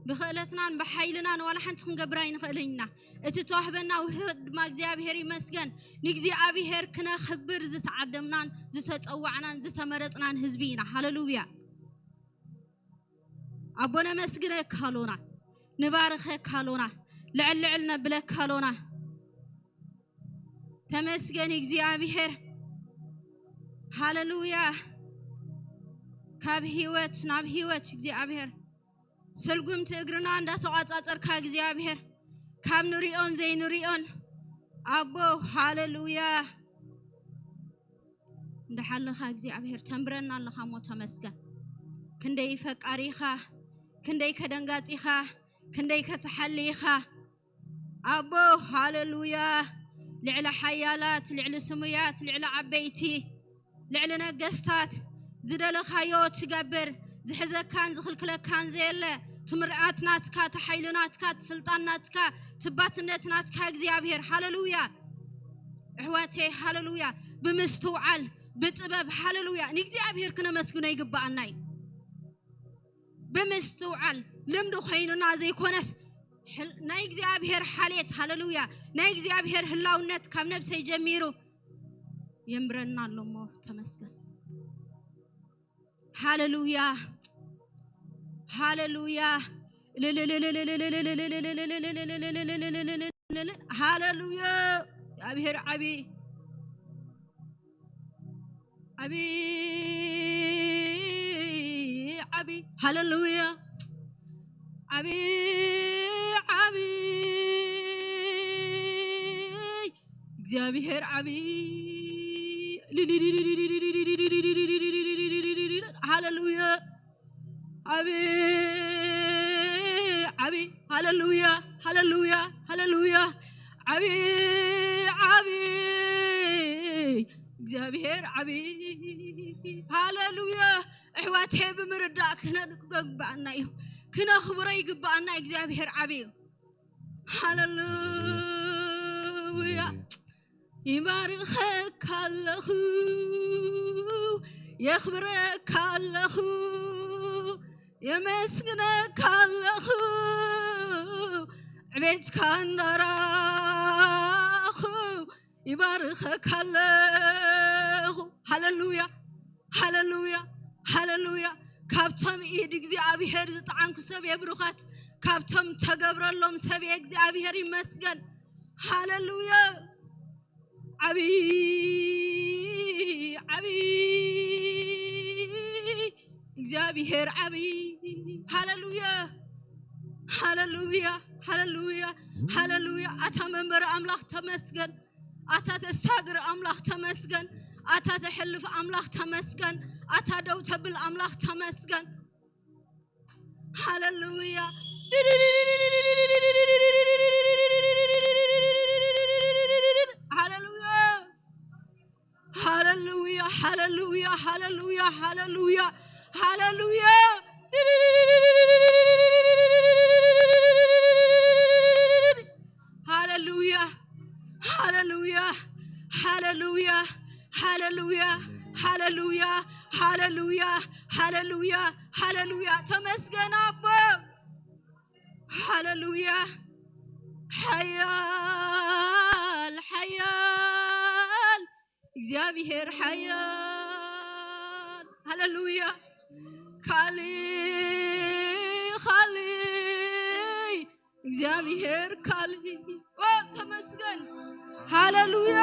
ብኽእለትናን ብሓይልናን ዋላ ሓንቲ ክንገብር ኣይንኽእልን ኢና። እቲ ተዋህበና ውህበት ድማ እግዚኣብሔር ይመስገን። ንእግዚኣብሔር ክነኽብር ዝተዓደምናን ዝተጸዋዕናን ዝተመረጽናን ህዝቢ ኢና። ሃሌሉያ። ኣቦ ነመስግነካ ኣሎና፣ ንባርኸካ ኣሎና፣ ልዕል ልዕል ነብለካ ኣሎና። ተመስገን እግዚኣብሔር። ሃሌሉያ። ካብ ህይወት ናብ ህይወት እግዚኣብሔር፣ ስልጉምቲ እግርና እንዳተቋጻጸርካ እግዚኣብሔር፣ ካብ ንሪኦን ዘይንሪኦን ኣቦ፣ ሃሌሉያ። እንዳሓለኻ እግዚኣብሔር ተንብረና ኣለኻ እሞ ተመስገን። ክንደይ ፈቃሪ ኢኻ፣ ክንደይ ከደንጋጺኻ፣ ክንደይ ከተሓሊ ኢኻ ኣቦ። ሃሌሉያ። ልዕሊ ሓያላት፣ ልዕሊ ስሙያት፣ ልዕሊ ዓበይቲ፣ ልዕሊ ነገስታት ዝደለኻዮ ትገብር፣ ዝሕዘካን ዝኽልክለካን ዘየለ፣ ትምርዓት ናትካ፣ ተሓይሉ ናትካ፣ ትስልጣን ናትካ፣ ትባትነት ናትካ እግዚኣብሔር። ሃሌሉያ። ኣሕዋተይ፣ ሃሌሉያ። ብምስትውዓል፣ ብጥበብ፣ ሃሌሉያ፣ ንእግዚኣብሔር ክነመስግኖ ይግብኣና እዩ። ብምስትውዓል፣ ልምዲ ኮይኑና ዘይኮነስ፣ ሕል-፣ ናይ እግዚኣብሔር ሓልየት፣ ሃሌሉያ፣ ናይ እግዚኣብሔር ህላውነት ካብ ነብሰይ ጀሚሩ የንብረና ኣሎ እሞ ተመስገን። ሃሌሉያ፣ ሃሌሉያ፣ ሃሌሉያ። እግዚኣብሔር ዓቢ፣ ዓቢ፣ ዓቢ፣ ሃሌሉያ፣ ዓቢ፣ ዓቢ፣ እግዚኣብሔር ዓቢ፣ ሃሌሉያ። ዓቢ፣ ዓቢ፣ ሃሌሉያ፣ ሃሌሉያ፣ ሃሌሉያ። ዓቢ፣ ዓቢ፣ እግዚኣብሔር ዓቢ፣ ሃሌሉያ። ኣሕዋተይ፣ ብምርዳእ ክነግብኣና እዩ፣ ክነኽብሮ ይግብኣና። እግዚኣብሔር ዓቢ እዩ። ሃሌሉያ። ይባርኸካ ኣለኹ፣ የኽብረካ ኣለኹ፣ የመስግነካ ኣለኹ። ዕቤትካ እንዳራኹ ይባርኸካ ኣለኹ። ሃሌሉያ፣ ሃሌሉያ፣ ሃሌሉያ። ካብቶም ኢድ እግዚኣብሔር ዝጠዓምኩ ሰብ እየ ብሩኻት፣ ካብቶም ተገብረሎም ሰብ እየ። እግዚኣብሔር ይመስገን። ሃሌሉያ። ዓቢ፣ ዓቢ፣ እግዚኣብሔር ዓቢ። ሃሌሉያ፣ ሃሌሉያ፣ ሃሌሉያ፣ ሃሌሉያ። ኣታ መንበሪ ኣምላኽ ተመስገን። ኣታ ተሳግር ኣምላኽ ተመስገን። ኣታ ተሕልፍ ኣምላኽ ተመስገን። ኣታ ደው ተብል ኣምላኽ ተመስገን። ሃሌሉያ። ሃሌሉያ። ሃሌሉያ፣ ሃሌሉያ፣ ሃሌሉያ፣ ሃሌሉያ፣ ሃሌሉያ። ሃሌሉያ፣ ሃሌሉያ፣ ሃሌሉያ፣ ሃሌሉያ፣ ሃሌሉያ፣ ሃሌሉያ፣ ሃሌሉያ፣ ሃሌሉያ። ተመስገን ኣቦ። ሃሌሉያ። ሓያል፣ ሓያል፣ እግዚኣብሔር ሓያል። ሃሌሉያ። ካሊ፣ ካሊ፣ እግዚኣብሔር ካሊ። ኦ፣ ተመስገን። ሃሌሉያ።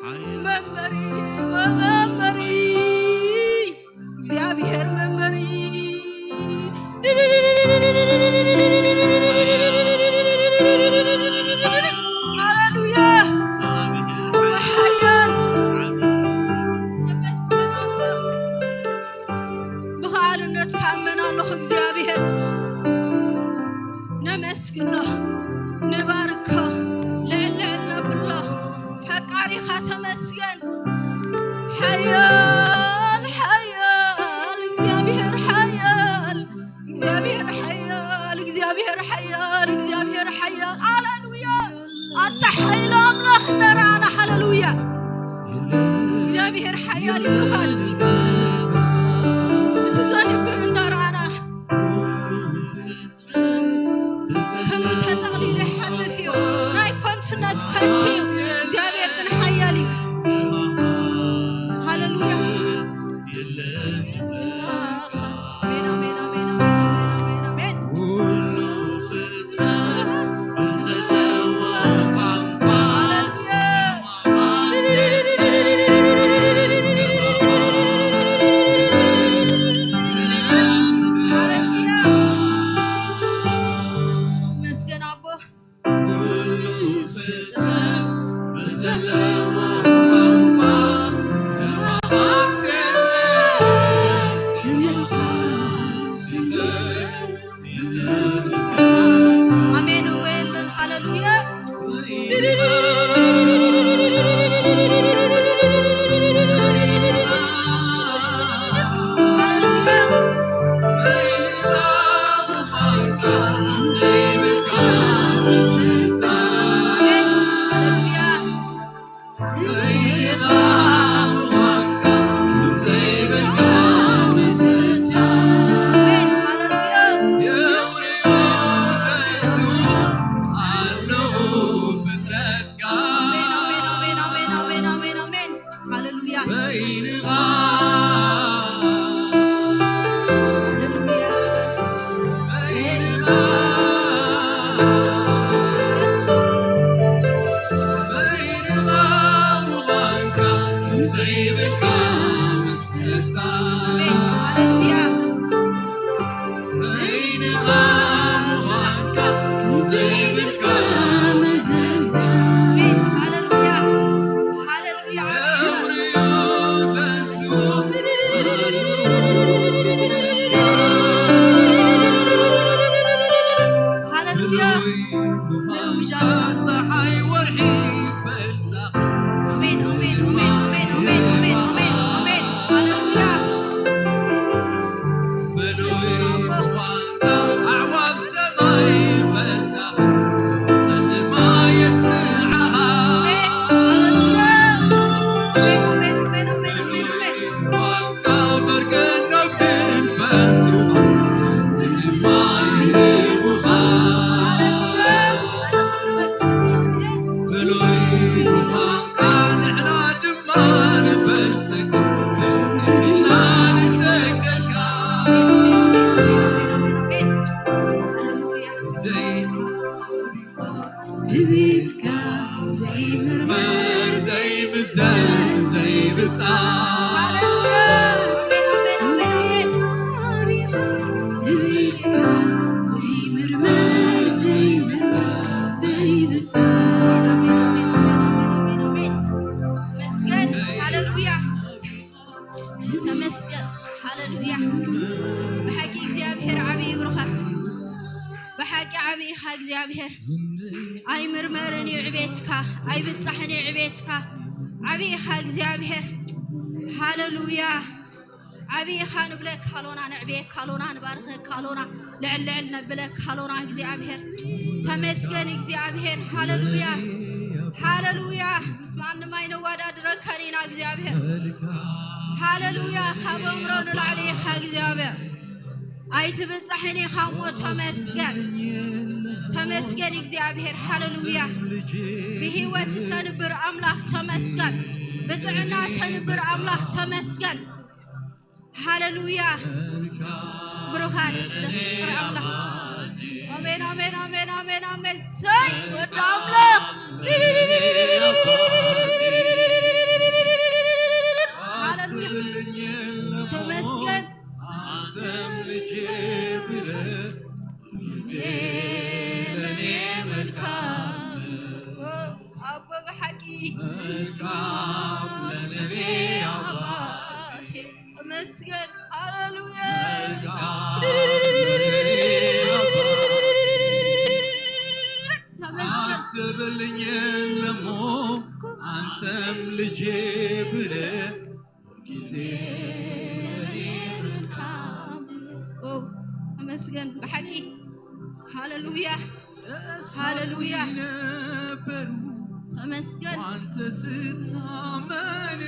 ሓያል፣ መንበሪ ወመንበሪ፣ እግዚኣብሔር መንበሪ። ሃሌሉያ። ሓያል፣ ተመስገን ኣምላኽ። ብኸኣልነትካ እመን ኣለኹ እግዚኣብሔር። ነመስግኖ፣ ንባርኮ፣ ልዕል ልዕል ነብሎ። ፈቃሪኻ ተመስገን። ሓያል፣ ሓያል፣ እግዚኣብሔር ሓያል፣ እግዚኣብሔር ሓያል፣ እግዚኣብሔር ሓያል፣ እግዚኣብሔር ሓያል። ሃሌሉያ። ኣታ ሓይሎ ኣምላኽ እንዳረኣና፣ ሃሌሉያ። እግዚኣብሔር ሓያል ይብርኻት። እቲ ዘንብር እንዳረኣና ከንቱ እዩ፣ እግዚኣብሔር ግን ሓያል እዩ። ሃሌሉያ። ኣሜን፣ ኣሜን፣ ኣሜን፣ ኣሜን፣ ኣሜን፣ ኣሜን፣ ኣሜን። ሃሌሉያ። ሃሌሉያ። መስገን ኣቦ። ኩሉ ፍጥረት ብዘለዎ ቋንቋ ንመቓስ የለን። ኣሜን። እወ የለን። ሃሌሉያ። ሃሌሉያ። ሃሌሉያ። ዘይብልካ መስተታ። ኣሜን። ሃሌሉያ። በይንኻ ምዃንካ ዘይብልካ መዘንታ። ኣሜን። ሃሌሉያ። ሃሌሉያ። ሃሌሉያ። ኣሜን፣ ኣሜን፣ ኣሜን። ሃሌሉያ። ኣሜን፣ ሃሌሉያ። ኣሜን፣ ኣሜን፣ ኣሜን፣ ኣሜን፣ ኣሜን፣ ኣሜን። ሃሌሉያ። እቤትካ ዘይምርመር ዘይምዘን ዘይብጻ። ሃሌሉያ። እቤትካ ዘይምርመር ዘይምዘን ዘይብጻ። መስገን። ሃሌሉያ። ተመስገን። ሃሌሉያ። ብሓቂ እግዚኣብሔር ዓብዪ ብሩኻት። ብሓቂ ዓብዪ ኢኻ እግዚኣብሔር። ኣይምርመርን እዩ ዕቤትካ፣ ኣይብጻሕን እዩ ዕቤትካ። ዓብዪ ኢኻ እግዚኣብሔር። ሃሌሉያ። ዓብዪ ኢኻ ንብለካ ኣሎና፣ ነዕብየካ ኣሎና፣ ንባርኸካ ኣሎና፣ ልዕል ልዕል ነብለካ ኣሎና እግዚኣብሔር። ተመስገን እግዚኣብሔር። ሃሌሉያ። ሃሌሉያ። ምስ ማንም ኣይነወዳድረካን ኢና እግዚኣብሔር። ሃሌሉያ። ካብ ኣእምሮ ንላዕሊ ኢኻ እግዚኣብሔር። ኣይትብጻሕን ኢኻ እሞ ተመስገን። ተመስገን እግዚኣብሔር። ሃሌሉያ። ብህይወት ተንብር ኣምላኽ ተመስገን። ብጥዕና ተንብር ኣምላኽ ተመስገን። ሃሌሉያ። ብሩኻት ዘፍቅር ኣምላኽ። ኣሜን፣ ኣሜን፣ ኣሜን፣ ኣሜን፣ ኣሜን። ሰይ ወዲ ኣምላኽ። ሃሌሉያ። ተመስገን። ግዜ ለኔ መልካም። ኦ፣ ኣቦ ብሓቂ። መልካም ለኔ ኣባቴ። ተመስገን። ሃሌሉያ። ተመስገን። ኣስብልኝ የለሞ አንተም ልጄ ብለህ ጊዜ ለኔ መልካም። ኦ፣ ተመስገን ብሓቂ። ሃሌሉያ። ሃሌሉያ። ነበሩ ተመስገን። አንተ ስታመን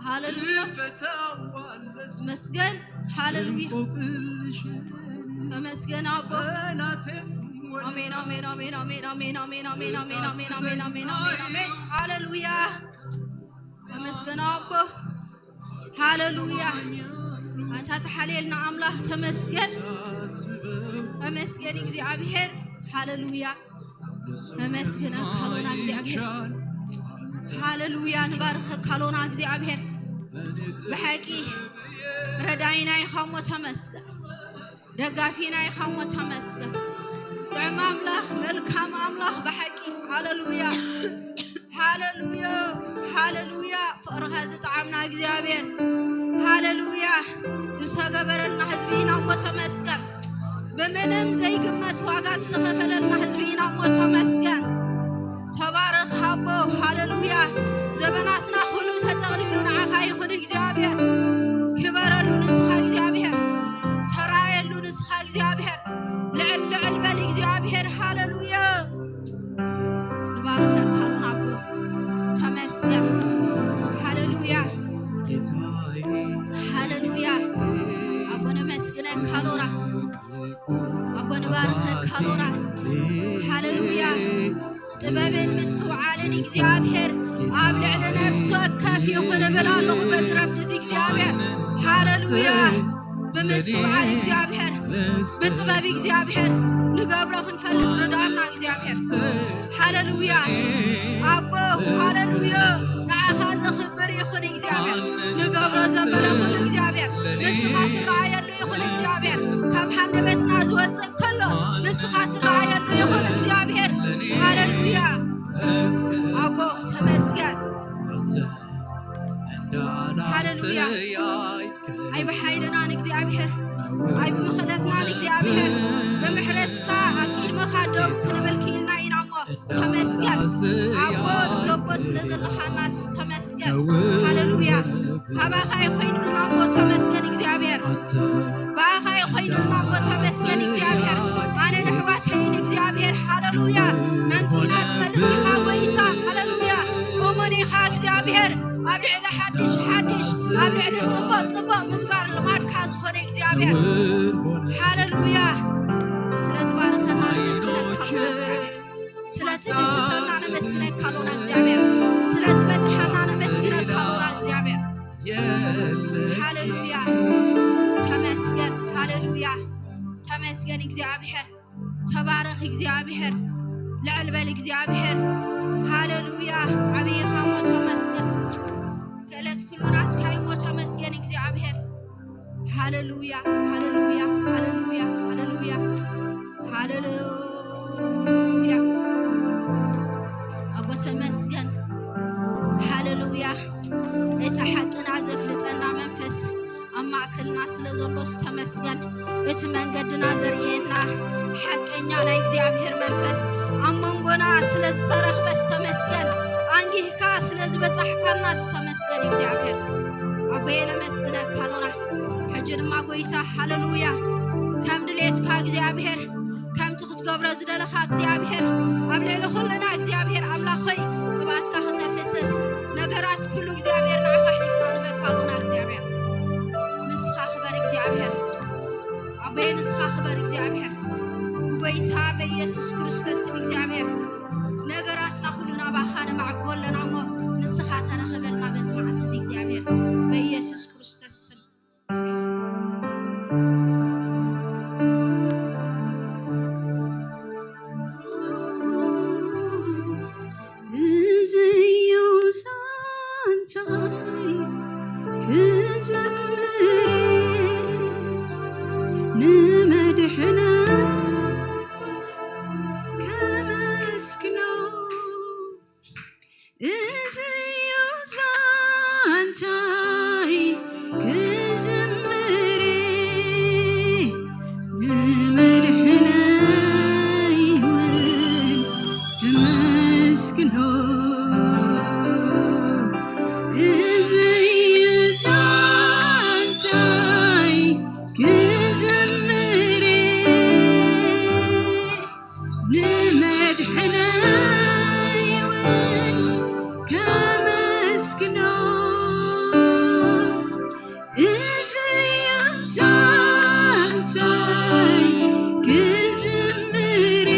ሃሌሉያ። ትፈታዋለህ መስገን። ሃሌሉያ። እንቆቅልሽን ተመስገን ኣቦ። ጠላቴን ኣሜን፣ ኣሜን፣ ኣሜን፣ ኣሜን፣ ኣሜን፣ ኣሜን፣ ኣሜን፣ ኣሜን፣ ኣሜን፣ ኣሜን፣ ኣሜን፣ ኣሜን፣ ኣሜን። ሃሌሉያ። ተመስገን ኣቦ። ሃሌሉያ። ኣንታ ተሓልየልና ኣምላኽ ተመስገን። ተመስገን እግዚኣብሔር። ሃሌሉያ። ተመስገን ኣካሎና እግዚኣብሔር። ሃሌሉያ። ንባርኽ ኣካሎና እግዚኣብሔር። ብሓቂ ረዳይና ኢኻ እሞ ተመስገን። ደጋፊና ኢኻ እሞ ተመስገን። ጥዑም ኣምላኽ፣ መልካም ኣምላኽ ብሓቂ። ሃሌሉያ፣ ሃሌሉያ፣ ሃሌሉያ። ፍቕርኻ ዝጠዓምና እግዚኣብሔር። ሃሌሉያ። ዝተገበረልና ህዝቢ ኢና እሞ ተመስገን። ብምንም ዘይግመት ዋጋ ዝተኸፈለልና ህዝቢ ኢና እሞ ተመስገን። ተባረኽ ኣቦ። ሃሌሉያ። ዘበናትና ኩሉ ተጠቕሊሉ ንዓኻ ይኹን እግዚኣብሔር። ክበረሉ ንስኻ እግዚኣብሔር። ተራየሉ ንስኻ እግዚኣብሔር። ልዕል ልዕል በል እግዚኣብሔር። ሃሌሉያ። ንባርኸካ ኣሎና ኣቦ። ተመስገን። ሃሌሉያ። ሃሌሉያ። ኣቦ ነመስግነካ ኣሎና። ኣቦ ንባርኸካ ኣሎና። ሃሌሉያ። ጥበብን ምስትውዓልን እግዚኣብሔር ኣብ ልዕሊ ነፍሲ ወከፍ ይኹን እብል ኣለኹ በዚ ረፍዲ እዚ እግዚኣብሔር። ሃሌሉያ። ብምስትውዓል እግዚኣብሔር፣ ብጥበብ እግዚኣብሔር ንገብሮ ክንፈልጥ ርድኣና እግዚኣብሔር። ሃሌሉያ። ኣቦ፣ ሃሌሉያ። ንዓኻ ዘኽብር ይኹን እግዚኣብሔር። ንገብሮ ዘበለ ኩሉ እግዚኣብሔር ንስኻ ትረኣየሉ ይኹን እግዚኣብሔር። ካብ ሃንደበትና ዝወፅእ ከሎ ንስኻ ትረኣየሉ ይኹን እግዚኣብሔር። ሃሌሉያ። ኣቦ ተመስገን። ሃሌሉያ። ኣይ ብሓይልናን እግዚኣብሔር፣ ኣይ ብምኽእለትናን እግዚኣብሔር፣ ብምሕረትካ ኣብ ቅድመኻ ደው ክንብል ክኢልና ኢና እሞ ተመስገን። ኣቦ ንብለቦ ስለ ዘለኻናስ ተመስገን። ሃሌሉያ። ካባኻ ይኾይኑልና እሞ ተመስገን እግዚኣብሔር። ብኣኻ ይኾይኑልና እሞ ተመስገን እግዚኣብሔር። ኣነ ንኣሕዋተይን እግዚኣብሔር፣ ሃሌሉያ፣ መምጺእና ትፈልጥ ኢኻ ጎይታ። ሃሌሉያ። እሙን ኢኻ እግዚኣብሔር። ኣብ ልዕሊ ሓድሽ ሓድሽ፣ ኣብ ልዕሊ ጽቡቕ ጽቡቕ ምግባር ልማድካ ዝኾነ እግዚኣብሔር። ሃሌሉያ። ስለ ትባርኸና ነመስግነካ ኣሎና እግዚኣብሔር። ስለ ትድህስሰና ነመስግነካ ኣሎና እግዚኣብሔር። ስለ ትበጽሓና ነመስግነካ ኣሎና እግዚኣብሔር። ሃሌሉያ። ተመስገን። ሃሌሉያ። ተመስገን እግዚኣብሔር። ተባረኽ እግዚኣብሔር። ልዕል በል እግዚኣብሔር። ሃሌሉያ። ዓብዪ ኢኻ እሞ ተመስገን። ክእለት ኩሉ ናትካ እዩ እሞ ተመስገን እግዚኣብሔር። ሃሌሉያ፣ ሃሌሉያ፣ ሃሌሉያ፣ ሃሌሉያ፣ ሃሌሉያ። ኣቦ ተመስገን። ሃሌሉያ። እቲ ሓቅና ዘፍልጠና መንፈስ ኣብ ማእከልና ስለ ዘሎስ ተመስገን። እቲ መንገድና ዘርእየና ሓቀኛ ናይ እግዚኣብሔር መንፈስ ኣብ መንጎና ስለ ዝተረኽበስ ተመስገን። ኣንጊህካ ስለ ዝበጻሕካናስ ተመስገን እግዚኣብሔር። ኣቦየ ነመስግነካ ኣሎና። ሕጂ ድማ ጎይታ ሃሌሉያ፣ ከም ድሌትካ እግዚኣብሔር፣ ከምቲ ክትገብሮ ዝደለኻ እግዚኣብሔር፣ ኣብ ልዕሊ ኩልና እግዚኣብሔር ኣምላኽ ሆይ፣ ቅብኣትካ ክተፍስስ፣ ነገራት ኩሉ እግዚኣብሔር ንዓኻ ሒፍና ንበካ ኣሎና እግዚኣብሔር። ንስኻ ክበር እግዚኣብሔር። ኣቦየ ንስኻ ክበር እግዚኣብሔር። ብጎይታ በኢየሱስ ክርስቶስ ስም እግዚኣብሔር፣ ነገራትና ኩሉ ናባኻ ነማዕቅቦ ኣለና እሞ፣ ንስኻ ተረኸበልና በዚ መዓልቲ እዚ እግዚኣብሔር፣ በኢየሱስ ክርስቶስ ስም። እዚ እዩ ዛንታይ ክዝምር ንመድሕነ ከመስግኖ። እዚ እዩ ዛንታይ ክዝምር ንመድሕነይ እውን ከመስግኖ። እዚ እዩ ዛንታይ ክዝምር ንመድሕነይ እውን ከመስግኖ። እዚ እዩ ዛንታይ ክዝምር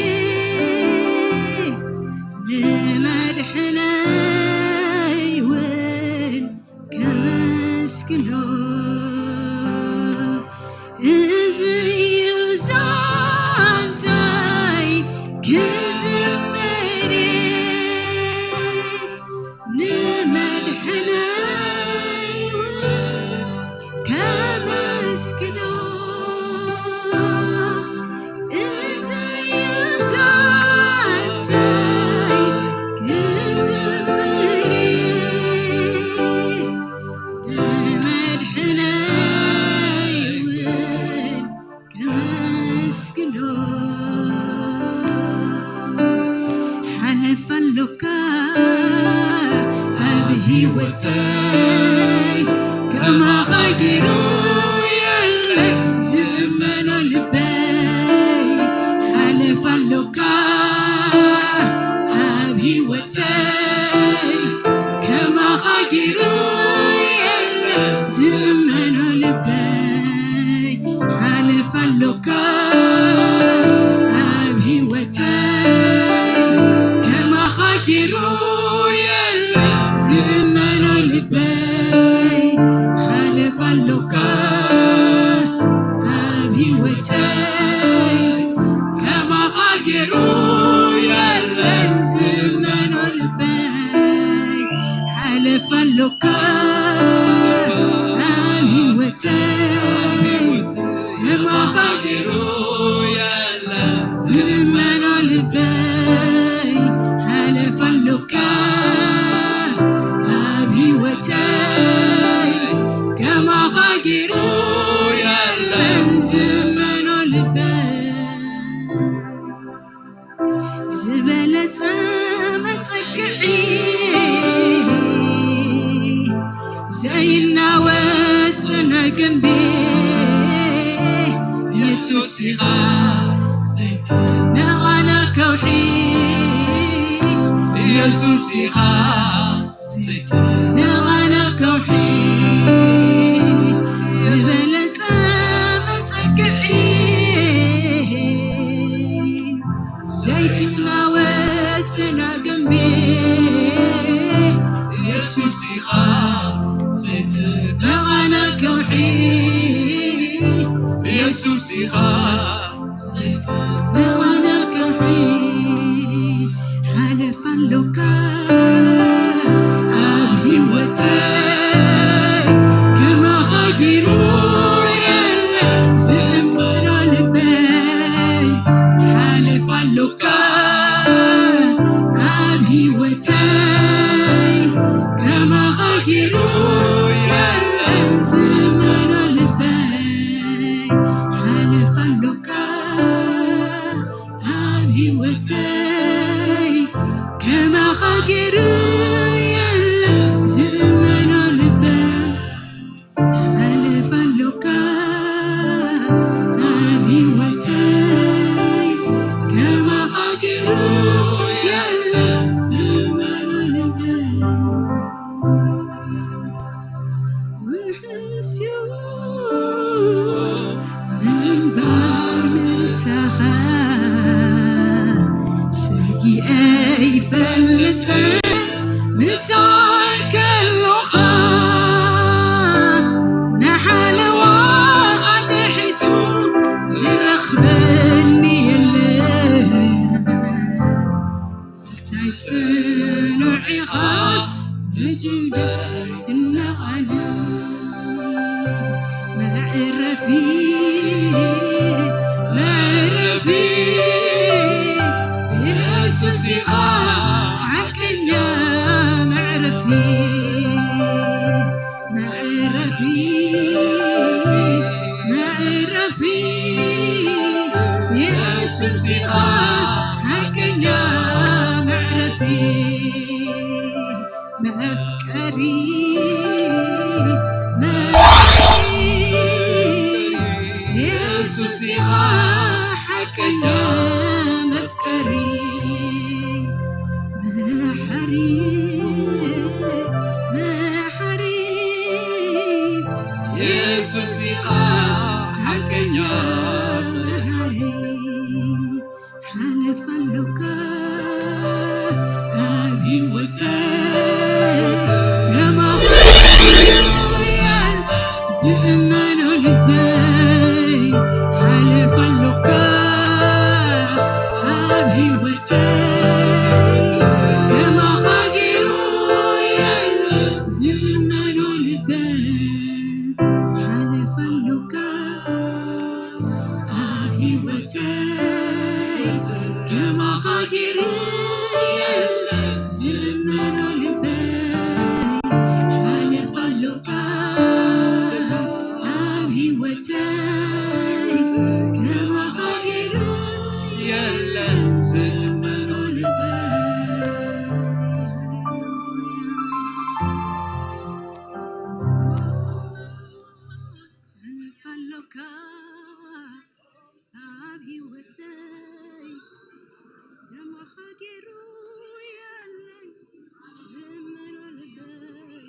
ኣመስግኖ። ሓለፋ ኣሎካ ኣብ ህይወተይ፣ ከማኻ ገይሩ የለ ዝእመኖ ልበይ። ሓለፋ ኣሎካ ኣብ ህይወተይ፣ ከማኻ ገይሩ የለ ዝእመኖ ልበይ። ሓለፋ ኣሎካ ኣብ ህይወተይ፣ ከማኻ ገይሩ የለ ዝእመኖ ልበይ። ሓለፋ ኣሎካ ኣብ ህይወተይ፣ ከማኻ ገይሩ የለ ዝእመኖ ልበይ። ሓለፋ ኣሎካ ኣብ ህይወተይ፣ ከማኻ ገይሩ የለ ዝእመኖ ልበይ። ሓለፋ ኣሎካ ኣብ ህይወተይ፣ ከማኻ ገይሩ የለ ዝእመኖ ልበይ። ዝበለጸ መጸግዒ፣ ዘይናወጽ ናይ ግምቢ፣ የሱስ ኢኻ ዘይትነቓነቕ ከውሒ። የሱስ ኢኻ ዘይትነቓነቕ ከውሒ። ዝበለጸ መጸግዒ፣ ዘይትናወጽ ናይ ግምቢ፣ የሱስ ኢኻ ዘይትነቓነቕ ከውሒ። የሱስ ኢኻ ዘይትነቓነቕ ከውሒ። ሓለፋ ኣሎካ ኣብ ህይወተይ፣ ከማኻ ገይሩ የለ ዝእመኖ ልበይ። ሓለፋ ኣሎካ ኣብ ህይወተይ፣ ከማኻ ገይሩ የለ ዝእመኖ ልበይ። ሓለፋ ኣሎካ ኣብ ህይወተይ፣ ከማኻ ገይሩ የለ ዝእመኖ ልበይ። ሓለፋ ኣሎካ ኣብ ህይወተይ፣ ከማኻ ገይሩ የለ ዝእመኖ ልበይ። ውሕስ እዩ ምንባር ምሳኻ፣ ሰጊኤ ኣይፈልጥን ምሳይ ከሎኻ። ንሓለዋ ኣትሒዙ ዝረኽበኒ የለን። እንታይ ጽኑዕ ኢኻ ፍጹም ዘይትነቓነቕ። መዕረፊ፣ መዕረፊ፣ የሱስ ኢኻ ሓቀኛ መዕረፊ። መዕረፊ፣ መዕረፊ፣ የሱስ ኢኻ ሓቀኛ መዕረፊ። መፍቀሪ፣ መፍቀሪ፣ የሱስ ኢኻ ሓቀኛ መፍቀሪ። መሓሪ፣ መሓሪ፣ የሱስ ኢኻ ሓቀኛ መሓሪ። ሓለፋ ኣሎካ ኣብ ህይወተይ፣ ከማኻ ዝእመኖ ልበይ። ሓለፋ ኣሎካ ኣብ ህይወተይ፣ ከማኻ ገይሩ የለ ዝእመኖ ልበይ። ሓለፋ ኣሎካ ኣብ ህይወተይ፣ ከማኻ ገይሩ የለ ዝእመኖ ልበይ። ሓለፋ ኣሎካ ኣብ ህይወተይ፣ ከማኻ ህይወተይ ደማኻ ገይሩ ያለኝ ዘመኖ ልበይ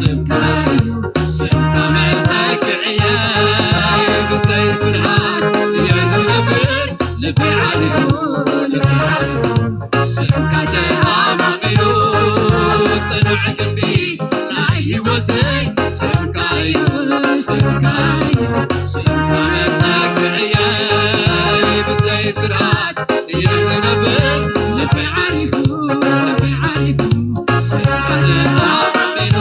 ስምካ እዩ፣ ስምካ መተክዕየይ፣ ብዘይ ፍርሃት እየ ዝነብር። ልበይ ዓሪፉ፣ ልበይ ዓሪፉ፣ ስምካ ተኣማሚኑ፣ ጽኑዕ ግንቢ ናይ ህይወተይ። ስምካ እዩ፣ ስምካ እዩ፣ ስምካ መተክዕየይ፣ ብዘይ ፍርሃት እየ ዝነብር። ልበይ ዓሪፉ፣ ልበይ ዓሪፉ፣ ስምካ ተኣማሚኑ።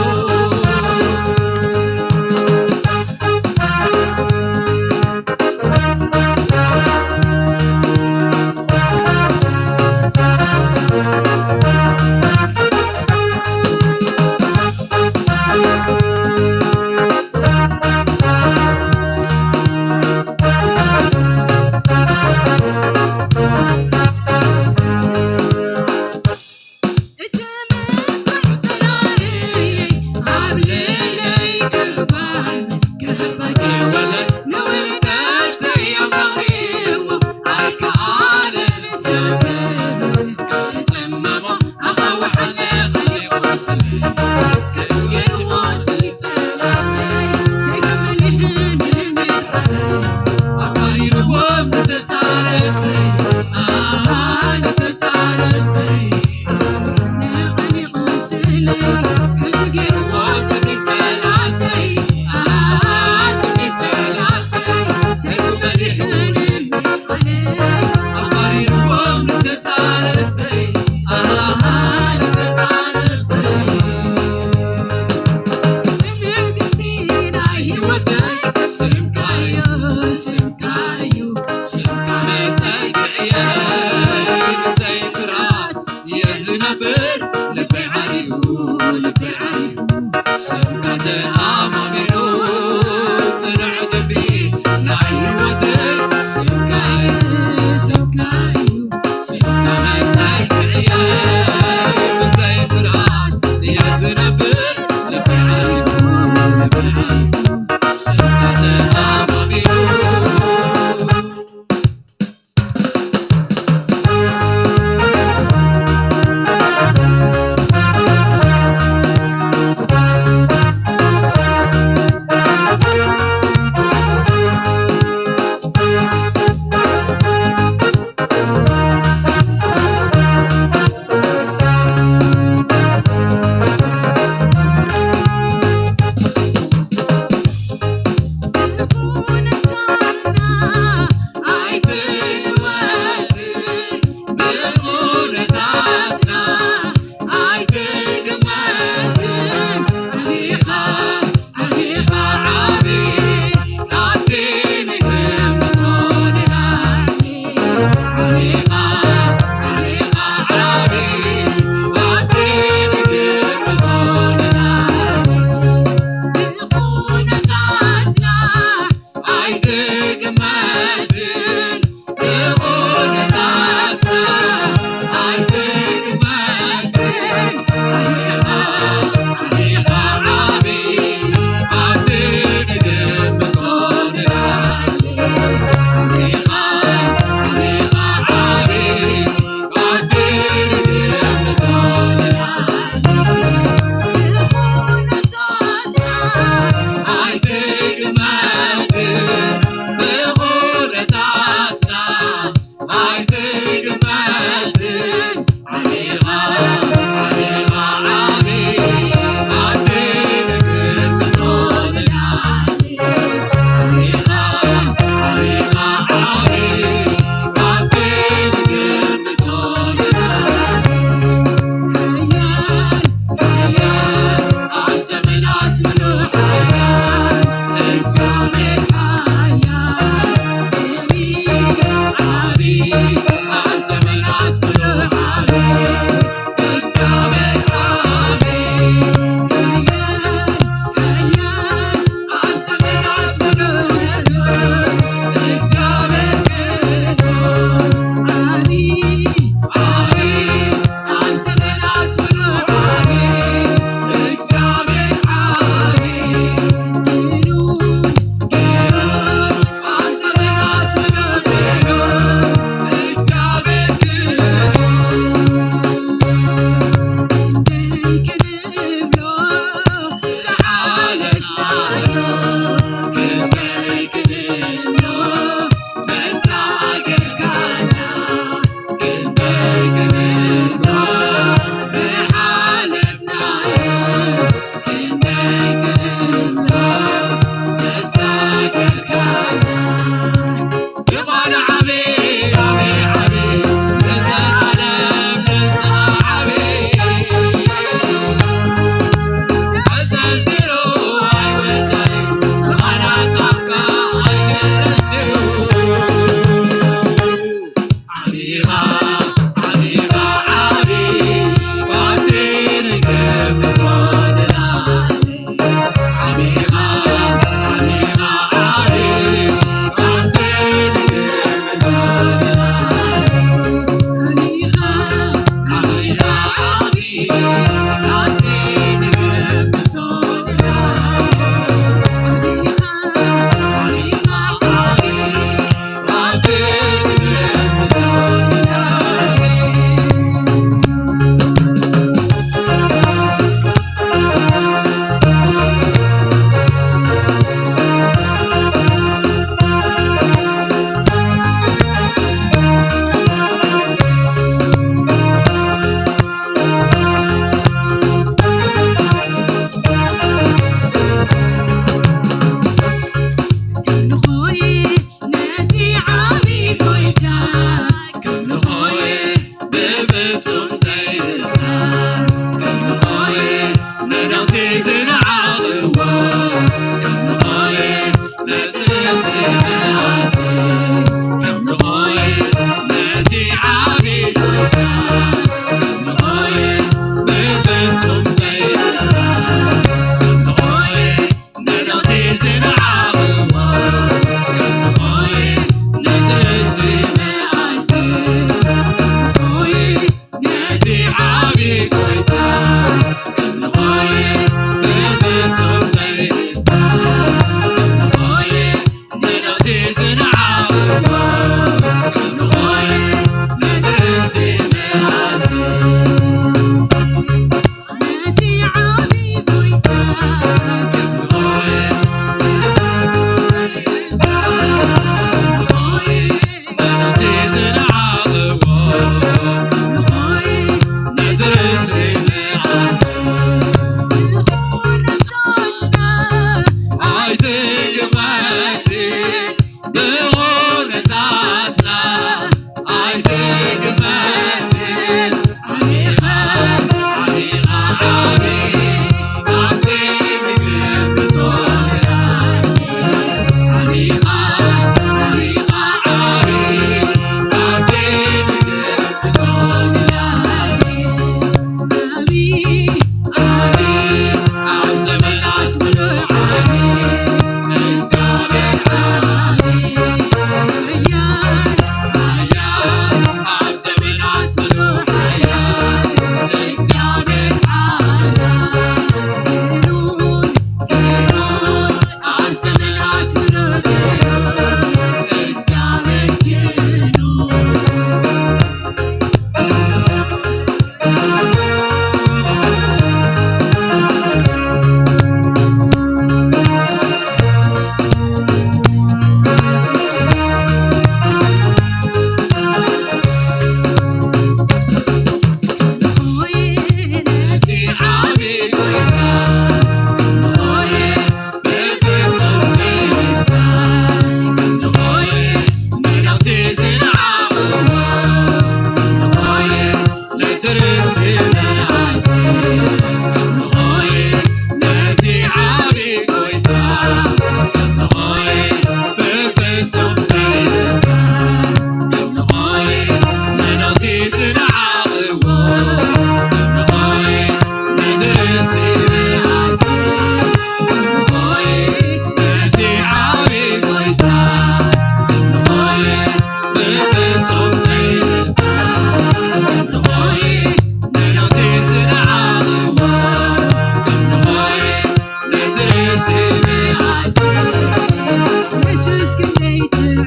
የሱስ ክንደይ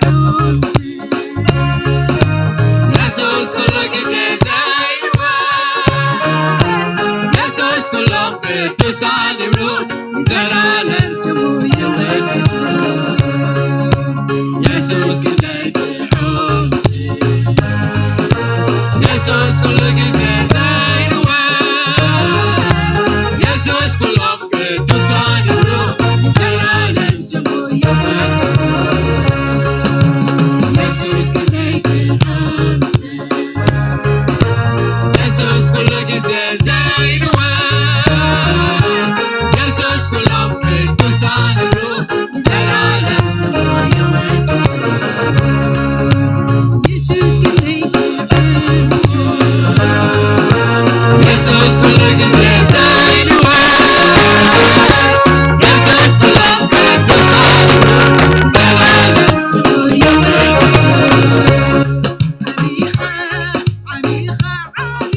ጥዑም ስም። የሱስ ኩሉ ግዜ ዘይንወ። የሱስ ኩሎም ቅዱሳን ይብሉ፣ ንዘላለም ስሙ የወድሱ። የሱስ ክንደይ ጥዑም ስም። የሱስ ኩሉ ግዜ ዘይንወ። የሱስ ኩሎም ቅዱሳን ይብሉ፣ ንዘላለም ስሙ የወድሱ። የሱስ ክንደይ ጥዑም ስም። የሱስ ኩሉ ግዜ ዘይንወ። የሱስ ኩሎም ቅዱሳን ይብሉ፣ ንዘላለም ስሙ የወድሱ። የሱስ ክንደይ ጥዑም ስም። የሱስ ኩሉ ግዜ ዘይንወ። የሱስ ኩሎም ቅዱሳን ይብሉ፣ ንዘላለም ስሙ የወድሱ። ዓቢኻ፣ ዓቢኻ፣ ዓቢ።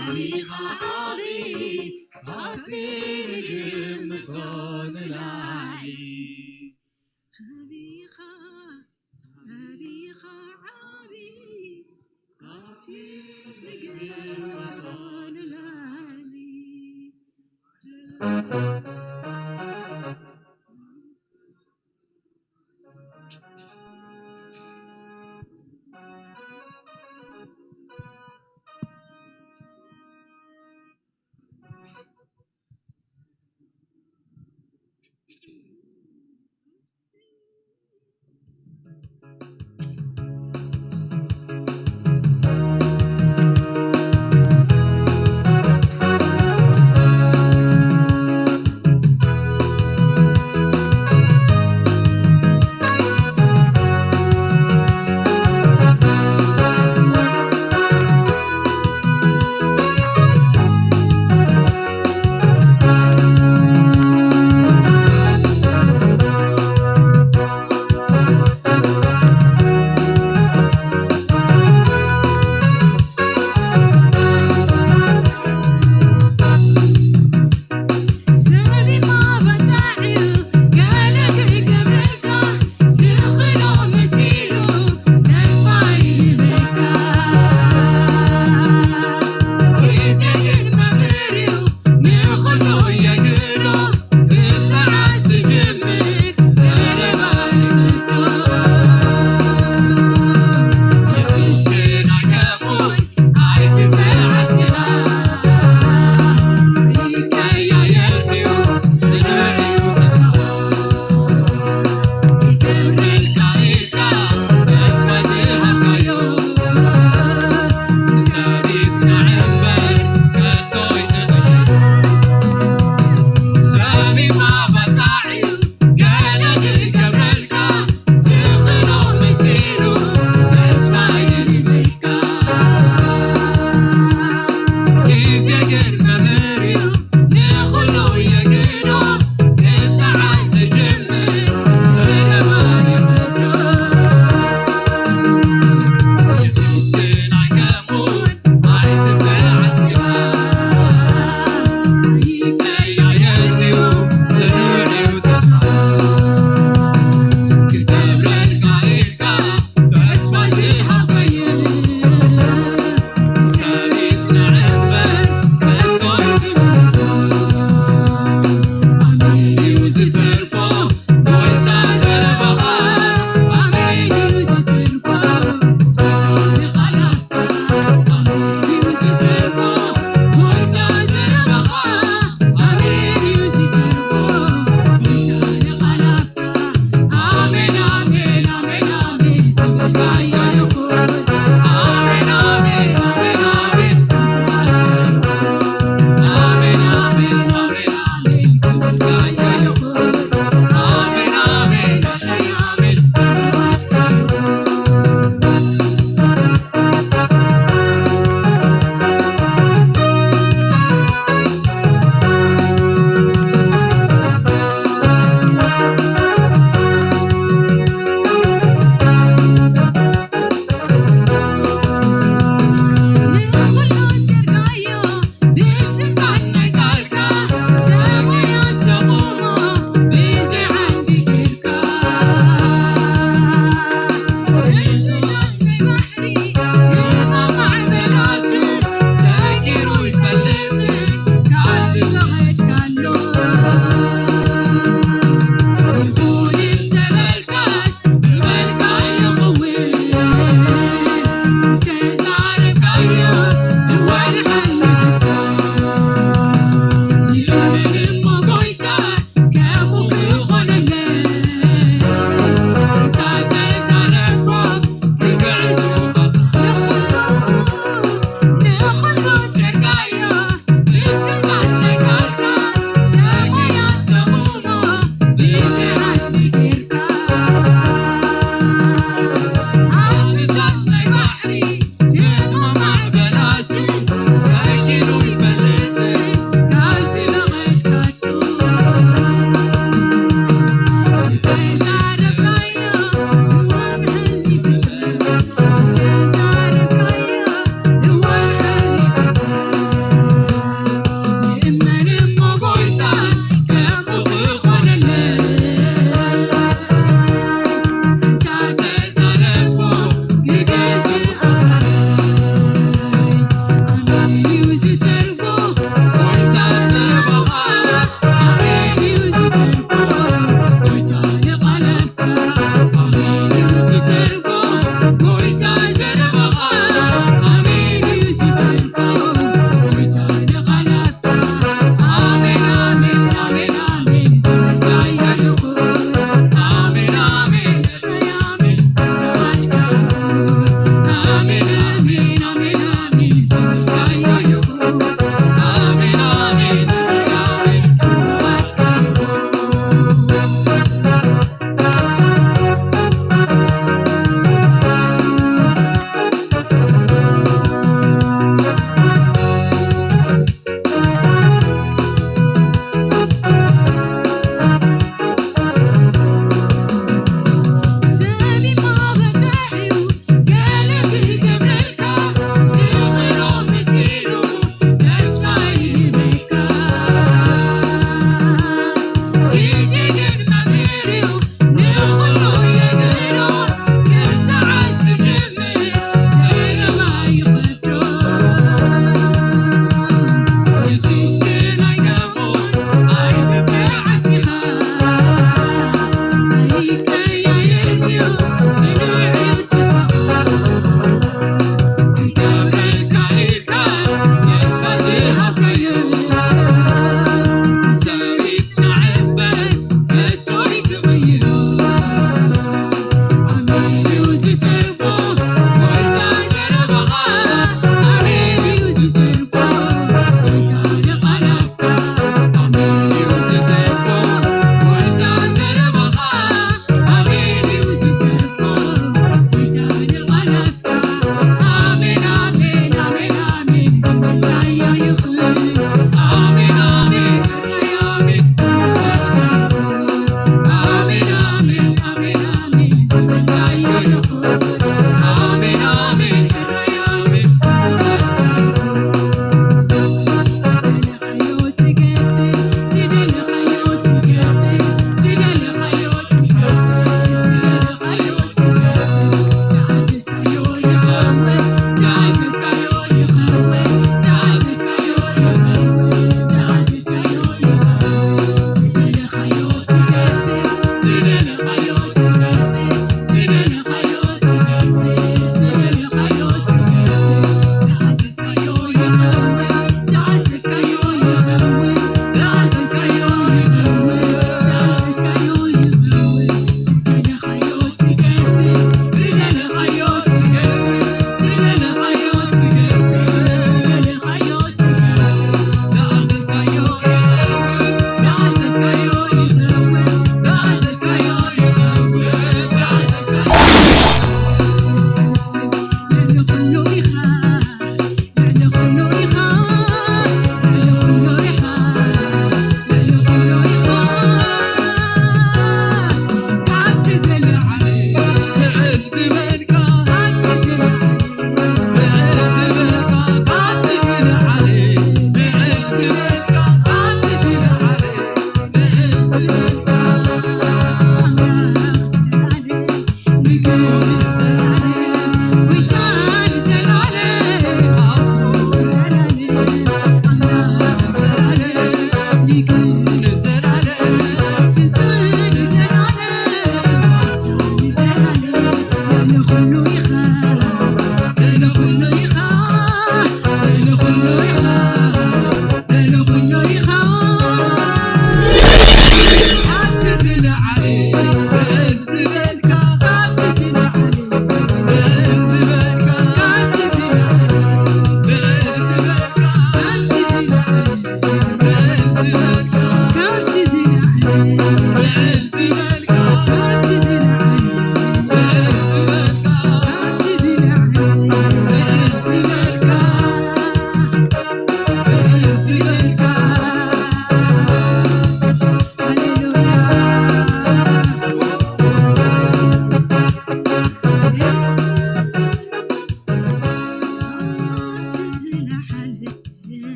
ዓቢኻ ዓቢ ካብቲ ንግምቶ ንላዕሊ። ዓቢኻ፣ ዓቢኻ ዓቢ ካብቲ ንግምቶ ንላዕሊ።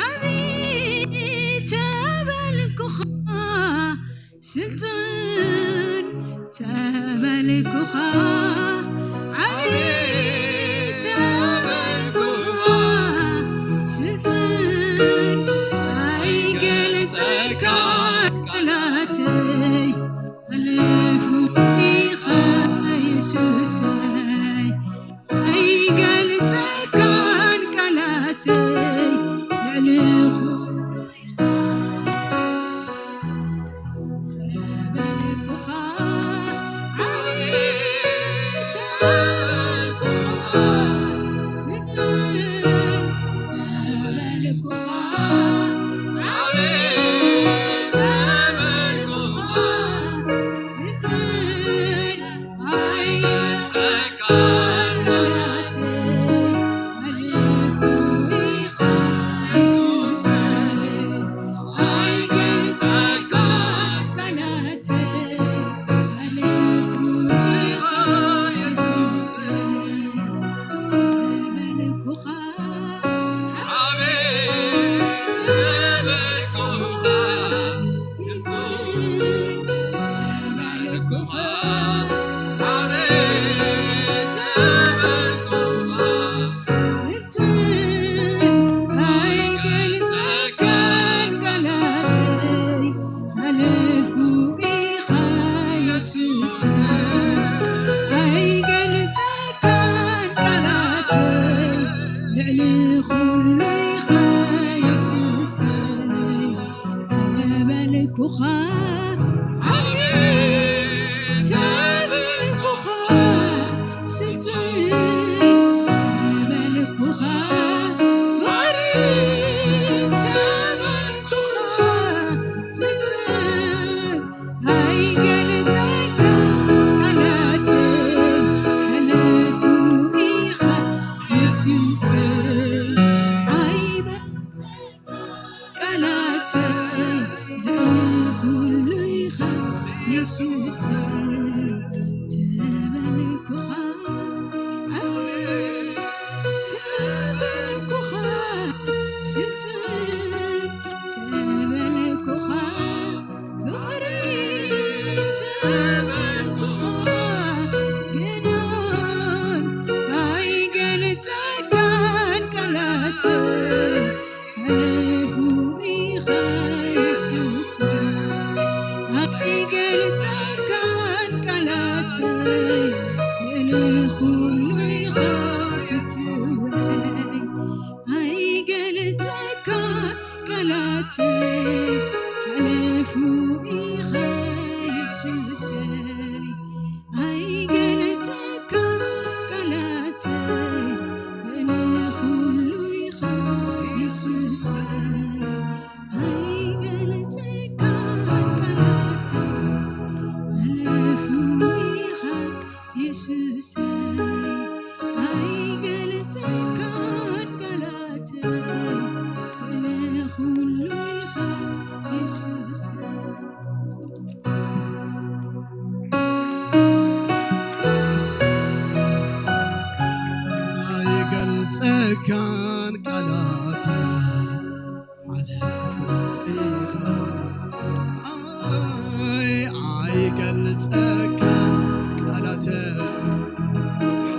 ዓቢ ተበልኩኻ፣ ስልጡን ተበልኩኻ፣ ዓቢ ተበልኩኻ፣ ስልጡን ኣይገልጸካ ቃላተይ፣ ኣልፉ ኢኻ የሱሰይ። ኣይገልጸካን ቃላተይ፣ ልዕሊ ኩሉ ተበልኩኻ፣ ዓቢ ተበልኩኻ፣ ስልጡን ተበልኩኻ፣ ዓቢ ተበልኩኻ፣ ስልጡን ልዕሊ ኩሉ ኢኻ የሱሰይ። ተበልኩኻ ዓቢ፣ ተበልኩኻ ስልጡን፣ ተበልኩኻ ፍቕሪ፣ ተበልኩኻ ስልጡን፣ ኣይገልጸካ ቃላተይ፣ ሕሉፍ ኢኻ የሱሰይ። ኣይበ ቃላተይ ልዕሊ ኩሉ ኢኻ የሱስ። ተበልኩኻ ዓቢ፣ ተበልኩኻ ስልጡን፣ ተበልኩኻ ፍቕሪ፣ ተበልኩኻ ግኑን፣ ኣይገልጸካን ቃላተይ። ሕሉፍ ኢኻ የሱስ፣ ኣይገልጸካን ቃላተይ፣ ልዕሊ ኩሉ ኢኻ ፍትወይ። ኣይገልጸካን ቃላተይ፣ ሕሉፍ ኢኻ የሱሰይ። ኣይገልጸካ ቃላተይ፣ ልዕሊ ኩሉ ኢኻ የሱሰይ። ኣይገልጸካ ቃላተይ፣ ሕሉፍ ኢኻ የሱሰይ። ኣይገልጸካ ቃላተይ፣ ልዕሊ ኩሉ ኢኻ የሱሰይ። ኣይገልጸካን ቃላት ሓለፉ ኢኻ። ኣይ፣ ኣይገልጸካን ቃላት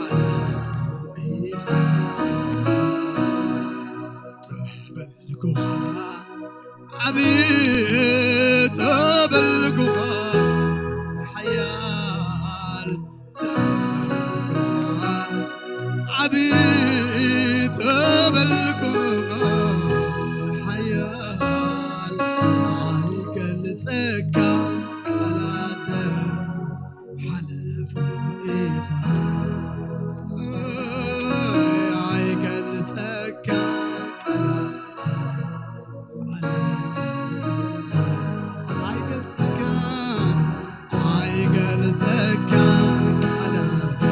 ሓለፉ ኢኻ። ተበልኩኻ ዓቢ፣ ተበልኩኻ ሓያል፣ ተበልኩኻ ዓቢ፣ ተበልኩኻ ሓያል፣ ኣይገልጸካ ቃላት ሓለፉ ኢኻ። ኣይገልጸካ ቃላት፣ ኣይገልጸካን፣ ኣይገልጸካን ቃላት፣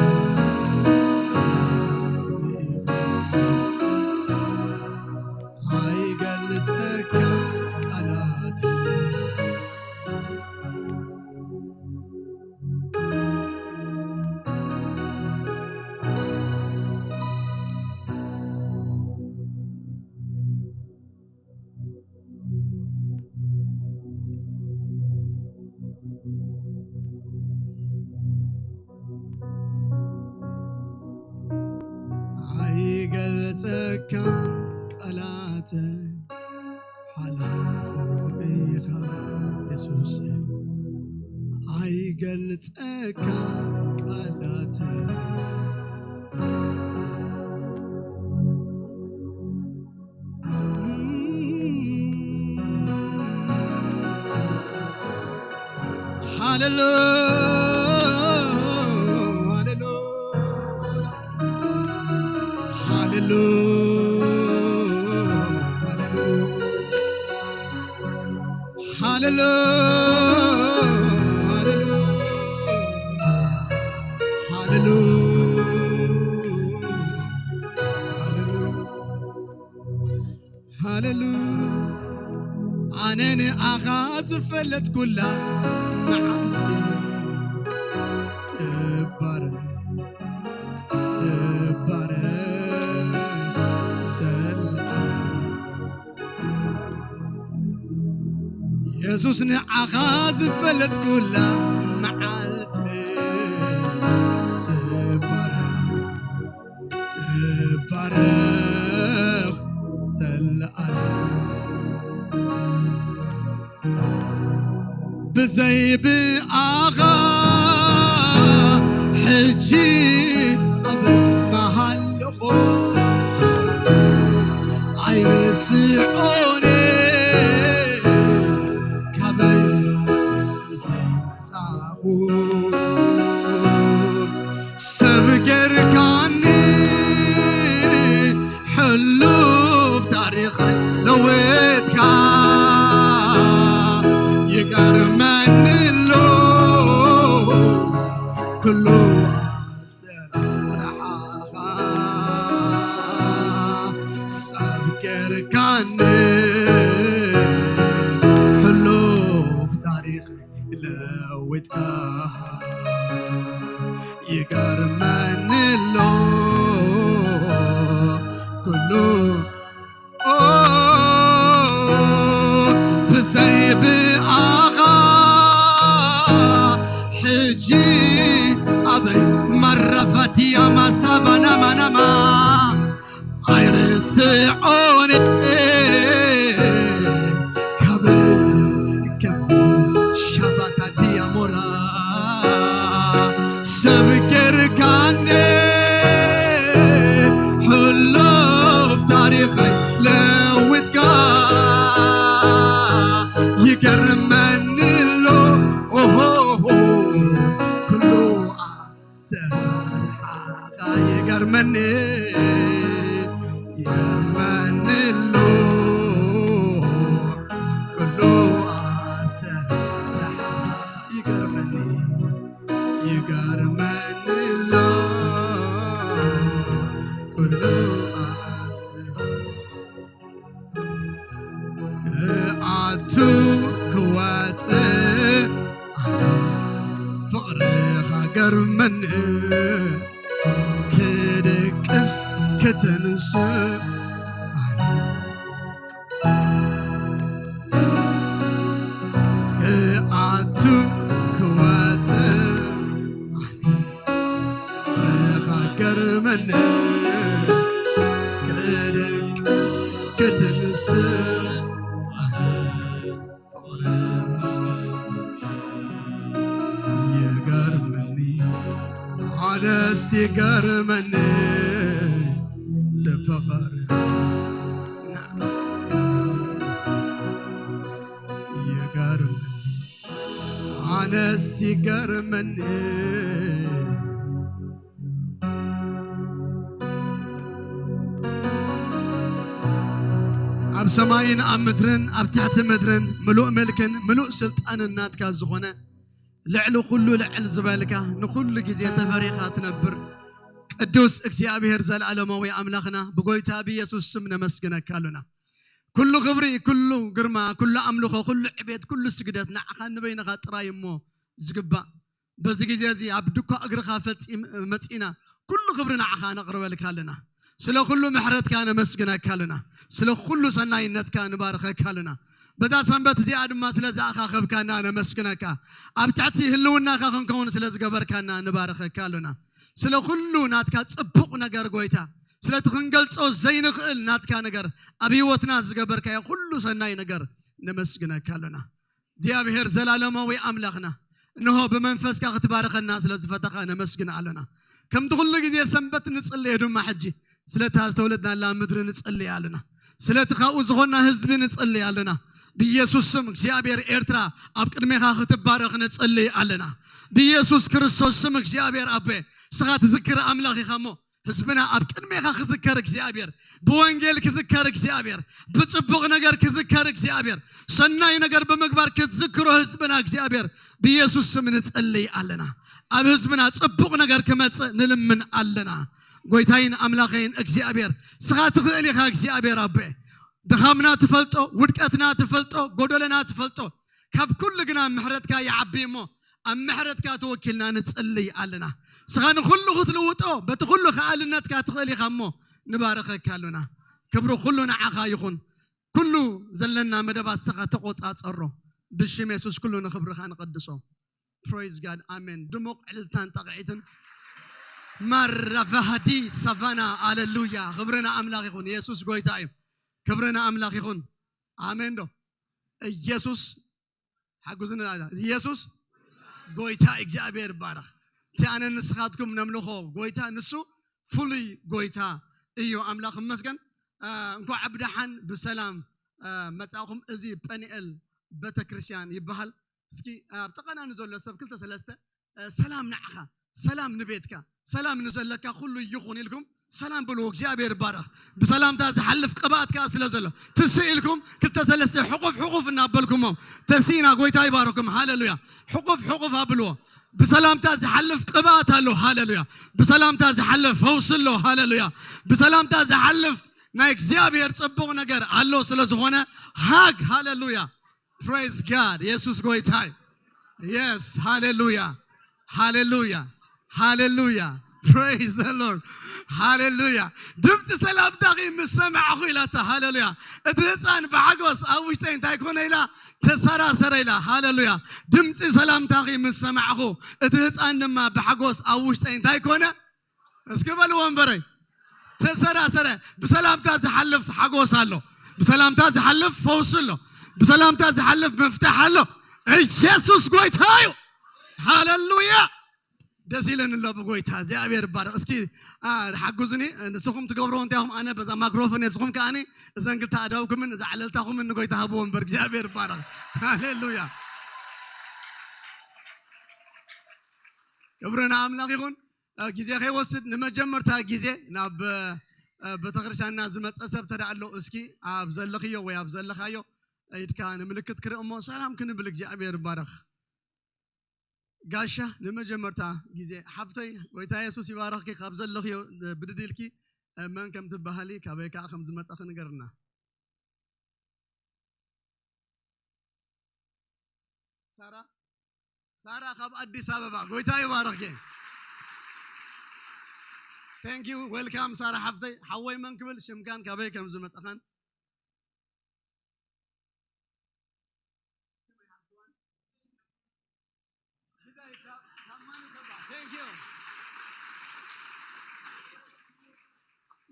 ኣይገልጸካን ቃላት። ጸካ ቃላተ ሓላፎ ኢኻ የሱስ፣ ኣይገልጸካ ቃላተ። ሃሌሉ-፣ ሃሌሉያ፣ ሃሌሉ-፣ ሃሌሉ-፣ ሃሌሉ-፣ ሃሌሉ-፣ ሃሌሉ-፣ ሃሌሉ-፣ ሃሌሉ-፣ ኣነ ንኣኻ ዝፈለጥኩላ መዓልቲ ትባረኽ፣ ትባረኽ ዘልኣለም። የሱስ ንዓኻ ዝፈለጥኩላ መዓልቲ ትባረኽ፣ ትባረኽ ዘለኣለም። ብዘይ ብኣኻ ሕጂ ኣብ መሃለኹ ኣይርስዖን ካበይ ጻኹ ሰብ ጌርካኒ ሕሉፍ ታሪኸይ ለወጥካ ይገርመኒ ኣሎ ኩሉ ኣሰራርሓኻ ሰብ ጌርካኒ ሕሉፍ ታሪኸይ ለዊጥካ ይገርመኒ ኣሎ ኩሉ ኦ ብዘይ ብኣኻ ሕጂ ኣበይ መረፈትያ ማሳባናማናማ ኣይርስዖን ካብ ከም ሻባታ ዲያሞራ ሰብ ጌርካኒ ሕሉፍ ታሪኸይ ለዊጥካ ይገርመኒ ኣሎ ኦሆሆ ኩሉ ኣሰራርሓኻ ይገርመኒ ይገርመኒ ኣሎ ኩሉ ኣሰራርሓኻ ይገርመኒ ይገርመኒ ኣሎ ኩሉ ኣሰራርሓ ክኣቱ ክወፅእ ኣነ ፍቕርኻ ገርመኒ ክድቅስ ክትንስእ ኣነ ክኣቱ ክወፅእ ኣነ ፍቕርኻ ገርመኒ ክድቅስ ክትንስእ ኣነ ይገርመኒ ኣነስ ይገርመኒ ተፈቐር ይገርመኒ ኣነስ ይገርመኒ ኣብ ሰማይን ኣብ ምድርን ኣብ ትሕቲ ምድርን ምሉእ ምልክን ምሉእ ስልጣንን ናትካ ዝኾነ ልዕሊ ኩሉ ልዕል ዝበልካ ንኩሉ ግዜ ተፈሪኻ ትነብር ቅዱስ እግዚኣብሔር ዘለዓለማዊ ኣምላኽና ብጎይታ ብየሱስ ስም ነመስግነካ ኣሉና። ኩሉ ክብሪ፣ ኩሉ ግርማ፣ ኩሉ ኣምልኾ፣ ኩሉ ዕቤት፣ ኩሉ ስግደት ንዓኻ ንበይንኻ ጥራይ እሞ ዝግባእ በዚ ግዜ እዚ ኣብ ድኳ እግርኻ ፈጺም መጺና ኩሉ ክብሪ ንዓኻ ነቕርበልካ ኣለና። ስለ ኩሉ ምሕረትካ ነመስግነካ ኣለና። ስለ ኩሉ ሰናይነትካ ንባርኸካ ኣለና። በዛ ሰንበት እዚኣ ድማ ስለ ዝኣኻኸብካና ነመስግነካ። ኣብ ትሕቲ ህልውናኻ ክንከውን ስለ ዝገበርካና ንባርኸካ ኣለና። ስለ ኩሉ ናትካ ጽቡቕ ነገር ጎይታ፣ ስለቲ ክንገልጾ ዘይንኽእል ናትካ ነገር፣ ኣብ ህይወትና ዝገበርካዮ ኩሉ ሰናይ ነገር ነመስግነካ ኣለና። እግዚኣብሔር ዘላለማዊ ኣምላኽና፣ እንሆ ብመንፈስካ ክትባርኸና ስለ ዝፈተኻ ነመስግን ኣለና። ከምቲ ኩሉ ግዜ ሰንበት ንጽልዮ ድማ ሕጂ ስለታ ዝተወለድናላ ምድሪ ንጽልይ ኣለና። ስለቲ ካብኡ ዝኾንና ህዝቢ ንጽልይ ኣለና። ብኢየሱስ ስም እግዚኣብሔር ኤርትራ ኣብ ቅድሜኻ ክትባረኽ ንጽልይ ኣለና። ብኢየሱስ ክርስቶስ ስም እግዚኣብሔር ኣቦ፣ ንስኻ ትዝክር ኣምላኽ ኢኻ እሞ ህዝብና ኣብ ቅድሜኻ ክዝከር እግዚኣብሔር፣ ብወንጌል ክዝከር እግዚኣብሔር፣ ብጽቡቕ ነገር ክዝከር እግዚኣብሔር፣ ሰናይ ነገር ብምግባር ክትዝክሮ ህዝብና እግዚኣብሔር ብኢየሱስ ስም ንጸልይ ኣለና። ኣብ ህዝብና ጽቡቕ ነገር ክመጽእ ንልምን ኣለና። ጎይታይን ኣምላኸይን እግዚኣብሔር፣ ንስኻ ትኽእል ኢኻ እግዚኣብሔር ኣቦ። ድኻምና ትፈልጦ፣ ውድቀትና ትፈልጦ፣ ጎደለና ትፈልጦ፣ ካብ ኩሉ ግና ምሕረትካ ይዓቢ እሞ ኣብ ምሕረትካ ተወኪልና ንጽልይ ኣለና። ንስኻ ንኹሉ ክትልውጦ በቲ ኩሉ ከኣልነትካ ትኽእል ኢኻ እሞ ንባረኸካ ኣለና። ክብሪ ኩሉ ንዓኻ ይኹን። ኩሉ ዘለና መደባት ንስኻ ተቆጻጸሮ። ብሽም የሱስ ኩሉ ንኽብርኻ ንቐድሶ። Praise God. ኣሜን። ድሙቕ ዕልልታን ጣቕዒትን። ማራቫሃዲ ሳቫና። ኣለሉያ። ክብሪ ንኣምላኽ ይኹን። የሱስ ጎይታ እዩ። ክብሪ ንኣምላኽ ይኹን። ኣሜን ዶ? ኢየሱስ ሓጉዝኒ። ኢየሱስ ጎይታ፣ እግዚኣብሔር ይባረኽ። እቲ ኣነ ንስኻትኩም ነምልኾ ጎይታ ንሱ ፍሉይ ጎይታ እዩ። ኣምላኽ ይመስገን። እ፣ እንኳዕ ብደሓን ብሰላም፣ እ፣ መጻእኹም። እዚ ጳኒኤል ቤተክርስትያን ይበሃል። እስኪ ኣብ ጥቓና ንዘሎ ሰብ ክልተ ሰለስተ፣ እ፣ ሰላም ንዓኻ፣ ሰላም ንቤትካ፣ ሰላም ንዘለካ ኩሉ ይኹን ኢልኩም ሰላም ብልዎ። እግዚኣብሔር ይባረኽ። ብሰላምታ ዝሓልፍ ቅብኣት ከኣ ስለ ዘሎ ትስእ ኢልኩም ክልተ ሰለስተ ሕቑፍ ሕቑፍ እናበልኩሞም ተስኢና። ጎይታ ይባረኩም። ሃሌሉያ። ሕቑፍ ሕቑፍ ኣብልዎ። ብሰላምታ ዝሓልፍ ቅብኣት ኣሎ። ሃሌሉያ። ብሰላምታ ዝሓልፍ ፈውሲ ኣሎ። ሃሌሉያ። ብሰላምታ ዝሓልፍ ናይ እግዚኣብሔር ጽቡቕ ነገር ኣሎ ስለ ዝኾነ ሃግ። ሃሌሉያ። Praise God. የሱስ ጎይታ እዩ። Yes. ሃሌሉያ። ሃሌሉያ። ሃሌሉያ። Praise the Lord. ሃሌሉያ። ድምፂ ሰላምታኺ ምስ ሰማዕኹ ኢላታ። ሃሌሉያ። እቲ ህፃን ብሓጎስ ኣብ ውሽጠይ እንታይ ኮነ ኢላ ተሰራሰረ ኢላ። ሃሌሉያ። ድምፂ ሰላምታኺ ምስ ሰማዕኹ እቲ ህፃን ድማ ብሓጎስ ኣብ ውሽጠይ እንታይ ኮነ? እስኪ በልዎ እምበረይ። ተሰራሰረ። ብሰላምታ ዝሓልፍ ሓጎስ ኣሎ። ብሰላምታ ዝሓልፍ ፈውሲ ኣሎ። ብሰላምታ ዝሓልፍ መፍትሕ ኣሎ። ኢየሱስ ጎይታ እዩ። ሃሌሉያ። ደስ ኢለን ኣሎ ብጎይታ። እግዚኣብሔር ይባረኽ። እስኪ፣ አ፣ ሓግዙኒ። ንስኹም ትገብርዎ እንታይ ኢኹም? ኣነ በዛ ማክሮፎን፣ ንስኹም ከኣኒ እዘን ክልተ ኣእዳውኩምን እዛ ዕልልታኹምን ንጎይታ ሃብዎ እምበር። እግዚኣብሔር ይባረኽ። ሃሌሉያ። ክብሪ ንኣምላኽ ይኹን። እ፣ ግዜ ከይወስድ ንመጀመርታ ግዜ ናብ፣ እ፣ ቤተክርስትያንና ዝመጸ ሰብ ተዳ ኣሎ፣ እስኪ ኣብ ዘለኽዮ ወይ ኣብ ዘለኻዮ ኢድካ ንምልክት ክርኢ እሞ ሰላም ክንብል። እግዚኣብሔር ይባረኽ። ጋሻ ንመጀመርታ ግዜ ሓፍተይ፣ ጎይታ የሱስ ይባረኽኪ። ካብ ዘለኽዮ፣ እ፣ ብድድ ኢልኪ፣ እ፣ መን ከም ትበሃሊ ካበይ ከኣ ከም ዝመጻኺ ንገርና። ሳራ፣ ሳራ ካብ ኣዲስ ኣበባ። ጎይታ ይባረኽኪ። Thank you, welcome ሳራ ሓፍተይ። ሓወይ መን ክብል ሽምካን ካበይ ከም ዝመጻኻን። Thank you.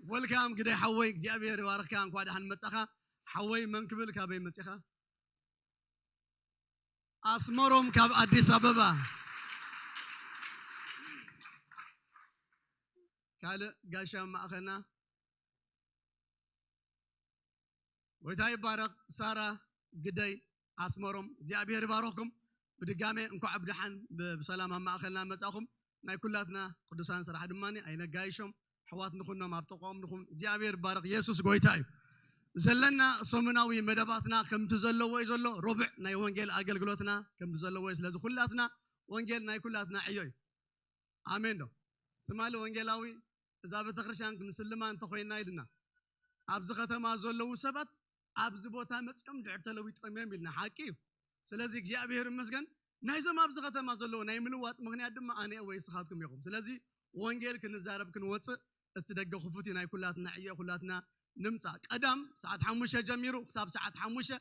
Welcome ግደይ ሓወይ፣ እግዚኣብሔር ይባርኽካ። እንኳዕ ደሓን መጻኻ ሓወይ። መን ክብል ካበይ መጺኻ? ኣስመሮም ካብ ኣዲስ ኣበባ። ካልእ ጋሻ ማእኸልና። ጎይታ ይባረኽ። ሳራ ግደይ ኣስመሮም፣ እግዚኣብሔር ይባረኽኩም። ብድጋሜ እንኳዕ ብደሓን ብ-፣ ብሰላም ኣብ ማእኸልና መጻኹም። ናይ ኩላትና ቅዱሳን ስራሕ ድማ ኣይነጋይሾም። ኣሕዋት ንኹኖም ኣብ ጥቕኦም ንኹን። እግዚኣብሔር ይባረኽ። የሱስ ጎይታ እዩ። ዘለና ሰሙናዊ መደባትና ከምቲ ዘለዎ እዩ ዘሎ። ሮብዕ ናይ ወንጌል ኣገልግሎትና ከምቲ ዘለዎ እዩ። ስለዚ ኩላትና ወንጌል ናይ ኩላትና ዕዮ እዩ። ኣሜን ዶ? ትማሊ ወንጌላዊ እዛ ቤተክርስትያን ክንስልማ እንተኾይንና ኢልና፣ ኣብዚ ከተማ ዘለዉ ሰባት ኣብዚ ቦታ መጺኦም ድሕር ተለዊጦም እዮም ኢልና። ሓቂ እዩ። ስለዚ እግዚኣብሔር ይመስገን። ናይዞም ኣብዚ ከተማ ዘለዉ ናይ ምልዋጥ ምኽንያት ድማ ኣነ ወይ ንስኻትኩም ኢኹም። ስለዚ ወንጌል ክንዛረብ ክንወጽእ እቲ ደገ ክፉት እዩ። ናይ ኩላትና ዕዮ ኩላትና ንምጻእ። ቀዳም ሰዓት ሓሙሽተ ጀሚሩ ክሳብ ሰዓት ሓሙሽተ፣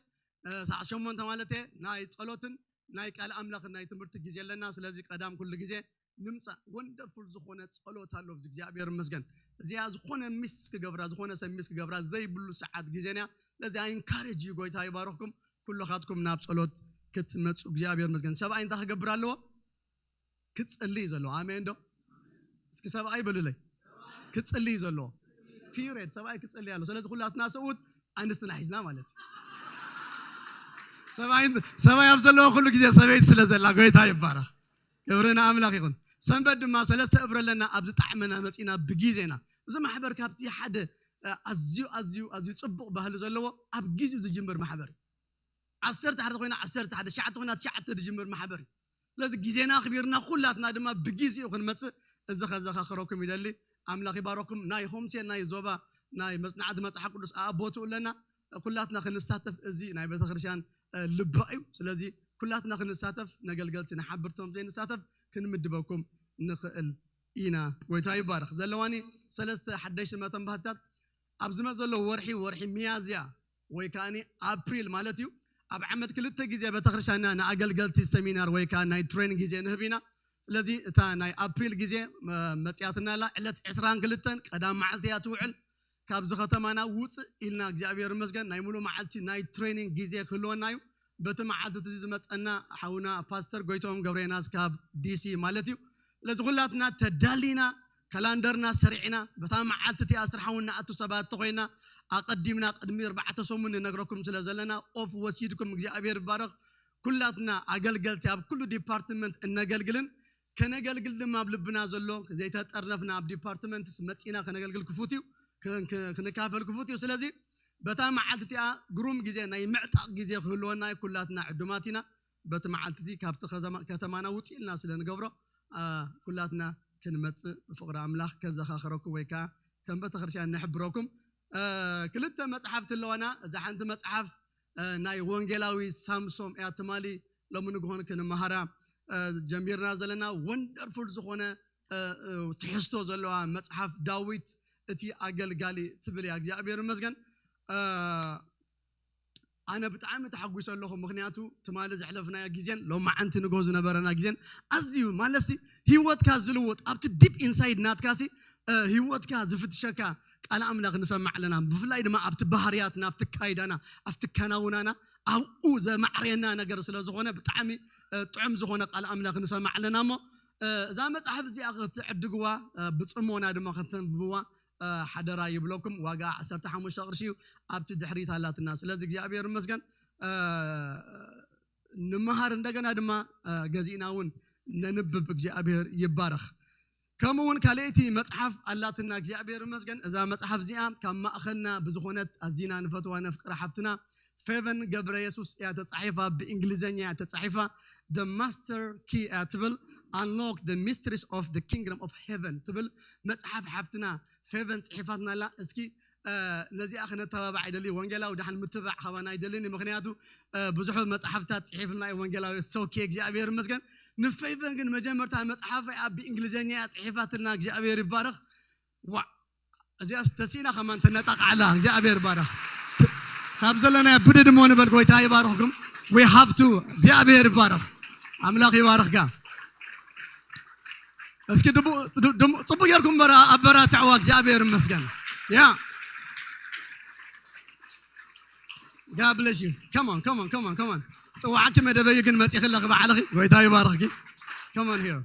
እ፣ ሰዓት ሸሞንተ ማለት እየ፣ ናይ ጸሎትን ናይ ቃል ኣምላኽን ናይ ትምህርቲ ግዜ ኣለና። ስለዚ ቀዳም ኩሉ ግዜ ንምጻእ። ወንደርፉል ዝኾነ ጸሎት ኣሎ ኣብዚ። እግዚኣብሔር ይመስገን። እዚኣ ዝኾነ ሚስ ክገብራ፣ ዝኾነ ሰብ ሚስ ክገብራ ዘይብሉ ሰዓት ግዜን እያ። ስለዚ ኣይ ኢንካሬጅ እዩ። ጎይታ ይባርኽኩም። ኩልኻትኩም ናብ ጸሎት ክትመጹ እግዚኣብሔር መስገን። ሰብኣይ እንታይ ክገብር ኣለዎ? ክጽሊ እዩ ዘለዎ። ኣሜን ዶ? እስኪ ሰብኣይ በሉለይ። ክጽሊ እዩ ዘለዎ። ፒሪየድ። ሰብኣይ ክጽሊ ኣለዎ። ስለዚ ኩላትና ሰብኡት ኣንስትና ሒዝና ማለት እዩ። ሰብኣይ፣ ሰብኣይ ኣብ ዘለዎ ኩሉ ግዜ ሰበይቲ ስለ ዘላ ጎይታ ይባረኽ። ክብሪ ንኣምላኽ ይኹን። ሰንበት ድማ ሰለስተ እብረ ኣለና፣ ኣብ ዝጣዕመና መጺና ብግዜና። እዚ ማሕበር ካብቲ ሓደ፣ እ፣ ኣዝዩ፣ ኣዝዩ፣ ኣዝዩ ጽቡቕ ባህሊ ዘለዎ ኣብ ግዜኡ ዝጅምር ማሕበር እዩ። ዓሰርተ ሓደ ኮይና ዓሰርተ ሓደ፣ ትሽዓተ ኮይና ትሽዓተ ዝጅምር ማሕበር እዩ። ስለዚ ግዜና ኣኽቢርና ኩላትና ድማ ብግዜኡ ክንመጽእ እዚ ከዘኻኽረኩም ይደሊ። ኣምላኽ ይባረኩም። ናይ ሆምሴ ናይ ዞባ ናይ መጽናዕቲ መጽሓፍ ቅዱስ ኣቦትኡ ኣለና። ኩላትና ክንሳተፍ፣ እዚ ናይ ቤተክርስትያን፣ እ፣ ልባ እዩ። ስለዚ ኩላትና ክንሳተፍ፣ ነገልገልቲ ንሓብርቶም ዘይንሳተፍ ክንምድበኩም ንኽእል ኢና። ጎይታ ይባረኽ። ዘለዋኒ ሰለስተ ሓደሽቲ መተንባህትታት ኣብ ዝመጽእ ዘሎ ወርሒ፣ ወርሒ ሚያዝያ ወይ ከኣኒ ኣፕሪል ማለት እዩ፣ ኣብ ዓመት ክልተ ግዜ ቤተክርስትያንና ንኣገልገልቲ ሰሚናር ወይ ከኣ ናይ ትሬኒንግ ግዜ ንህብ ኢና። ስለዚ እታ ናይ ኣፕሪል ግዜ፣ መ-፣ መጽያትና ኣላ። ዕለት ዕስራን ክልተን ቀዳም መዓልቲ እያ ትውዕል። ካብዚ ከተማና ውጽእ ኢልና እግዚኣብሔር ይመስገን ናይ ሙሉ መዓልቲ ናይ ትሬኒንግ ግዜ ክህልወና እዩ። በቲ መዓልቲ እቲ ዝመጸና ሓውና ፓስተር ጎይቶም ገብረየናስ ካብ ዲሲ ማለት እዩ። ስለዚ ኩላትና ተዳሊና ካላንደርና ሰሪዕና በታ መዓልቲ እቲኣ ስራሕ እውን ንኣቱ ሰባት ተኾይና ኣቐዲምና ቅድሚ ኣርባዕተ ሰሙን ንነግረኩም ስለ ዘለና ኦፍ ወሲድኩም እግዚኣብሔር ይባረኽ። ኩላትና ኣገልገልቲ ኣብ ኩሉ ዲፓርትመንት እነገልግልን ከነገልግል ድማ ኣብ ልብና ዘሎ ዘይተጠርነፍና ኣብ ዲፓርትመንትስ መጺና ከነገልግል ክፉት እዩ፣ ክ-፣ ክ-፣ ክንካፈል ክፉት እዩ። ስለዚ በታ መዓልቲ እቲኣ ግሩም ግዜ ናይ ምዕጣቕ ግዜ ክህልወና እዩ። ኩላትና ዕዱማት ኢና። በቲ መዓልቲ እዚ ካብቲ ከዘማ-፣ ከተማና ውጽእ ኢልና ስለ ንገብሮ፣ አ፣ ኩላትና ክንመጽእ ብፍቕሪ ኣምላኽ ከዘኻኽረኩም ወይ ከኣ ከም ቤተክርስትያን ንሕብረኩም። አ፣ ክልተ መጽሓፍቲ ኣለዋና። እዛ ሓንቲ መጽሓፍ፣ አ፣ ናይ ወንጌላዊ ሳምሶም እያ። ትማሊ ሎሚ ንግሆን ክንመሃራ፣ አ፣ ጀሚርና ዘለና ወንደርፉል ዝኾነ፣ አ፣ አ፣ ትሕዝቶ ዘለዋ መጽሓፍ ዳዊት እቲ ኣገልጋሊ ትብል እያ። እግዚኣብሔር ይመስገን። አ፣ ኣነ ብጣዕሚ ተሓጒሰ ኣለኹ። ምኽንያቱ ትማሊ ዘሕለፍናዮ ግዜን ሎማዓንቲ ንግሆ ዝነበረና ግዜን ኣዝዩ ማለትሲ ህይወትካ ዝልውጥ ኣብቲ ዲፕ ኢንሳይድ ናትካሲ፣ እ፣ ህይወትካ ዝፍትሸካ ቃል ኣምላኽ ንሰማዕ ኣለና። ብፍላይ ድማ ኣብቲ ባህርያትና፣ ኣብቲ ካይዳና፣ ኣብቲ ከናውናና ኣብኡ ዘማዕርየና ነገር ስለ ዝኾነ ብጣዕሚ፣ እ፣ ጥዑም ዝኾነ ቃል ኣምላኽ ንሰማዕ ኣለና። እሞ፣ እ፣ እዛ መጽሓፍ እዚኣ ክትዕድግዋ፣ እ፣ ብጽሞና ድማ ከተንብብዋ እ፣ ሓደራ ይብለኩም። ዋጋ ዓሰርተ ሓሙሽተ ቅርሺ እዩ። ኣብቲ ድሕሪት ኣላትና። ስለዚ እግዚኣብሔር ይመስገን፣ እ፣ ንምሃር፣ እንደገና ድማ፣ እ፣ ገዚእና እውን ነንብብ። እግዚኣብሔር ይባረኽ። ከምኡ እውን ካልኣይቲ መጽሓፍ ኣላትና። እግዚኣብሔር ይመስገን። እዛ መጽሓፍ እዚኣ ካብ ማእኸልና ብዝኾነት ኣዚና ንፈትዋ ነፍቅራ ሓፍትና ፌቨን ገብረ የሱስ እያ ተጻሒፋ፣ ብእንግሊዝኛ እያ ተጻሒፋ። The Master Key እያ ትብል። Unlock the Mysteries of the Kingdom of Heaven ትብል መጽሓፍ ሓፍትና ፌቨን ጽሒፋትና ኣላ። እስኪ፣ እ፣ ነዚኣ ክነተባባዕ ይደሊ። ወንጌላዊ ደሓን ምትባዕ ካባና ይደልኒ፣ ምኽንያቱ፣ እ፣ ብዙሕ መጽሓፍታት ጽሒፍልና እዩ ወንጌላዊ። ሶኬ እግዚኣብሔር ይመስገን። ንፌቨን ግን መጀመርታ መጽሓፍ ሪኣ ብእንግሊዝኛ እያ ጽሒፋትና። እግዚኣብሔር ይባረኽ። ዋ፣ እዚኣስ ተሲእና ከማን ተነጣቃዕላ። እግዚኣብሔር ይባረኽ። ካብ ዘለናዮ ብድድ እሞ ንበል። ጎይታ ይባርኽኩም። We have to። እግዚኣብሔር ይባረኽ። ኣምላኽ ይባርኽካ። እስኪ ድቡ-፣ ድ-፣ ድሙ-፣ ጽቡቅ ጌርኩም በራ-፣ ኣበራትዕዋ። እግዚኣብሔር ይመስገን። ያ፣ God bless you. Come on, come on, come on, come on. ጽዋዕኪ መደበዩ ግን መጺኺ ኣለኺ ባዕልኺ። ጎይታ ይባርኽኪ። Come on here.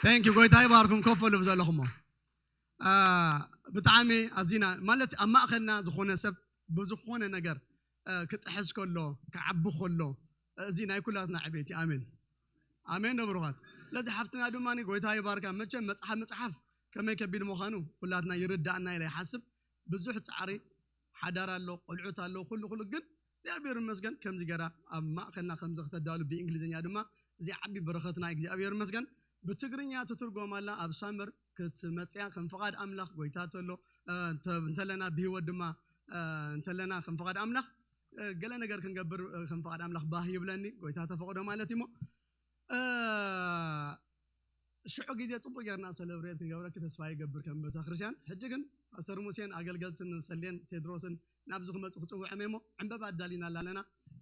Thank you። ጎይታ ይባርኩም። ኮፍ በሉ ብዘለኹሞ። አ፣ ብጣዕሚ ኣዚና ማለት ኣብ ማእኸልና ዝኾነ ሰብ ብዝኾነ ነገር፣ አ፣ ክጥሕስ ከሎ፣ ክዓቢ ከሎ፣ እዚ ናይ ኩላትና ዕቤት እዩ። ኣሜን። ኣሜን ዶ ብሩኻት? ስለዚ ሓፍትና ድማ ጎይታ ይባርካ። መቸም መጽሓፍ ምጽሓፍ ከመይ ከቢድ ምዃኑ ኩላትና ይርዳእና ኢለ ይሓስብ። ብዙሕ ጻዕሪ፣ ሓዳር ኣሎ፣ ቆልዑት ኣሎ፣ ኩሉ ኩሉ። ግን እግዚኣብሔር ይመስገን ከምዚ ገራ ኣብ ማእከልና ከምዚ ከተዳሉ ብእንግሊዝኛ ድማ እዚ ዓቢ በረኸትና እዩ። እግዚኣብሔር ይመስገን። ብትግርኛ ትትርጎም ኣላ፣ ኣብ ሳመር ክትመጽያ ከም ፍቓድ ኣምላኽ ጎይታ ተሎ፣ እ፣ እንተ-፣ እንተለና ብህይወት ድማ፣ እ፣ እንተለና ከም ፍቓድ ኣምላኽ፣ እ፣ ገለ ነገር ክንገብር፣ እ፣ ከም ፍቓድ ኣምላኽ ባህ ይብለኒ፣ ጎይታ ተፈቕዶ ማለት እዩ። እሞ፣ እ፣ ሽዑ ግዜ ጽቡቕ ጌርና ሰለብሬት ክንገብረኪ ተስፋ ይገብር ከም ቤተክርስትያን። ሕጂ ግን ፓስተር ሙሴን ኣገልገልትን ሰሌን ቴድሮስን ናብዚ ክመጹ ክጽውዖም እየ። እሞ ዕምበባ ኣዳሊና ኣለና።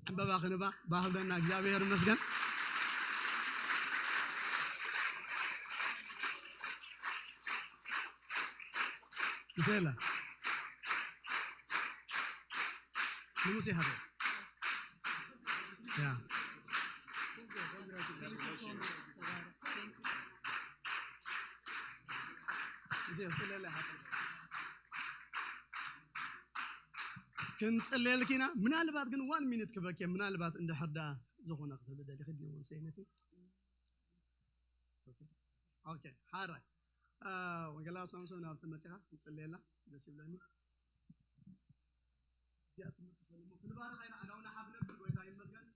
ዕምበባ ክንባ ባህ ብለና። እግዚኣብሔር ይመስገን። ንሰላ ንሙሴ ሃበ። ያ። ክንጽልየልኪ ኢና። ምናልባት ግን ዋን ሚኒት ክበኪ ምናልባት እንድሕር ደኣ ዝኾነ ክትብል ደሊኺ ድዩ ወንሰይነቲ? ኦኬ፣ ሓራይ። አ፣ ወንጌላዊ ሳምሶን ናብቲ መጺኻ ክንጽልየላ ደስ ይብለኒ። እዚኣ ትምህርቲ ፈልሙ። ክንባረኽ ኢና። ኣዳውና ሓፍ ነብል። ጎይታ ይመስገን።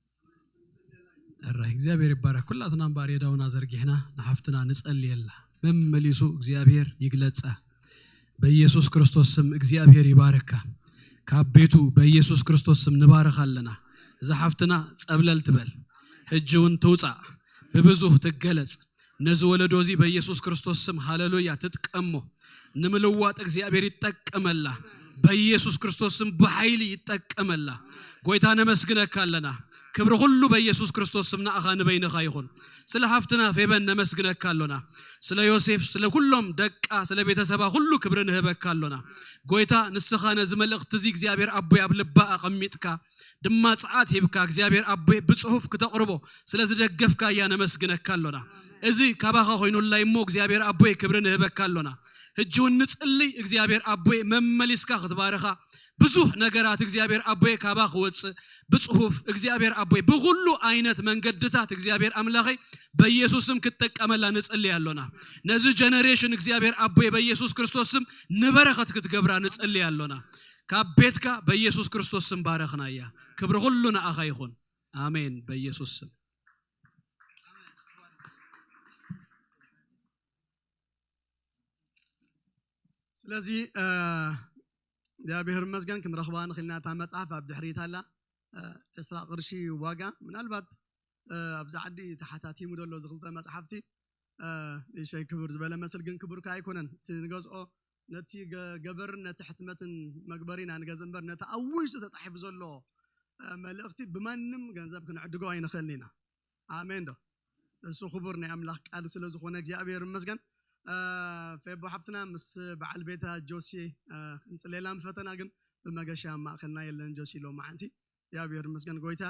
ሕራይ እግዚኣብሔር ይባረክ። ኩላትና እምበኣር የዳውና ዘርጊሕና ንሓፍትና ንጸልየላ። መመሊሱ እግዚኣብሔር ይግለጻ። በኢየሱስ ክርስቶስ ስም እግዚኣብሔር ይባርካ። ካብ ቤቱ በኢየሱስ ክርስቶስ ስም ንባርኽ ኣለና። እዛ ሓፍትና ጸብለል ትበል። ሕጂ እውን ትውጻእ። ብብዙህ ትገለጽ። ነዚ ወለዶ እዚ በኢየሱስ ክርስቶስ ስም ሃሌሉያ ትጥቀሞ። ንምልዋጥ እግዚኣብሔር ይጠቀመላ። በኢየሱስ ክርስቶስ ስም ብሓይሊ ይጠቀመላ። ጎይታ ነመስግነካ ኣለና። ክብሪ ኩሉ በኢየሱስ ክርስቶስ ስም ንኣኻ ንበይንኻ ይኹን። ስለ ሃፍትና ፌበን ነመስግነካ ኣሎና። ስለ ዮሴፍ፣ ስለ ኩሎም ደቃ፣ ስለ ቤተሰባ ኩሉ ክብሪ ንህበካ ኣሎና። ጎይታ ንስኻ ነዚ መልእኽቲ እዚ እግዚኣብሔር ኣቦይ ኣብ ልባ ኣቐሚጥካ ድማ ጽዓት ሂብካ እግዚኣብሔር ኣቦይ ብጽሑፍ ክተቕርቦ ስለ ዝደገፍካ እያ ነመስግነካ ኣሎና። እዚ ካባኻ ኮይኑላይ እሞ እግዚኣብሔር ኣቦይ ክብሪ ንህበካ ኣሎና። ሕጂ እውን ንጽሊ እግዚኣብሔር ኣቦይ መመሊስካ ክትባርኻ ብዙሕ ነገራት እግዚኣብሔር ኣቦይ ካባ ክወጽእ ብጽሑፍ እግዚኣብሔር ኣቦይ ብኹሉ ዓይነት መንገድታት እግዚኣብሔር ኣምላኸይ በኢየሱስ ስም ክትጥቀመላ ንጽሊ ኣሎና። ነዚ ጀነሬሽን እግዚኣብሔር ኣቦይ በኢየሱስ ክርስቶስ ስም ንበረኸት ክትገብራ ንጽሊ ኣሎና። ካብ ቤትካ በኢየሱስ ክርስቶስ ስም ባረኽናያ። ክብሪ ኩሉ ንኣኻ ይኹን። ኣሜን። በኢየሱስ ስም። ስለዚ፣ እ፣ እግዚኣብሔር ይመስገን ክንረኽባ ንኽእልና እታ መጽሓፍ ኣብ ድሕሪት ኣላ። እ፣ ዕስራ ቅርሺ ዋጋ። ምናልባት፣ እ፣ ኣብዚ ዓዲ ተሓታቲሙ ዘሎ እዚ ክልተ መጽሓፍቲ፣ እ፣ ንእሽተይ ክብር ዝበለ መስል ግን ክቡር ከኣ ኣይኮነን። እቲ ንገዝኦ ነቲ ገ-፣ ገበርን ነቲ ሕትመትን መግበሪና ንገዝእ እምበር ነቲ ኣብ ውሽጡ ተጻሒፉ ዘሎ፣ እ፣ መልእኽቲ ብማንም ገንዘብ ክንዕድጎ ኣይንኽእልን ኢና። ኣሜን ዶ? እሱ ክቡር ናይ ኣምላኽ ቃል ስለ ዝኾነ እግዚኣብሔር ይመስገን። እ፣ ፌቦ ሓፍትና ምስ በዓል ቤታ ጆሲ፣ እ፣ ክንጽልየላ ምፈተና ግን ብመገሻ ኣብ ማእከልና የለን ጆሲ ሎማዓንቲ። እግዚኣብሔር ይመስገን፣ ጎይታ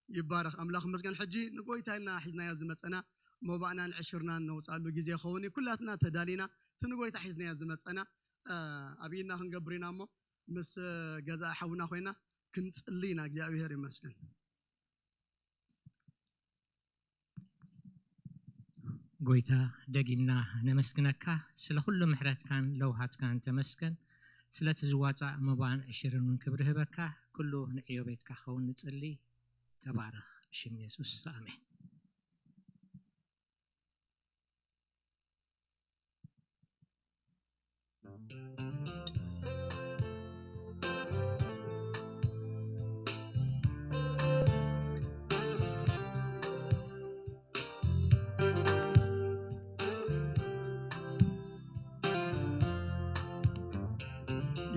ይባረኽ፣ ኣምላኽ ይመስገን። ሕጂ ንጎይታ ኢልና ሒዝናዮ ዝመጸና መባእናን ዕሽርናን ነውጻሉ ግዜ ክኸውን እዩ። ኩላትና ተዳሊና እቲ ንጎይታ ሒዝናዮ ዝመጸና፣ እ፣ ኣብ ኢድና ክንገብር ኢና እሞ ምስ ገዛ ሓውና ኮይና ክንጽሊ ኢና። እግዚኣብሔር ይመስገን። ጎይታ ደጊምና ነመስግነካ ስለ ኩሉ ምሕረትካን ለውሃትካን ተመስገን። ስለቲ ዝዋጻእ መባን ዕሽርን እውን ክብሪ ህበካ። ኩሉ ንዕዮ ቤትካ ክኸውን ንጽሊ። ተባረኽ ብሽም የሱስ ኣሜን።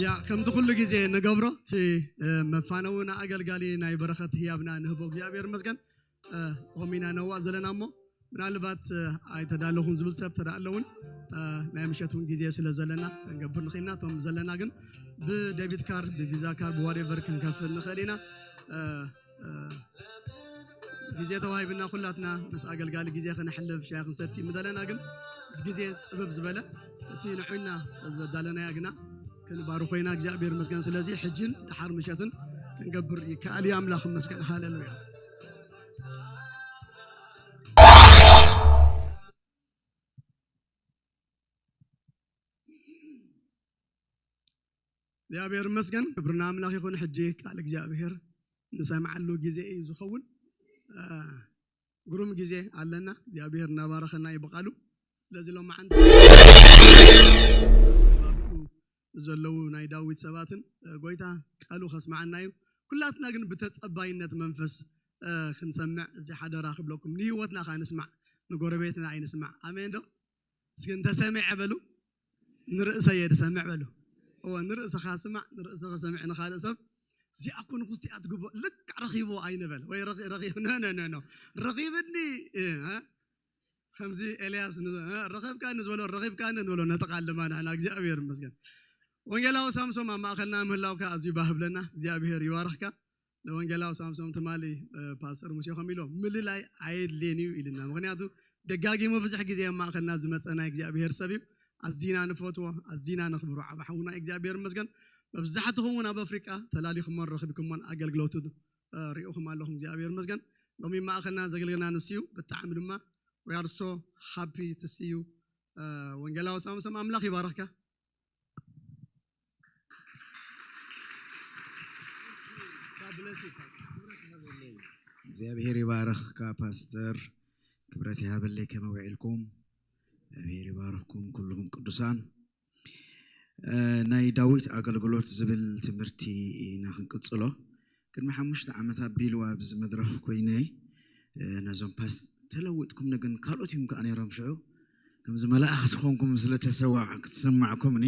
ያ ከምቲ ኩሉ ግዜ ንገብሮ እቲ፣ እ፣ መፋነዊ ንኣገልጋሊ ናይ በረኸት ህያብና ንህቦ እግዚኣብሔር ይመስገን። እ፣ ኾም ኢና ነዋእ ዘለና እሞ ምናልባት፣ እ፣ ኣይተዳለኹን ዝብል ሰብ ተዳ ኣለውን፣ እ፣ ናይ ምሸት እውን ግዜ ስለ ዘለና ክንገብር ንኽእልና እቶም ዘለና ግን ብደቢት ካርድ ብቪዛ ካርድ ብዋቴቨር ክንከፍል ንኽእል ኢና። እ፣ እ፣ ግዜ ተዋሂብና ኩላትና ምስ ኣገልጋሊ ግዜ ከነሕልፍ ሻሂ ክንሰቲ ምደለና ግን ምስ ግዜ ጽብብ ዝበለ እቲ ንዑና ዘዳለናያ ግና ክንባርኾ ኢና እግዚኣብሔር ይመስገን። ስለዚ ሕጅን ደሓር ምሸትን ክንገብር ይከኣል እዩ። ኣምላኽ ይመስገን። ሃሌሉያ። እግዚኣብሔር ይመስገን። ክብሪ ንኣምላኽ ይኹን። ሕጂ ቃል እግዚኣብሔር ንሰምዓሉ ግዜ እዩ ዝኸውን። እ፣ ግሩም ግዜ ኣለና። እግዚኣብሔር እናባረኸና እዩ ብቃሉ። ስለዚ ሎማዓንቲ ዘለዉ ናይ ዳዊት ሰባትን፣ እ፣ ጎይታ ቃሉ ከስምዓና እዩ። ኩላትና ግን ብተጸባይነት መንፈስ፣ እ፣ ክንሰምዕ እዚ ሓደራ ክብለኩም። ንህይወትና ከኣ ንስማዕ፣ ንጎረቤትና ኣይንስማዕ። ኣሜን ዶ? እስኪ እንተሰሚዐ በሉ፣ ንርእሰ እየ ዝሰምዕ በሉ። እወ፣ ንርእስኻ ስማዕ፣ ንርእስኻ ሰሚዕ ንኻልእ ሰብ። እዚኣ እኮ ንኩስቲኣ ትግብኦ፣ ልክዕ ረኺብዎ ኣይንበል። ወይ ረኺ-፣ ረኺ-፣ ኖ፣ ኖ፣ ኖ፣ ኖ። ረኺብኒ፣ እ፣ እ፣ ከምዚ ኤልያስ ን-፣ እ፣ ረኸብካኒ ዝበሎ፣ ረኺብካኒ ንበሎ፣ ነቲ ቃል ድማ ንሕና፣ እግዚኣብሔር ይመስገን። ወንጌላዊ ሳምሶም ኣብ ማእኸልና ምህላውካ ኣዝዩ ባህ ብለና። እግዚኣብሔር ይባርኽካ። ንወንጌላዊ ሳምሶም ትማሊ እ፣ ፓስተር ሙሴ ከም ኢሎ ምልላይ ኣየድልየን እዩ ኢልና። ምክንያቱ ደጋጊሙ ብዙሕ ግዜ ኣብ ማእኸልና ዝመፀ ናይ እግዚኣብሔር ሰብ እዩ። ኣዚና ንፈትዎ፣ ኣዚና ነኽብሮ ዓብ ሓውና እግዚኣብሔር ይመስገን። መብዛሕትኹም እውን ኣብ ኣፍሪቃ ተላሊኹሞን ረኺብኩሞን ኣገልግሎቱ እ፣ ሪእኹም ኣለኹም እግዚኣብሔር ይመስገን። ሎሚ ማእኸልና ዘገልግልና ንሱ እዩ። ብጣዕሚ ድማ we are so happy to see you። እ፣ ወንጌላዊ ሳምሶም ኣምላኽ ይባርኽካ። እግዚኣብሔር ይባርኽካ ፓስተር፣ ክብረት ይሃበለይ። ከመይ ውዒልኩም? እግዚኣብሔር ይባርኽኩም ኩልኹም ቅዱሳን። እ፣ ናይ ዳዊት ኣገልግሎት ዝብል ትምህርቲ ኢና ክንቅጽሎ። ቅድሚ ሓሙሽተ ዓመት ኣቢሉ ኣብዚ መድረኽ ኮይነ እ፣ ነዞም ፓስ ተለዊጥኩም ግን ካልኦት እዮም ከዓ ነይሮም ሽዑ ከምዚ መላእኽቲ ኮንኩም ስለ ተሰዋ ክትስማዕኩምኒ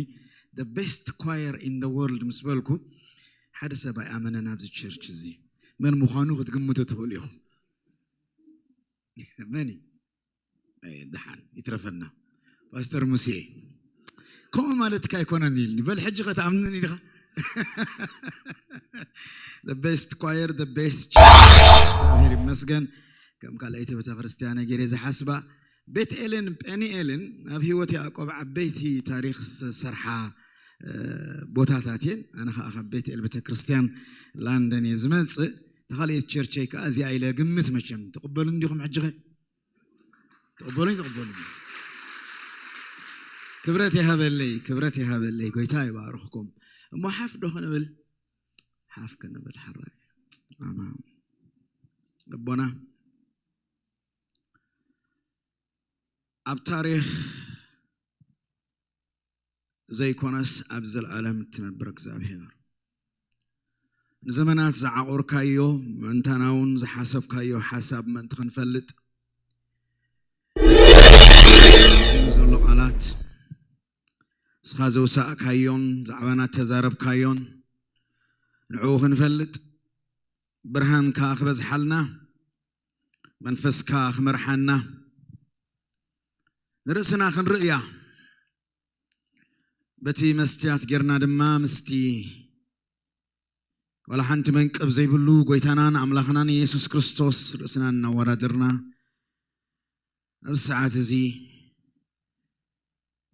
the best choir in the world ምስ በልኩ ሓደ ሰብ ኣይኣመነን ኣብዚ ቸርች እዚ መን ምዃኑ ክትግምቱ ትኽእሉ ኢኹም። መን እዩ? ኣይ፣ ደሓን ይትረፈና። ፓስተር ሙሴ ከምኡ ማለትካ ኣይኮነን ኢልኒ። በል ሕጂ ኸ ትኣምንኒ ዲኻ? The best choir, the best church. እግዚኣብሔር ይመስገን። ከም ካልኣይቲ ቤተክርስትያን ገይረ ዝሓስባ ቤትኤልን ጴኒኤልን ኣብ ህይወት ያዕቆብ ዓበይቲ ታሪክ ዝሰርሓ እ፣ ቦታታት እየን። ኣነ ከዓ ካብ ቤትኤል ቤተክርስትያን ላንደን እየ ዝመፅእ። ተኻልኤት ቸርቸይ ከዓ እዚኣ ኢለ ግምት መቸም ትቕበሉ እንዲኹም ሕጂ ኸ? ትቕበሉኝ ትቕበሉኝ። ክብረት ይሃበለይ፣ ክብረት ይሃበለይ። ጎይታ ይባርኽኩም። እሞ ሓፍ ዶ ክንብል? ሓፍ ክንብል ሓራይ። ኣማን። ኣቦና ኣብ ታሪኽ ዘይኮነስ ኣብ ዘለኣለም እትነብር እግዚኣብሔር ንዘመናት ዝዓቆርካዮ ምእንታና እውን ዝሓሰብካዮ ሓሳብ ምእንቲ ክንፈልጥ ዘሎ ቃላት ንስኻ ዘውሳእካዮን ብዛዕባና እተዛረብካዮን ንዕኡ ክንፈልጥ ብርሃንካ ክበዝሓልና መንፈስካ ክመርሓና ንርእስና ክንርእያ በቲ መስትያት ጌርና ድማ ምስቲ ዋላ ሓንቲ መንቅብ ዘይብሉ ጎይታናን ኣምላኽናን የሱስ ክርስቶስ ርእስና እናወዳደርና ኣብዚ ሰዓት እዚ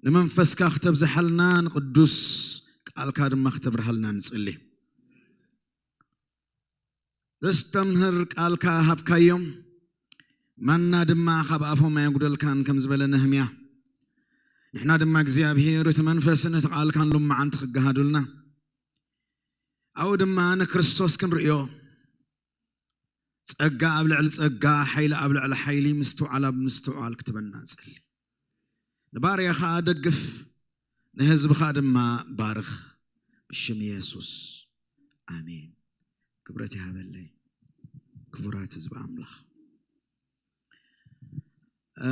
ንመንፈስካ ክተብዝሓልና ንቅዱስ ቃልካ ድማ ክተብርሃልና ንጽሊ። ዘስተምህር ቃልካ ሃብካዮም፣ ማና ድማ ካብ ኣፎም ኣየጉደልካን ከም ዝበለ ነህምያ፣ ንሕና ድማ እግዚኣብሔር እቲ መንፈስን እቲ ቃልካን ሎመዓንቲ ክገሃዱልና ኣብኡ ድማ ንክርስቶስ ክንርእዮ ጸጋ ኣብ ልዕሊ ጸጋ ሓይሊ ኣብ ልዕሊ ሓይሊ ምስትውዓል ኣብ ምስትውዓል ክትበና ጸሊ። ንባርያኻ ደግፍ፣ ንህዝብኻ ድማ ባርኽ። ብሽም የሱስ ኣሜን። ክብረት ይሃበለይ ክቡራት ህዝቢ ኣምላኽ። እ፣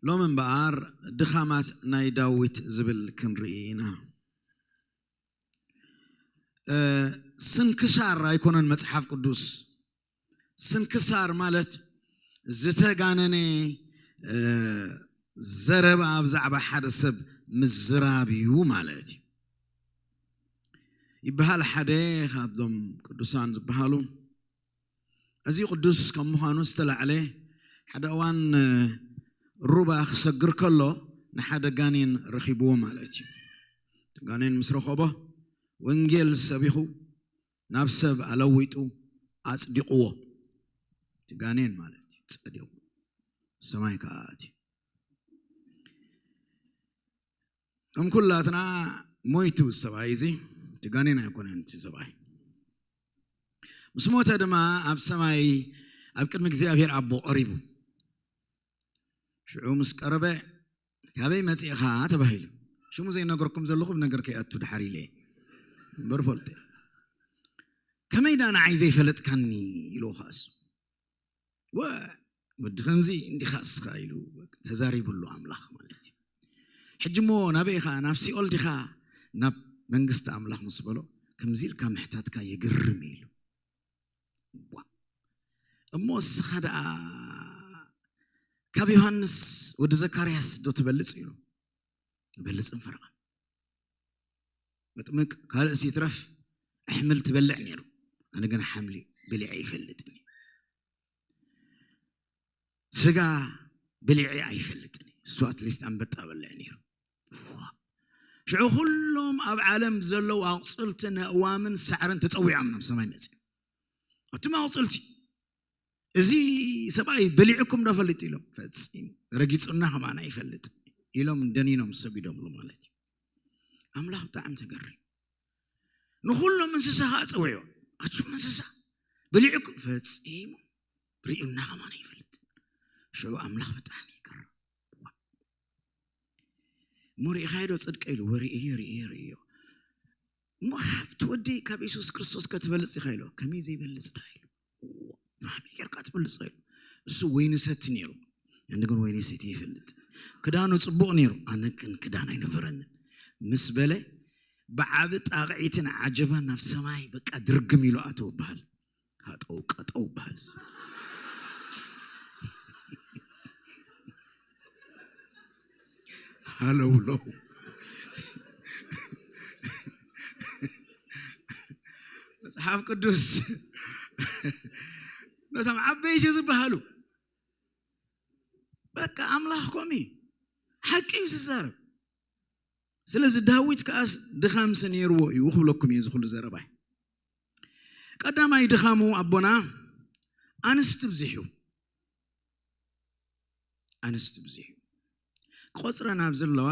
ሎሚ እምበኣር ድኻማት ናይ ዳዊት ዝብል ክንርኢ ኢና። እ፣ ስንክሳር ኣይኮነን መጽሓፍ ቅዱስ። ስንክሳር ማለት ዝተጋነነ እ፣ ዘረባ ብዛዕባ ሓደ ሰብ ምዝራብ እዩ ማለት እዩ። ይበሃል ሓደ ካብዞም ቅዱሳን ዝበሃሉ እዚ ቅዱስ ከም ምዃኑ ዝተላዕለ ሓደ እዋን ሩባ ክሰግር ከሎ ንሓደ ጋኔን ረኺብዎ ማለት እዩ። እቲ ጋኔን ምስ ረኸቦ ወንጌል ሰቢኹ ናብ ሰብ ኣለዊጡ ኣጽዲቕዎ። እቲ ጋኔን ማለት እዩ ጸዲቑ ሰማይ ከዓ ኣትዩ። ከም ኩላትና ሞይቱ ሰብኣይ እዚ እቲ ጋኔን ኣይኮነን እቲ ሰብኣይ ምስ ሞተ ድማ ኣብ ሰማይ ኣብ ቅድሚ እግዚኣብሔር ኣቦ ቀሪቡ ሽዑ ምስ ቀረበ ካበይ መፂእኻ ተባሂሉ ሽሙ ዘይነገርኩም ዘለኹ ብነገር ከይኣቱ ድሓር ኢለ እምበር ፈልጠ ከመይ ዳ ንዓይ ዘይፈለጥካኒ ኢልዎ ከኣሱ ወ ወዲ ከምዚ እንዲኻ እስኻ ኢሉ ተዛሪብሉ ኣምላኽ ማለት እዩ ሕጂ እሞ ናበይ ኢኻ ናብ ሲኦል ዲኻ ናብ መንግስቲ ኣምላኽ ምስ በሎ ከምዚ ኢልካ ምሕታትካ የግርም ኢሉ እሞ እስኻ ደኣ ካብ ዮሃንስ ወዲ ዘካርያስ ዶ ትበልጽ ኢሉ በልጽን ፈረቓ መጥምቅ ካልእስ ይትረፍ ኣሕምልቲ ይበልዕ ነይሩ። ኣነ ግን ሓምሊ በሊዐ ይፈልጥን እዩ። ስጋ በሊዐ ኣይፈልጥን እዩ። እሱ ኣትሊስት ኣንበጣ በልዕ ነይሩ። ሽዑ ኩሎም ኣብ ዓለም ዘለዉ ኣቑፅልትን ኣእዋምን ሳዕርን ተፀዊዖም ናብ ሰማይ መፅኡ። ኣቱም ኣቑፅልቲ፣ እዚ ሰብኣይ በሊዕኩም ዶ ፈልጥ ኢሎም፣ ፈፂሙ ረጊፁና ከማና ይፈልጥ ኢሎም ደኒኖም ሰጊዶምሉ ማለት እዩ። ኣምላኽ ብጣዕሚ ተገርም። ንኹሎም እንስሳ ከዓ ፀዊዕዎ፣ ኣቱም እንስሳ በሊዕኩም፣ ፈፂሙ ሪኡና ከማና ይፈልጥ። ሽዑ ኣምላኽ ብጣዕሚ ይገርም። እሞ ርኢኻዮ ዶ ጽድቀ ኢሉ፣ ወርእየ ርእየ ርእዮ። እሞ ሃብቲ ወደይ ካብ የሱስ ክርስቶስ ከትበልጽ ኢኻ ኢሎ። ከመይ ዘይበልጽ ዳ ኢሉ። ብሓመይ ጌርካ ትበልጽ ኢሉ። እሱ ወይኒ ሰቲ ነይሩ። ኣነ ግን ወይኒ ሰቲ ይፈልጥ። ክዳኑ ጽቡቕ ነይሩ። ኣነ ግን ክዳን ኣይነበረንን። ምስ በለ ብዓቢ ጣቕዒትን ዓጀባን ናብ ሰማይ በቃ ድርግም ኢሉ ኣተው በሃል። ሃጠው ቀጠው በሃል። ሃለውለው። መጽሓፍ ቅዱስ ነቶም ዓበይቲ ዝበሃሉ በቃ ኣምላኽ ኮሚ ሓቂ እዩ ዝዛረብ። ስለዚ ዳዊት ከኣስ ድኻምሲ ነይርዎ እዩ ክብለኩም እየ ዝኹሉ ዘረባይ። ቀዳማይ ድኻሙ ኣቦና ኣንስቲ ብዚሑ፣ ኣንስቲ ብዚሑ። ክቆጽረን ኣብ ዘለዋ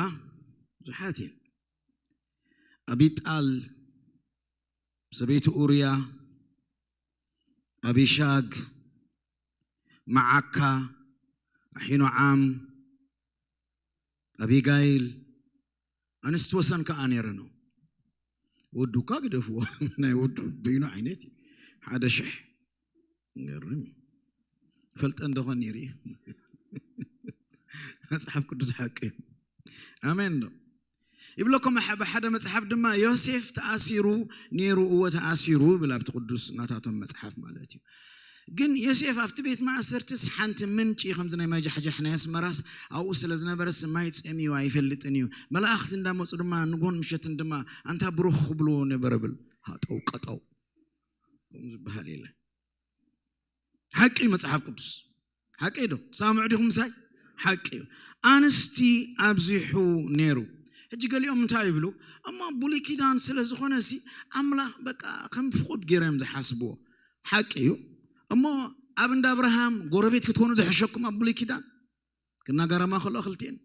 ብዙሓት እየን። ኣቢጣል፣ ሰበይቲ ኡርያ፣ ኣቢሻግ፣ መዓካ፣ ኣሒኖዓም፣ ኣቢጋይል፣ ኣንስቲ ወሰን ከኣ ነይረን። ወዱ እኳ ግደፍዎ። ናይ ወዱ በይኑ ዓይነት እዩ። ሓደ ሽሕ። ገርም እዩ። ፈልጠ እንደኾን ነይሩ እዩ። መጽሓፍ ቅዱስ ሓቂ እዩ። ኣሜን ዶ? ይብለኩም። ብሓ-፣ ብሓደ መጽሓፍ ድማ ዮሴፍ ተኣሲሩ ነይሩ፣ እወ ተኣሲሩ ይብል ኣብቲ ቅዱስ ናታቶም መጽሓፍ ማለት እዩ። ግን ዮሴፍ ኣብቲ ቤት ማእሰርትስ ሓንቲ ምንጪ ከምዚ ናይ ማይ ጃሕጃሕ ናይ ኣስመራስ ኣብኡ ስለ ዝነበረስ ማይ ጸሚዩ ኣይፈልጥን እዩ። መላእኽቲ እንዳመጹ ድማ ንግሆን ምሸትን ድማ ኣንታ ብሩኽ ክብልዎ ነበረ ብል። ሃጠው ቀጠው። ከምኡ ዝበሃል የለን። ሓቂ እዩ መጽሓፍ ቅዱስ። ሓቂ ዶ? ሳምዑ ዲኹም ምሳይ? ሓቂ እዩ። ኣንስቲ ኣብዚሑ ነይሩ። ሕጂ ገሊኦም እንታይ ይብሉ? እሞ ብሉይ ኪዳን ስለ ዝኾነ ሲ ኣምላኽ በቃ ከም ፍቑድ ገይሮም ዝሓስብዎ። ሓቂ እዩ። እሞ ኣብ እንዳ ኣብርሃም ጎረቤት ክትኮኑ ዝሕሸኩም ኣብ ብሉይ ኪዳን? ክናጋረማ ከሎ ክልቲኤን።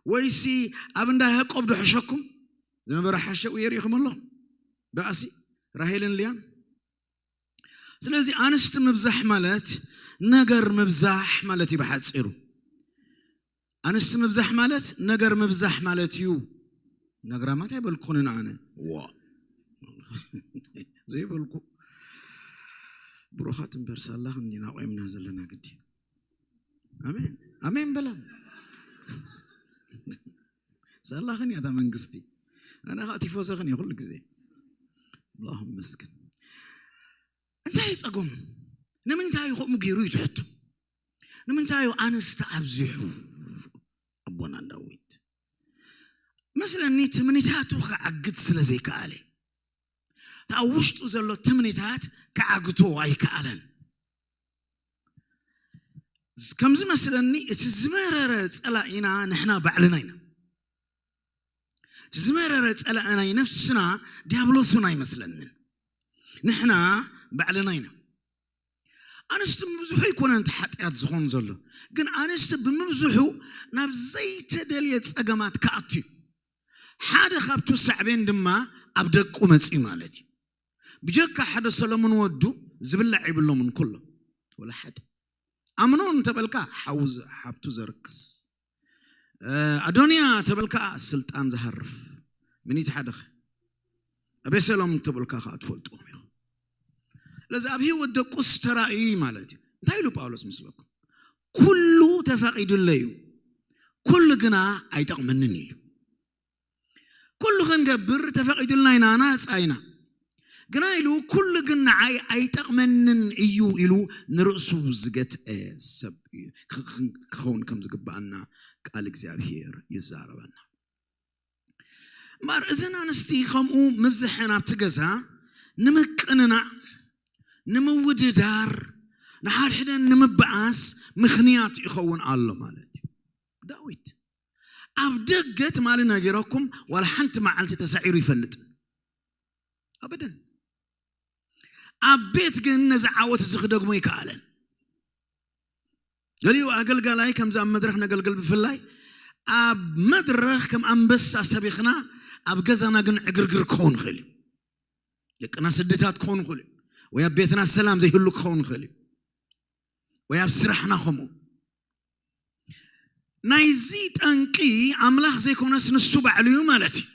ወይሲ ኣብ እንዳ ያዕቆብ ዝሕሸኩም ዝነበረ ሓሸው የርእኹም ኣሎ። ብኣሲ ራሄልን ልያን። ስለዚ ኣንስቲ ምብዛሕ ማለት ነገር ምብዛሕ ማለት እዩ ብሓጺሩ። ኣንስቲ ምብዛሕ ማለት ነገር ምብዛሕ ማለት እዩ። ነግራማት ኣይበልኩኽንን ኣነ። ዋ። ዘይበልኩ። ብሩኻት እምበር ሳላኽን እንዲና ቆይምና ዘለና ግዲ። ኣሜን። ኣሜን በላ። ሳላኽን እያ እታ መንግስቲ። ኣነ ኸኣ ቲፎዞኽን እየ ኩሉ ግዜ። ኣላሁ መስግን። እንታይ እዩ ጸገሙ? ንምንታይ እዩ ከምኡ ገይሩ እዩ ትሕቱ? ንምንታይ እዩ ኣንስቲ ኣብዚሑ? ኣቦና ዳዊት መስለኒ ትምኒታቱ ክዓግት ስለ ዘይከኣለ፣ እታ ኣብ ውሽጡ ዘሎ ትምኒታት ክዓግቶ ኣይከኣለን። ከምዚ መስለኒ እቲ ዝመረረ ጸላኢና ንሕና ባዕልና ኢና። እቲ ዝመረረ ጸላኢ ናይ ነፍስና ዲያብሎስ እውን ኣይመስለንን። ንሕና ባዕልና ኢና። ኣንስቲ ምብዝሑ ኣይኮነን እቲ ሓጢኣት ዝኾን ዘሎ፣ ግን ኣንስቲ ብምብዝሑ ናብ ዘይተደልየ ጸገማት ክኣቱ እዩ። ሓደ ካብቱ ሳዕቤን ድማ ኣብ ደቁ መጽኡ ማለት እዩ። ብጀካ ሓደ ሰሎሞን ወዱ ዝብላዕ ይብሎምን ኩሎም፣ ወላ ሓደ። ኣምኖን ተበልካ ሓው ዝ-፣ ሓብቱ ዘርክስ፣ እ፣ ኣዶንያ ተበልካ ስልጣን ዝሃርፍ። ምን ይትሓደኸ? ኣቤሰሎም ተበልካ ከዓ ትፈልጥዎም ኢኹም። ስለዚ ኣብ ህይወት ደቁስ ተራእዩ ማለት እዩ። እንታይ ኢሉ ጳውሎስ ምስለኩም? "ኩሉ ተፈቒዱለይ እዩ፣ ኩሉ ግና ኣይጠቕመንን" ኢሉ። ኩሉ ክንገብር ተፈቒዱልና ኢና፣ ናጻ ኢና። ግና ኢሉ፣ "ኩሉ ግን ንዓይ ኣይጠቕመንን እዩ" ኢሉ ንርእሱ ዝገትአ ሰብ እዩ ክኽ-፣ ክኸውን ከም ዝግብኣና ቃል እግዚኣብሔር ይዛረበና። እምበኣር እዘን ኣንስቲ ከምኡ ምብዝሐን ኣብቲ ገዛ ንምቅንናዕ፣ ንምውድዳር፣ ንሓድሕደን ንምበኣስ ምኽንያት ይኸውን ኣሎ ማለት እዩ። ዳዊት ኣብ ደገ ትማሊ ነጊረኩም ዋላ ሓንቲ መዓልቲ ተሳዒሩ ይፈልጥ? ኣበደን። ኣብ ቤት ግን ነዚ ዓወት እዚ ክደግሞ ይከኣለን። ገሊኡ ኣገልጋላይ ከምዚ ኣብ መድረኽ ነገልግል ብፍላይ ኣብ መድረኽ ከም ኣንበሳ ሰቢኽና ኣብ ገዛና ግን ዕግርግር ክኸውን ይኽእል እዩ። ደቅና ስድታት ክኸውን ይኽእል እዩ። ወይ ኣብ ቤትና ሰላም ዘይህሉ ክኸውን ይኽእል እዩ። ወይ ኣብ ስራሕና ከምኡ። ናይዚ ጠንቂ ኣምላኽ ዘይኮነስ ንሱ ባዕሉ እዩ ማለት እዩ።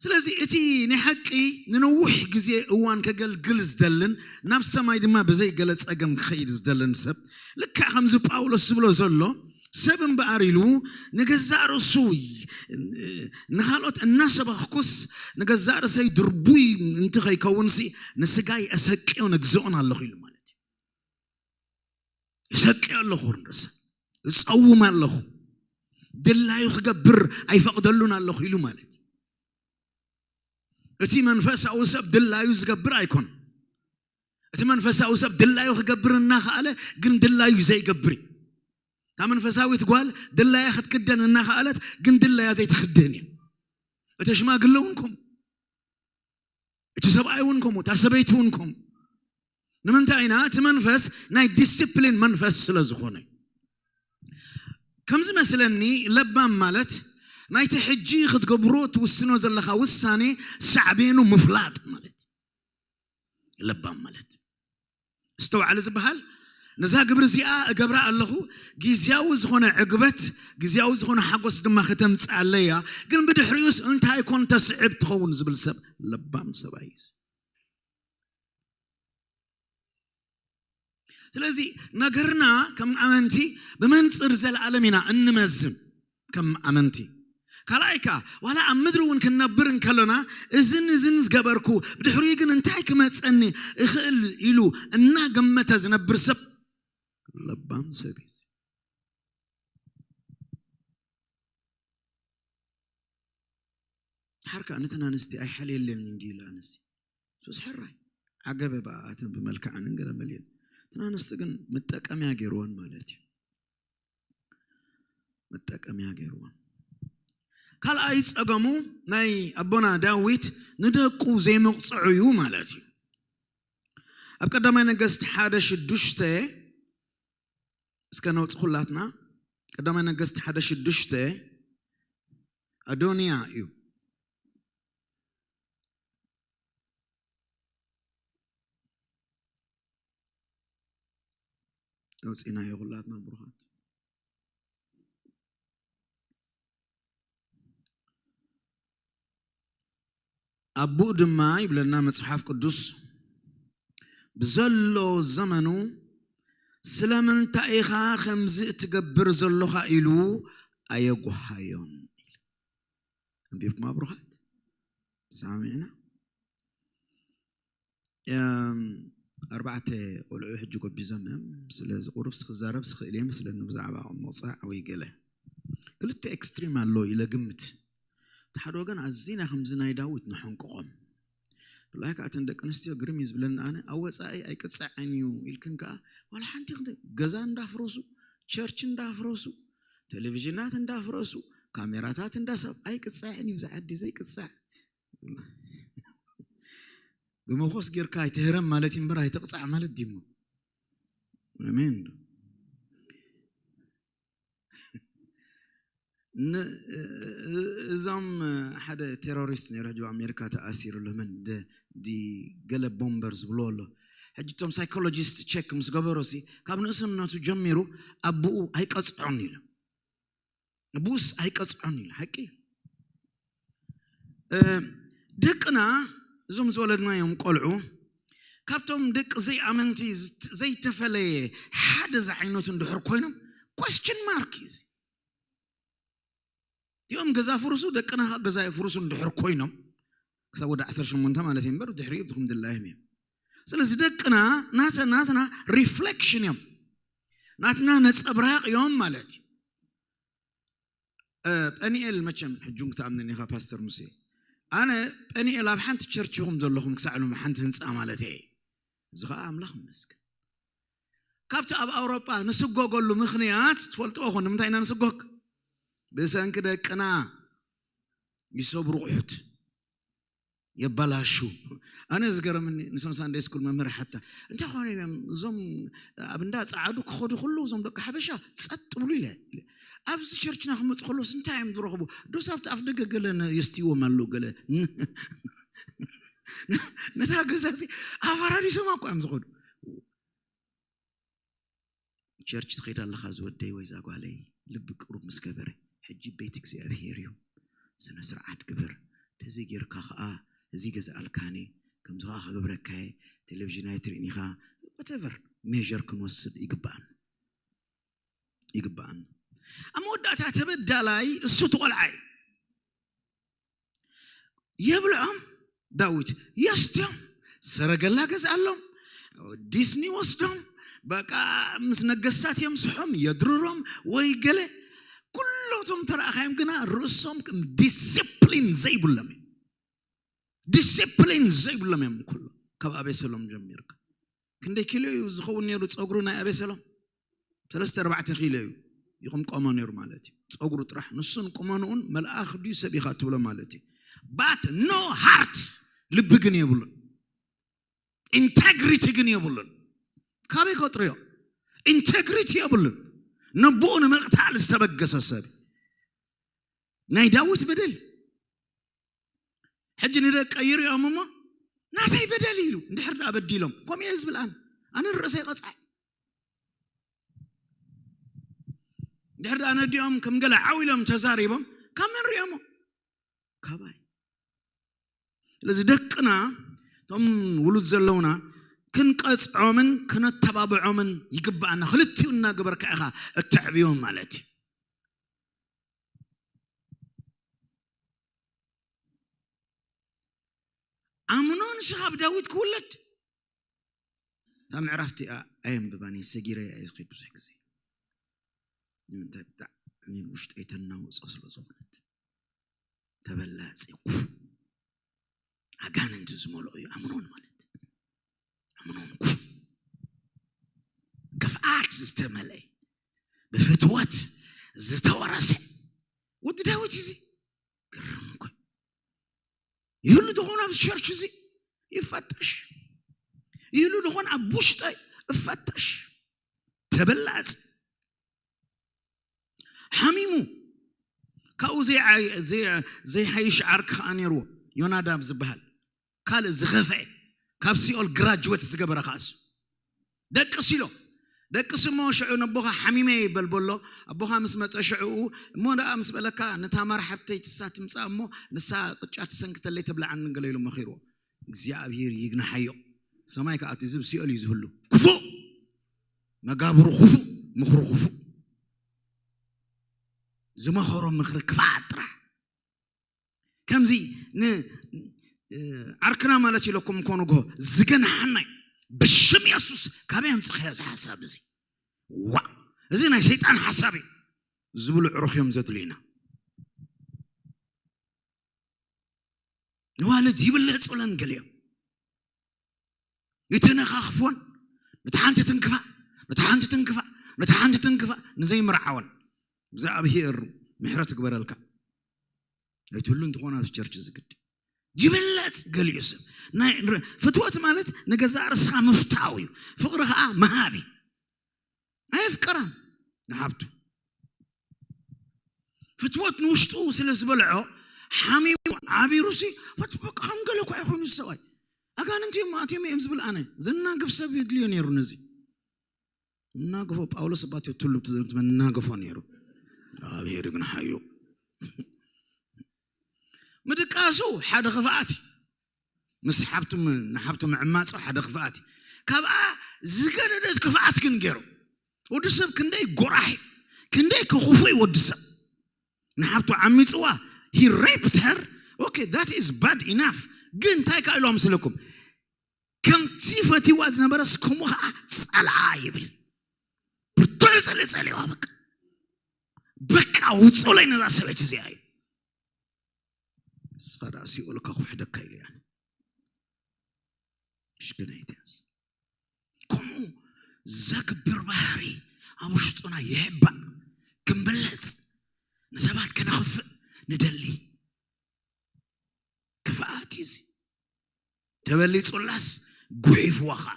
ስለዚ እቲ ናይ ሓቂ ንነዊሕ ግዜ እዋን ከገልግል ዝደልን ናብ ሰማይ ድማ ብዘይ ገለ ጸገም ክኸይድ ዝደልን ሰብ ልክዕ ከምዚ ጳውሎስ ዝብሎ ዘሎ ሰብ እምበኣር ኢሉ ንገዛእ ርእሱ ንኻልኦት እናሰበኽኩስ ንገዛእ ርእሰይ ድርቡይ እንተኸይከውንሲ ንስጋይ ኣሰቅዮ ነግዝኦን ኣለኹ ኢሉ ማለት እዩ። እሰቅዮ ኣለኹ ንርእሰ እጸውም ኣለኹ ድላዩ ክገብር ኣይፈቕደሉን ኣለኹ ኢሉ ማለት እዩ። እቲ መንፈሳዊ ሰብ ድላዩ ዝገብር ኣይኮን። እቲ መንፈሳዊ ሰብ ድላዩ ክገብር እናኸኣለ ግን ድላዩ ዘይገብር እዩ። እታ መንፈሳዊት ጓል ድላያ ክትክደን እናኸኣለት ግን ድላያ ዘይትኽደን እዩ። እቲ ሽማግለ እውን ከምኡ፣ እቲ ሰብኣይ እውን ከምኡ፣ እታ ሰበይቲ እውን ከምኡ። ንምንታይ ኢና? እቲ መንፈስ ናይ ዲስፕሊን መንፈስ ስለ ዝኾነ። ከምዚ መስለኒ ለባም ማለት ናይቲ ሕጂ ክትገብሮ ትውስኖ ዘለኻ ውሳኔ ሳዕቤኑ ምፍላጥ ማለት እዩ። ለባም ማለት እስተውዓሊ ዝበሃል ነዛ ግብሪ እዚኣ እገብራ ኣለኹ፣ ግዝያዊ ዝኾነ ዕግበት፣ ግዝያዊ ዝኾነ ሓጎስ ድማ ከተምፅኣለይ እያ፣ ግን ብድሕሪኡስ እንታይ ኮን ተስዕብ ትኸውን ዝብል ሰብ ለባም ሰብኣይ እዩ። ስለዚ ነገርና ከም ኣመንቲ ብመንፅር ዘለኣለም ኢና እንመዝን ከም ኣመንቲ። ካልኣይ ከኣ ዋላ ኣብ ምድሪ እውን ክንነብር እንከሎና እዝን እዝን ዝገበርኩ ብድሕሪኡ ግን እንታይ ክመፀኒ እኽእል ኢሉ እናገመተ ዝነብር ሰብ ለባም ሰብ እዩ። ሓርካ ነተን ኣንስቲ ኣይሓልየለን እንዲ ኢላ ኣነሲ ሱስ ሕራይ ዓገበ በኣኣትን ብመልክዓንን ገለ መሊአን እተን ኣንስቲ ግን መጠቀምያ ገይርወን ማለት እዩ። መጠቀምያ ገይርወን። ካልኣይ ጸገሙ ናይ ኣቦና ዳዊት ንደቁ ዘይመቕጽዑ እዩ ማለት እዩ። ኣብ ቀዳማይ ነገስት ሓደ ሽዱሽተ እስከ ነውጽ ኩላትና። ቀዳማይ ነገስት ሓደ ሽዱሽተ ኣዶንያ እዩ። ኣውፂናዮ ኩላትና ብሩኻት። ኣቦኡ ድማ ይብለና መፅሓፍ ቅዱስ ብዘሎ ዘመኑ ስለምንታይ ኢኻ ከምዚ እትገብር ዘሎኻ ኢሉ ኣየጉሃዮን። ኣንቢብኩማ ብሩኻት? ሰማሚዕና? ኣርባዕተ ቆልዑ ሕጂ ጎቢዞም እዮም። ስለዚ ቁሩብ ክዛረብ ስኽእል እየ መስለኒ ብዛዕባ መቕፃዕ ወይ ገለ። ክልተ ኤክስትሪም ኣሎ ኢለ ግምት። እቲ ሓደ ወገን ኣዚና ከምዚ ናይ ዳዊት ንሕንቅቖም። ብላይ ከዓ እተን ደቂ ኣንስትዮ ግርም እዩ ዝብለኒ ኣነ፣ ኣብ ወፃኢ ኣይቅፃዕን እዩ ኢልክን ከዓ ዋላ ሓንቲ ክንተ ገዛ እንዳፍረሱ፣ ቸርች እንዳፍረሱ፣ ቴሌቪዥናት እንዳፍረሱ፣ ካሜራታት እንዳሰብ ኣይቅፃዕን እዩ። ብዛ ዓዲ ዘይቅፃዕ ብመኾስ ጌርካ ኣይትህረም ማለት እዩ እምበር ኣይትቕፃዕ ማለት ድሞ። ኣሜን። እዞም ሓደ ቴሮሪስት ነይሩ ሕጂ ኣሜሪካ ተኣሲሩ ኣሎ። መን ገለ ቦምበር ዝብሎ ኣሎ። ሕጂ እቶም ሳይኮሎጂስት ቸክ ምስ ገበሮ ሲ ካብ ንእስነቱ ጀሚሩ ኣቦኡ ኣይቀፅዖን ኢሉ ኣቦኡስ ኣይቀፅዖን ኢሉ ሓቂ። ደቅና እዞም ዝወለድናዮም ቆልዑ ካብቶም ደቂ ዘይኣመንቲ ዘይተፈለየ ሓደ ዝዓይነቱ እንድሕር ኮይኖም question mark እዩ እዚ። እዚኦም ገዛ ፍርሱ ደቅና ገዛ ፍርሱ እንድሕር ኮይኖም ክሳብ ወደ ዓሰርተ ሸሞንተ ማለት እዩ እምበር ድሕሪኡ ብትኹም ድላዮም እዮም። ስለዚ ደቅና ናተ ናትና ሪፍሌክሽን እዮም፣ ናትና ነፀብራቕ እዮም ማለት እዩ። እ፣ ጴኒኤል መቸም ሕጂ እውን ክትኣምነኒ ኢኻ ፓስተር ሙሴ። ኣነ ጴኒኤል ኣብ ሓንቲ ቸርች ኢኹም ዘለኹም ክሳዕ ሎሚ ሓንቲ ህንፃ ማለት እየ። እዚ ኸዓ ኣምላኽ ይመስገን። ካብቲ ኣብ ኣውሮጳ ንስጎገሉ ምኽንያት ትፈልጥዎ ኾን ንምንታይ ኢና ንስጎግ? ብሰንኪ ደቅና ይሰብሩ ቑሑት። የባላሹ። ኣነ ዝገረምኒ ንሶም ሳንደይ ስኩል መምህር ሓታ እንታይ ኾነ እዮም እዞም ኣብ እንዳ ጸዓዱ ክኸዱ ከለዉ እዞም ደቂ ሓበሻ ጸጥ ብሉ ኢለ ኢለ። ኣብዚ ቸርችና ክመፁ ከለዎስ እንታይ እዮም ዝረኽቡ? ዶስ ኣብቲ ኣፍ ደገ ገለ ነ- የስትይዎም ኣለዉ ገለ ነታ ገዛ እዚ ኣፈራሪሶማ እኮ እዮም ዝኸዱ። ቸርች ትኸይድ ኣለኻ ዝወደይ ወይ ዛጓለይ ልቢ ቅሩብ ምስ ገበረ ሕጂ ቤት እግዚኣብሔር እዩ። ስነ ስርዓት ግበር። ተዘይ ጌርካ ኸዓ እዚ ገዝኣልካኒ ከምዚ ኸዓ ክገብረካየ ቴሌቪዥን ኣይትርእን ኢኻ። Whatever measure ክንወስድ ይግባኣን ይግባኣን። ኣብ መወዳእታ ተበዳላይ እሱ ትቆልዓ እዩ። የብልዖም ዳዊት የስትዮም ሰረገላ ገዝኣሎም ዲስኒ ወስዶም በቃ ምስ ነገስታት የምስሖም የድርሮም ወይ ገለ ኩሎቶም ተረኣኻዮም ግና ርእሶም ዲስፕሊን ዘይብሎም እዮም። ዲስፕሊን ዘይብሎም እዮም ኩሉ ካብ ኣቤሰሎም ጀሚርካ ክንደይ ኪሎ እዩ ዝኸውን ነይሩ ፀጉሩ ናይ ኣቤሰሎም ሰለስተ ኣርባዕተ ኪሎ እዩ ይቕምቀሞ ነይሩ ማለት እዩ ፀጉሩ ጥራሕ ንሱን ቁመንኡን መልኣኽ ድዩ ሰብ ኢኻ ትብሎ ማለት እዩ but no heart ልቢ ግን የብሉን ኢንቴግሪቲ ግን የብሉን ካበይ ከጥርዮ ኢንቴግሪቲ የብሉን ነቦኡ ንምቕታል ዝተበገሰ ሰብ ናይ ዳዊት በደል ሕጂ ንደቀይ ይሪኦም እሞ ናተይ በደል ኢሉ እንድሕር ዳ በዲሎም ከምኡ እየ ዝብል ኣነ ኣነ ርእሰይ ቀፃዕ ድሕር ዳ ነዲኦም ከም ገለ ዓው ኢሎም ተዛሪቦም ካብ መን ሪኦሞ ካባይ ስለዚ ደቅና እቶም ውሉድ ዘለውና ክንቀፅዖምን ክነተባብዖምን ይግባኣና ክልቲኡ እናገበርካ ኢኻ እተዕብዮም ማለት እዩ ኣምኖን ሽኻብ ዳዊት ክውለድ እታ ምዕራፍ እቲኣ ኣየንብባን እየ ሰጊረ እየ ዝኸድ ብዙሕ ግዜ ንምንታይ ብጣዕሚ ውሽጠይ ተናውፆ ስለ ዝኾነት ተበላፂ ኩፉ ኣጋንንቲ ዝመልኦ እዩ ኣምኖን ማለት ኣምኖን ኩፉ ክፍኣት ዝተመልአ ብፍትወት ዝተወረሰ ወዲ ዳዊት እዚ ግርም እኮ ይህሉ ዝኾን ኣብ ቸርች እዚ ይፈተሽ ይህሉ ዝኾን ኣብ ውሽጠ ይፈተሽ ተበላጽ ሓሚሙ ካብኡ ዘይሓይሽ ዓርክ ከዓ ነይርዎ ዮናዳብ ዝበሃል ካልእ ዝኸፍአ ካብ ሲኦል ግራጅወት ዝገበረ ከኣሱ ደቅስ ኢሎ ደቅስ እሞ ሽዑ ነቦኻ ሓሚመ ይበል በሎ ኣቦኻ ምስ መፀ ሽዕኡ እሞ ደኣ ምስ በለካ ንታማር ሓብተይ ትሳ ትምፃእ እሞ ንሳ ቅጫ ትሰንክተለይ ተብልዓኒ ገለ ኢሉ መኺርዎ እግዚኣብሔር ይግናሓዮ ሰማይ ከኣቱ ዝብ ሲኦል እዩ ዝህሉ ክፉእ መጋብሩ ክፉእ ምኽሩ ክፉእ ዝመኸሮ ምኽሪ ክፍኣት ጥራሕ ከምዚ ዓርክና ማለት ኢለኩም እኮ ንግሆ ዝገንሓናይ ብሽም የሱስ ካበይ ኣምፅኸዮ እዚ ሓሳብ እዚ ዋ እዚ ናይ ሰይጣን ሓሳብ እዩ ዝብሉ ዕሩኽ እዮም ዘድልዩና ንዋልድ ይብለፅ ብለን ገሊኦም ይተነኻኽፎን ነቲ ሓንቲ ትንክፋ ነቲ ሓንቲ ትንክፋ ነቲ ሓንቲ ትንክፋ ንዘይምርዓወን እግዚኣብሄር ምሕረት ግበረልካ ኣይትህሉ እንትኾን ኣብዚ ቸርች ዝግድ ይበለፅ ገሊኡ ሰብ ፍትወት ማለት ንገዛእ ርስኻ ምፍታው እዩ ፍቕሪ ከዓ መሃብ እዩ ኣየፍቀራን ንሓብቱ ፍትወት ንውሽጡ ስለ ዝበልዖ ሓሚሙ ዓቢሩ ሲ ከም ገለ ኳ ይኮይኑ ሰብኣይ ኣጋንንቲ እዮም ኣትዮም እዮም ዝብል ኣነ ዘናግፍ ሰብ የድልዮ ነይሩ ነዚ እናግፎ ጳውሎስ ኣባትዮ ትሉብ መናግፎ ነይሩ ኣብሄር ግን ሓዩ ምድቃሱ ሓደ ክፍኣት እዩ ምስ ሓብቱ ንሓብቱ ምዕማፁ ሓደ ክፍኣት እዩ ካብኣ ዝገደደት ክፍኣት ግን ገይሩ ወዲ ሰብ ክንደይ ጎራሕ ክንደይ ክኽፉ እዩ ወዲ ሰብ ንሓብቱ ዓሚፅዋ he raped her okay that is bad enough ግን እንታይ ካኢሉ ኣምስለኩም ከምቲ ፈቲዋ ዝነበረስ ከምኡ ከዓ ፀልዓ ይብል ብርቱዕ ፀለ ፀሊዋ በቃ በቃ ኣውፅኡለይ ነዛ ሰበይቲ እዚኣ እዩ። ንስኻ ደኣ ሲኦል እካ ክውሕደካ ኢሉ እያ። እሽግናይትያስ ከምኡ ዘግብር ባህሪ ኣብ ውሽጡና ይሕባእ። ክንበለጽ፣ ንሰባት ከነኽፍእ ንደሊ። ክፍኣት እዩ እዚ። ተበሊጹላስ ጉሒፍዋ ኸዓ።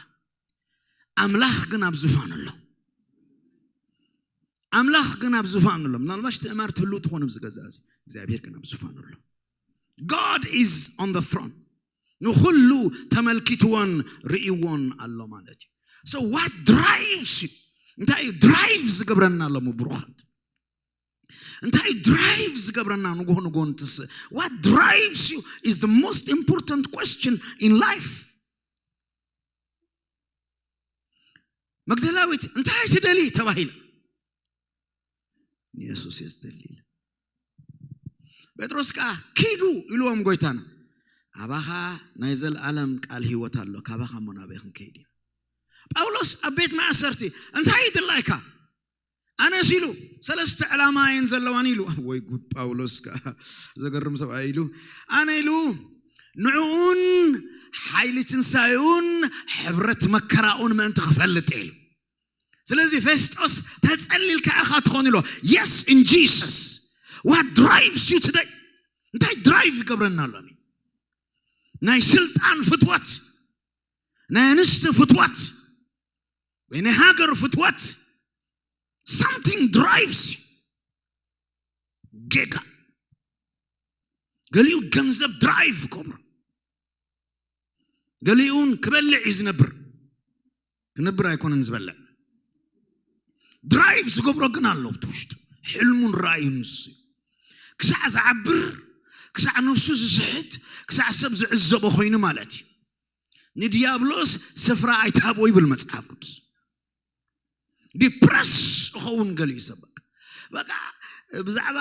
ኣምላኽ ግን ኣብ ዙፋኑ ኣሎ። ኣምላኽ ግን ኣብ ዙፋኑ ኣሎ። ምናልባሽ ትእማር ትህሉ ትኾን ኣብዚ ገዛ እዚ። እግዚኣብሔር ግን ኣብ ዙፋኑ ኣሎ። God is on the throne። ንኹሉ ተመልኪትዎን ርእይዎን ኣሎ ማለት እዩ። So what drives you? እንታይ እዩ ድራይቭ ዝገብረና ኣሎ ምብሩኻት? እንታይ እዩ ድራይቭ ዝገብረና ንጎሆ ንጎሆ ንትስእ? What drives you is the most important question in life. መግደላዊት እንታይ ትደሊ ተባሂላ፣ ንየሱስ እየ ዝደሊ ኢላ። ጴጥሮስ ከኣ ኪዱ ኢልዎም ጎይታና፣ ኣባኻ ናይ ዘለኣለም ቃል ህይወት ኣሎ፣ ካባኻ እሞ ናበይ ክንከይድ ኢና? ጳውሎስ ኣብ ቤት ማእሰርቲ እንታይ ይድላይካ? ኣነስ ኢሉ ሰለስተ ዕላማ እየን ዘለዋን ኢሉ። ወይ ጉድ፣ ጳውሎስ ከኣ ዘገርም ሰብኣይ ኢሉ። ኣነ ኢሉ ንዕኡን ሓይሊ ትንሳኤኡን ሕብረት መከራኡን ምእንቲ ክፈልጥ ኢሉ። ስለዚ ፌስጦስ ተጸሊልካ ኢኻ ትኾን ኢሎ። Yes, in Jesus. What drives you today? እንታይ ድራይቭ ይገብረና ኣሎ? ናይ ስልጣን ፍትወት፣ ናይ ኣንስቲ ፍትወት፣ ወይ ናይ ሃገር ፍትወት። Something drives you. ጌጋ። ገሊኡ ገንዘብ ድራይቭ ይገብሮ። ገሊኡን ክበልዕ እዩ ዝነብር። ክነብር ኣይኮነን ዝበልዕ። ድራይቭ ዝገብሮ ግን ኣሎ ብቲ ውሽጡ። ሕልሙን ራእዩን ንሱ እዩ። ክሳዕ ዝዓብር፣ ክሳዕ ነፍሱ ዝስሕት፣ ክሳዕ ሰብ ዝዕዘቦ ኮይኑ ማለት እዩ። ንዲያብሎስ ስፍራ ኣይትሃቦ ይብል መጽሓፍ ቅዱስ። ዲፕረስ እኸውን ገሊኡ ሰብ በቃ። በቃ ብዛዕባ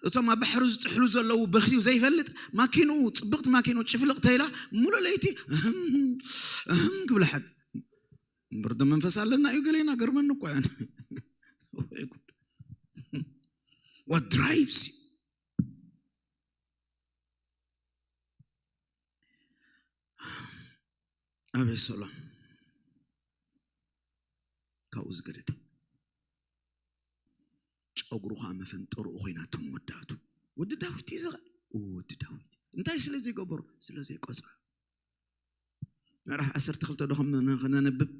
እቶም ኣብ ባሕሪ ዝጥሕሉ ዘለዉ በኽዩ ዘይፈልጥ፣ ማኪኑ፣ ጽብቕቲ ማኪኑ ጭፍልቕ ተይላ፣ ሙሉእ ለይቲ እህም፣ እህም ክብል ሓድ። እምበር ዶ መንፈስ ኣለና እዩ ገሌና? ገርመኒ እኮ እያን። ወይ ጉድ። What drives you? ኣቤት ሰላም። ካብኡ ዝገደደ ጨጉሩ ኸዓ መፈንጠርኡ ኮይናቶ መወዳእቱ። ወዲ ዳዊት እዩ ዝቐ-፣ ወዲ ዳዊት እንታይ ስለ ዘይገበሮ? ስለ ዘይቆጽዖ። ምዕራፍ ዓሰርተ ክልተ ዶ ከም ን-፣ ክነንብብ?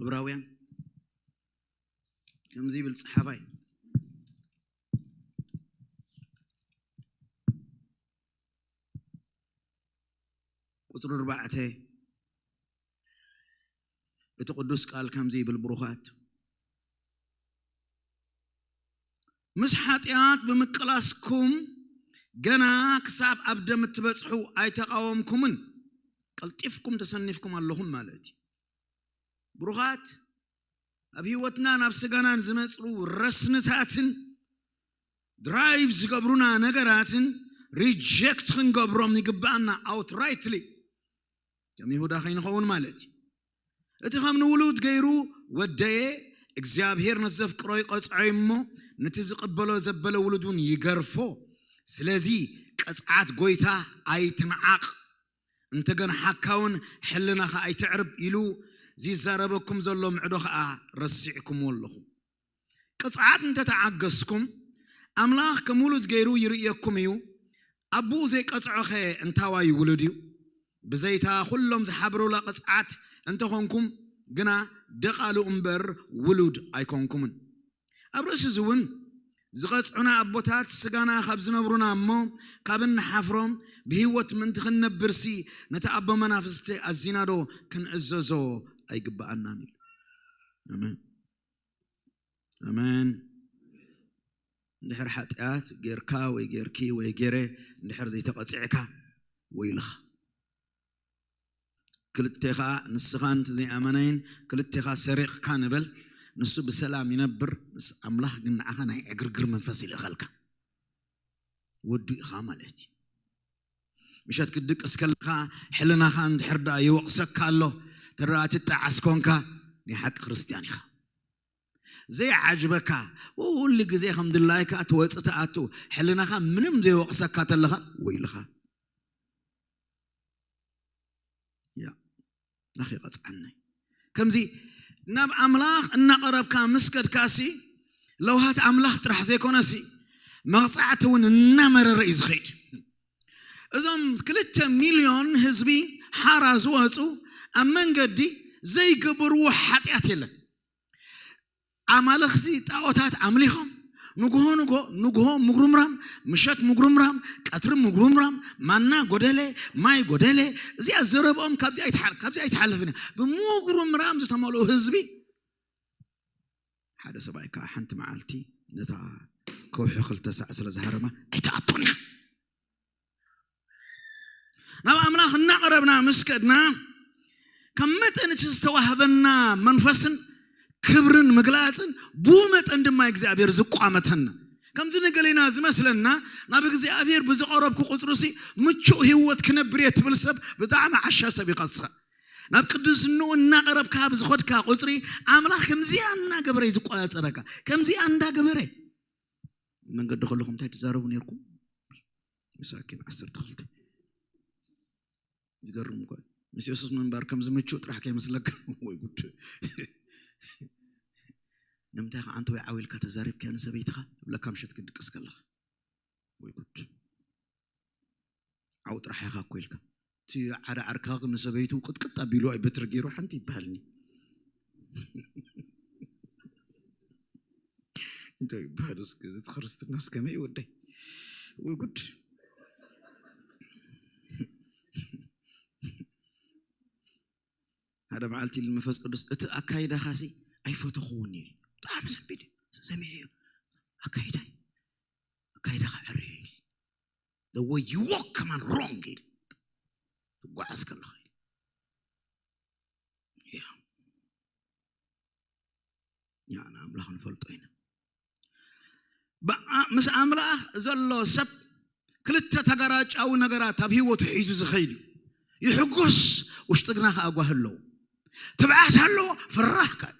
ዕብራውያን ከምዚ ይብል ጸሓፋይ። ቁጽሪ ኣርባዕተ፣ እቲ ቅዱስ ቃል ከምዚ ይብል፣ ብሩኻት፣ ምስ ሓጢኣት ብምቅላስኩም ገና ክሳብ ኣብ ደም እትበጽሑ ኣይተቓወምኩምን፣ ቀልጢፍኩም ተሰኒፍኩም ኣለኹም ማለት እዩ። ብሩኻት፣ ኣብ ህይወትና ናብ ስጋናን ዝመጽኡ ረስንታትን ድራይቭ ዝገብሩና ነገራትን ሪጀክት ክንገብሮም ይግብኣና፣ ኣውትራይትሊ። ከም ይሁዳ ከይንኸውን ማለት እዩ። እቲ ከም ንውሉድ ገይሩ ወደየ፣ እግዚኣብሔር ነቲ ዘፍቅሮ ይቐጽዖ እሞ፣ ነቲ ዝቕበሎ ዘበለ ውሉድ እውን ይገርፎ። ስለዚ ቅጽዓት ጐይታ ኣይትንዓቕ፣ እንተገንሓካ እውን ሕልናኻ ኣይተዕርብ ኢሉ ዝዛረበኩም ዘሎ ምዕዶ ኸኣ ረሲዕኩምዎ ኣለኹም። ቅጽዓት እንተተዓገስኩም፣ ኣምላኽ ከም ውሉድ ገይሩ ይርእየኩም እዩ። ኣቦኡ ዘይቀጽዖኸ እንታዋይ ውሉድ እዩ? ብዘይታ ኩሎም ዝሓብሩላ ቅጽዓት እንተኾንኩም ግና ደቓሉ እምበር ውሉድ ኣይኮንኩምን። ኣብ ርእሲ እዚ እውን ዝቐጽዑና ኣቦታት ስጋና ካብ ዝነብሩና እሞ ካብ እንሓፍሮም ብህይወት ምእንቲ ክንነብርሲ ነቲ ኣቦ መናፍስቲ ኣዚናዶ ክንእዘዞ ኣይግብኣናን ኢሉ። ኣሜን። ኣሜን። እንድሕር ሓጢኣት ጌርካ ወይ ጌርኪ ወይ ጌረ እንድሕር ዘይተቐጺዕካ ወይልኻ። ክልቴኻ ንስኻን እቲ ዘይኣመነይን ክልቴኻ ሰሪቕካ ንበል፣ ንሱ ብሰላም ይነብር፣ ምስ ኣምላኽ ግን ንዓኻ ናይ ዕግርግር መንፈስ ይልእኸልካ። ወዱ ኢኻ ማለት እዩ። ምሸት ክትድቅስ ከለኻ ሕልናኻ እንድሕር ደኣ ይወቕሰካ ኣሎ፣ ተደኣ ትጠዓስ ኮንካ ናይ ሓቂ ክርስትያን ኢኻ። ዘይዓጅበካ፣ ኩሉ ግዜ ከም ድላይካ ትወጽእ ትኣቱ፣ ሕልናኻ ምንም ዘይወቕሰካ ተለኻ፣ ወይልኻ። ያ ናኺ ቀጽዓናይ። ከምዚ ናብ ኣምላኽ እናቐረብካ ምስ ከድካሲ፣ ለውሃት ኣምላኽ ጥራሕ ዘይኮነሲ፣ መቕጻዕቲ እውን እናመረረ እዩ ዝኸይድ። እዞም ክልተ ሚልዮን ህዝቢ ሓራ ዝወፁ፣ ኣብ መንገዲ ዘይገበርዎ ሓጢኣት የለን። ኣማልኽቲ ጣዖታት ኣምሊኾም፣ ንግሆ ንግሆ ንግሆ ምጉርምራም፣ ምሸት ምጉርምራም፣ ቀትሪ ምጉርምራም፣ ማና ጎደለ፣ ማይ ጎደለ። እዚኣ ዘረብኦም ካብዚ ኣይትሓል ካብዚ ኣይትሓልፍን እያ። ብምጉርምራም ዝተመልኡ ህዝቢ። ሓደ ሰብኣይ ከዓ ሓንቲ መዓልቲ ነታ ከውሒ ክልተ ሳዕ ስለ ዝሃረማ፣ ኣይትኣቱን ኢኻ። ናብ ኣምላኽ እናቐረብና ምስ ከድና፣ ከም መጠን እቲ ዝተዋህበና መንፈስን ክብርን ምግላጽን፣ ብኡ መጠን ድማ እግዚኣብሔር ዝቋመተና። ከምዚ ንገሌና ዝመስለና፣ ናብ እግዚኣብሔር ብዝቐረብኩ ቁጽሪ ሲ ምቹእ ህይወት ክነብር እየ ትብል ሰብ፣ ብጣዕሚ ዓሻ ሰብ ኢኻ ንስኻ። ናብ ቅድስንኡ እናቐረብካ ኣብ ዝኸድካ ቁጽሪ፣ ኣምላኽ ከምዚኣ እናገበረ እዩ ዝቆጻጸረካ። ከምዚኣ እንዳገበረ። መንገዲ ከለኹም እንታይ ትዛረቡ ነርኩም? ምሳኪን ዓሰርተ ክልተ። ዝገርም እኮ እዩ። ምስ የሱስ ምንባር ከም ዝምቹእ ጥራሕ ከይመስለካ። ወይ ጉድ። ንምንታይ ከ ኣንተ ወይ ዓው ኢልካ ተዛሪብካያ ንሰበይትኻ? ትብለካ ምሸት ክድቅስ ከለኻ። ወይ ጉድ። ዓው ጥራሕ ኢኻ እኮ ኢልካ። እቲ ዓርዓርካ ንሰበይቱ ቅጥቅጥ ኣቢሉ፣ ኣይ በትሪ ገይሩ ሓንቲ ይበሃልኒ። እንታይ ይበሃል እስኪ? እዚ እቲ ክርስትናስ ከመይ እዩ ወደይ? ወይ ጉድ። ሓደ መዓልቲ ኢሉ መንፈስ ቅዱስ፣ "እቲ ኣካይዳኻሲ ኣይፈተኹዎን" ኢሉ። ብጣዕሚ ሰንቢደ። ሰሚዐዮ። "ኣካይዳይ፣ ኣካይዳኻ ዕርዩ" ኢሉ። "The way you walk ከማን wrong" ኢሉ። "ትጓዓዝ ከለኻ" ኢሉ። ያ። ያ ንኣምላኽ ንፈልጦ ኢና። ብኣ-፣ ምስ ኣምላኽ ዘሎ ሰብ ክልተ ተጋራጫዊ ነገራት ኣብ ህይወቱ ሒዙ ዝኸይድ እዩ። ይሕጎስ፣ ውሽጢ ግና ከኣ ጓሂ ኣለዎ። ትብዓት ኣለዎ፣ ፈራህ ከኣ።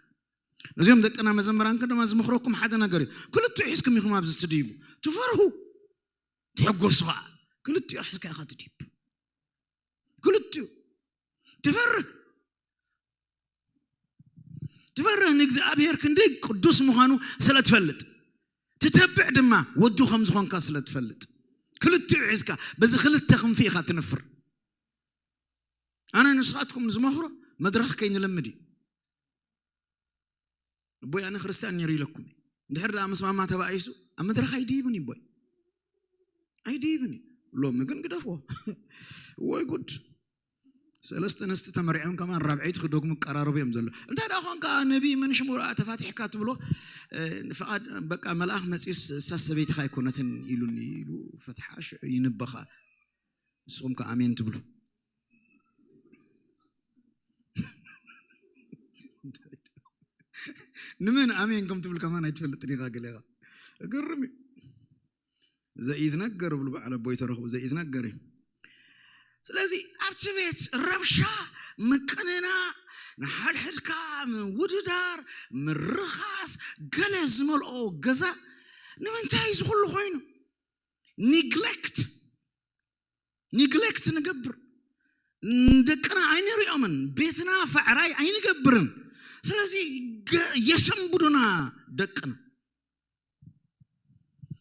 ነዚኦም ደቅና መዘምራን ድማ ዝመኽረኩም ሓደ ነገር እዩ። ክልቲኡ ሒዝኩም ኢኹም ኣብዚ ትድይቡ። ትፈርሁ፣ ትሕጎሱ ከኣ። ክልቲኡ ሒዝካ ኢኻ ትድይብ። ክልቲኡ። ትፈርህ። ትፈርህ ንእግዚኣብሔር ክንደይ ቅዱስ ምዃኑ ስለ ትፈልጥ። ትተብዕ ድማ ወዱ ከም ዝኾንካ ስለ ትፈልጥ። ክልቲኡ ሒዝካ፣ በዚ ክልተ ክንፊ ኢኻ ትነፍር። ኣነ ንስኻትኩም ዝመኽሮ መድረኽ ከይንለምድ እዩ። እቦይ ኣነ ክርስትያን ነይሩ ኢለኩም። እንድሕር ደኣ ምስ ማማ ተባኢሱ ኣብ መድረኽ ኣይድይብን እዩ እቦይ። ኣይድይብን እዩ። ሎሚ ግን ግደፍዎ። ወይ ጉድ። ሰለስተ ኣንስቲ ተመርዕዮም ከማን ራብዐይቲ ክደግሙ ቀራረቡ እዮም ዘሎ። እንታይ ደኣ ኾንካ ነቢ መን ሽሙ ደኣ ተፋቲሕካ ትብሎ፣ እ፣ ፍቓድ በቃ መልኣኽ መጺኡስ እሳ ሰበይትኻ ኣይኮነትን ኢሉኒ ኢሉ ፈትሓ ሽዑ ይንበኻ። ንስኹም ከ ኣሜን ትብሉ። ንመን ኣሜን ከም ትብል ከማን ኣይትፈልጥን ኢኻ ገለ ኢኻ። እገርም እዩ። ዘይዝነገር ብሉ በዓል ኣቦይ ተረኽቡ ዘይዝነገር እዩ። ስለዚ ኣብቲ ቤት ረብሻ፣ ምቅንና፣ ንሓድሕድካ ምውድዳር፣ ምርኻስ፣ ገለ ዝመልኦ ገዛ ንምንታይ እዚ ኩሉ ኮይኑ? ኒግሌክት፣ ኒግሌክት ንገብር። ንደቅና ኣይንሪኦምን፣ ቤትና ፈዕራይ ኣይንገብርን። ስለዚ ገ-፣ የሰንብዱና ደቅና።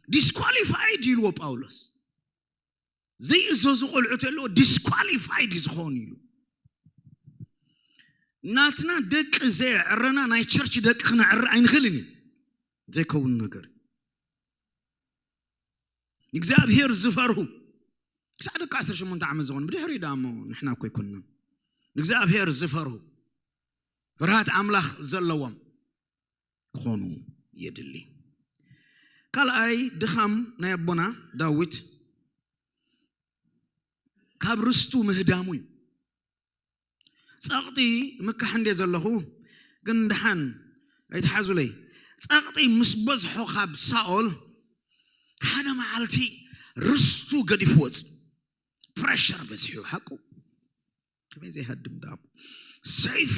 ዲስኳሊፋይድ ይልዎ ጳውሎስ። ዘይእዘዙ ቆልዑት ኣለዎ፣ ዲስኳሊፋይድ እዩ ዝኾን ኢሉ። ናትና ደቂ ዘየዕረና ናይ ቸርች ደቂ ክነዕሪ ኣይንኽእልን እዩ። ዘይከውን ነገር። ንእግዚኣብሔር ዝፈርሁ ክሳዕ ደቂ ዓሰርተ ሸሞንተ ዓመት ዝኾኑ፣ ብድሕሪ ደኣ እሞ ንሕና እኮ ኣይኮንናን። ንእግዚኣብሔር ዝፈርሁ፣ ፍርሃት ኣምላኽ ዘለዎም ክኾኑ የድሊ። ካልኣይ ድኻም ናይ ኣቦና ዳዊት ካብ ርስቱ ምህዳሙ እዩ። ጸቕጢ ምካሕ እንዴ ዘለኹ ግን ደሓን ኣይትሓዙለይ። ጸቕጢ ምስ በዝሖ ካብ ሳኦል ሓደ መዓልቲ ርስቱ ገዲፉ ወጽእ። ፕሬሸር በዚሑ ሓቁ። ከመይ ዘይሃድም ደኣ እሞ። ሰይፊ፣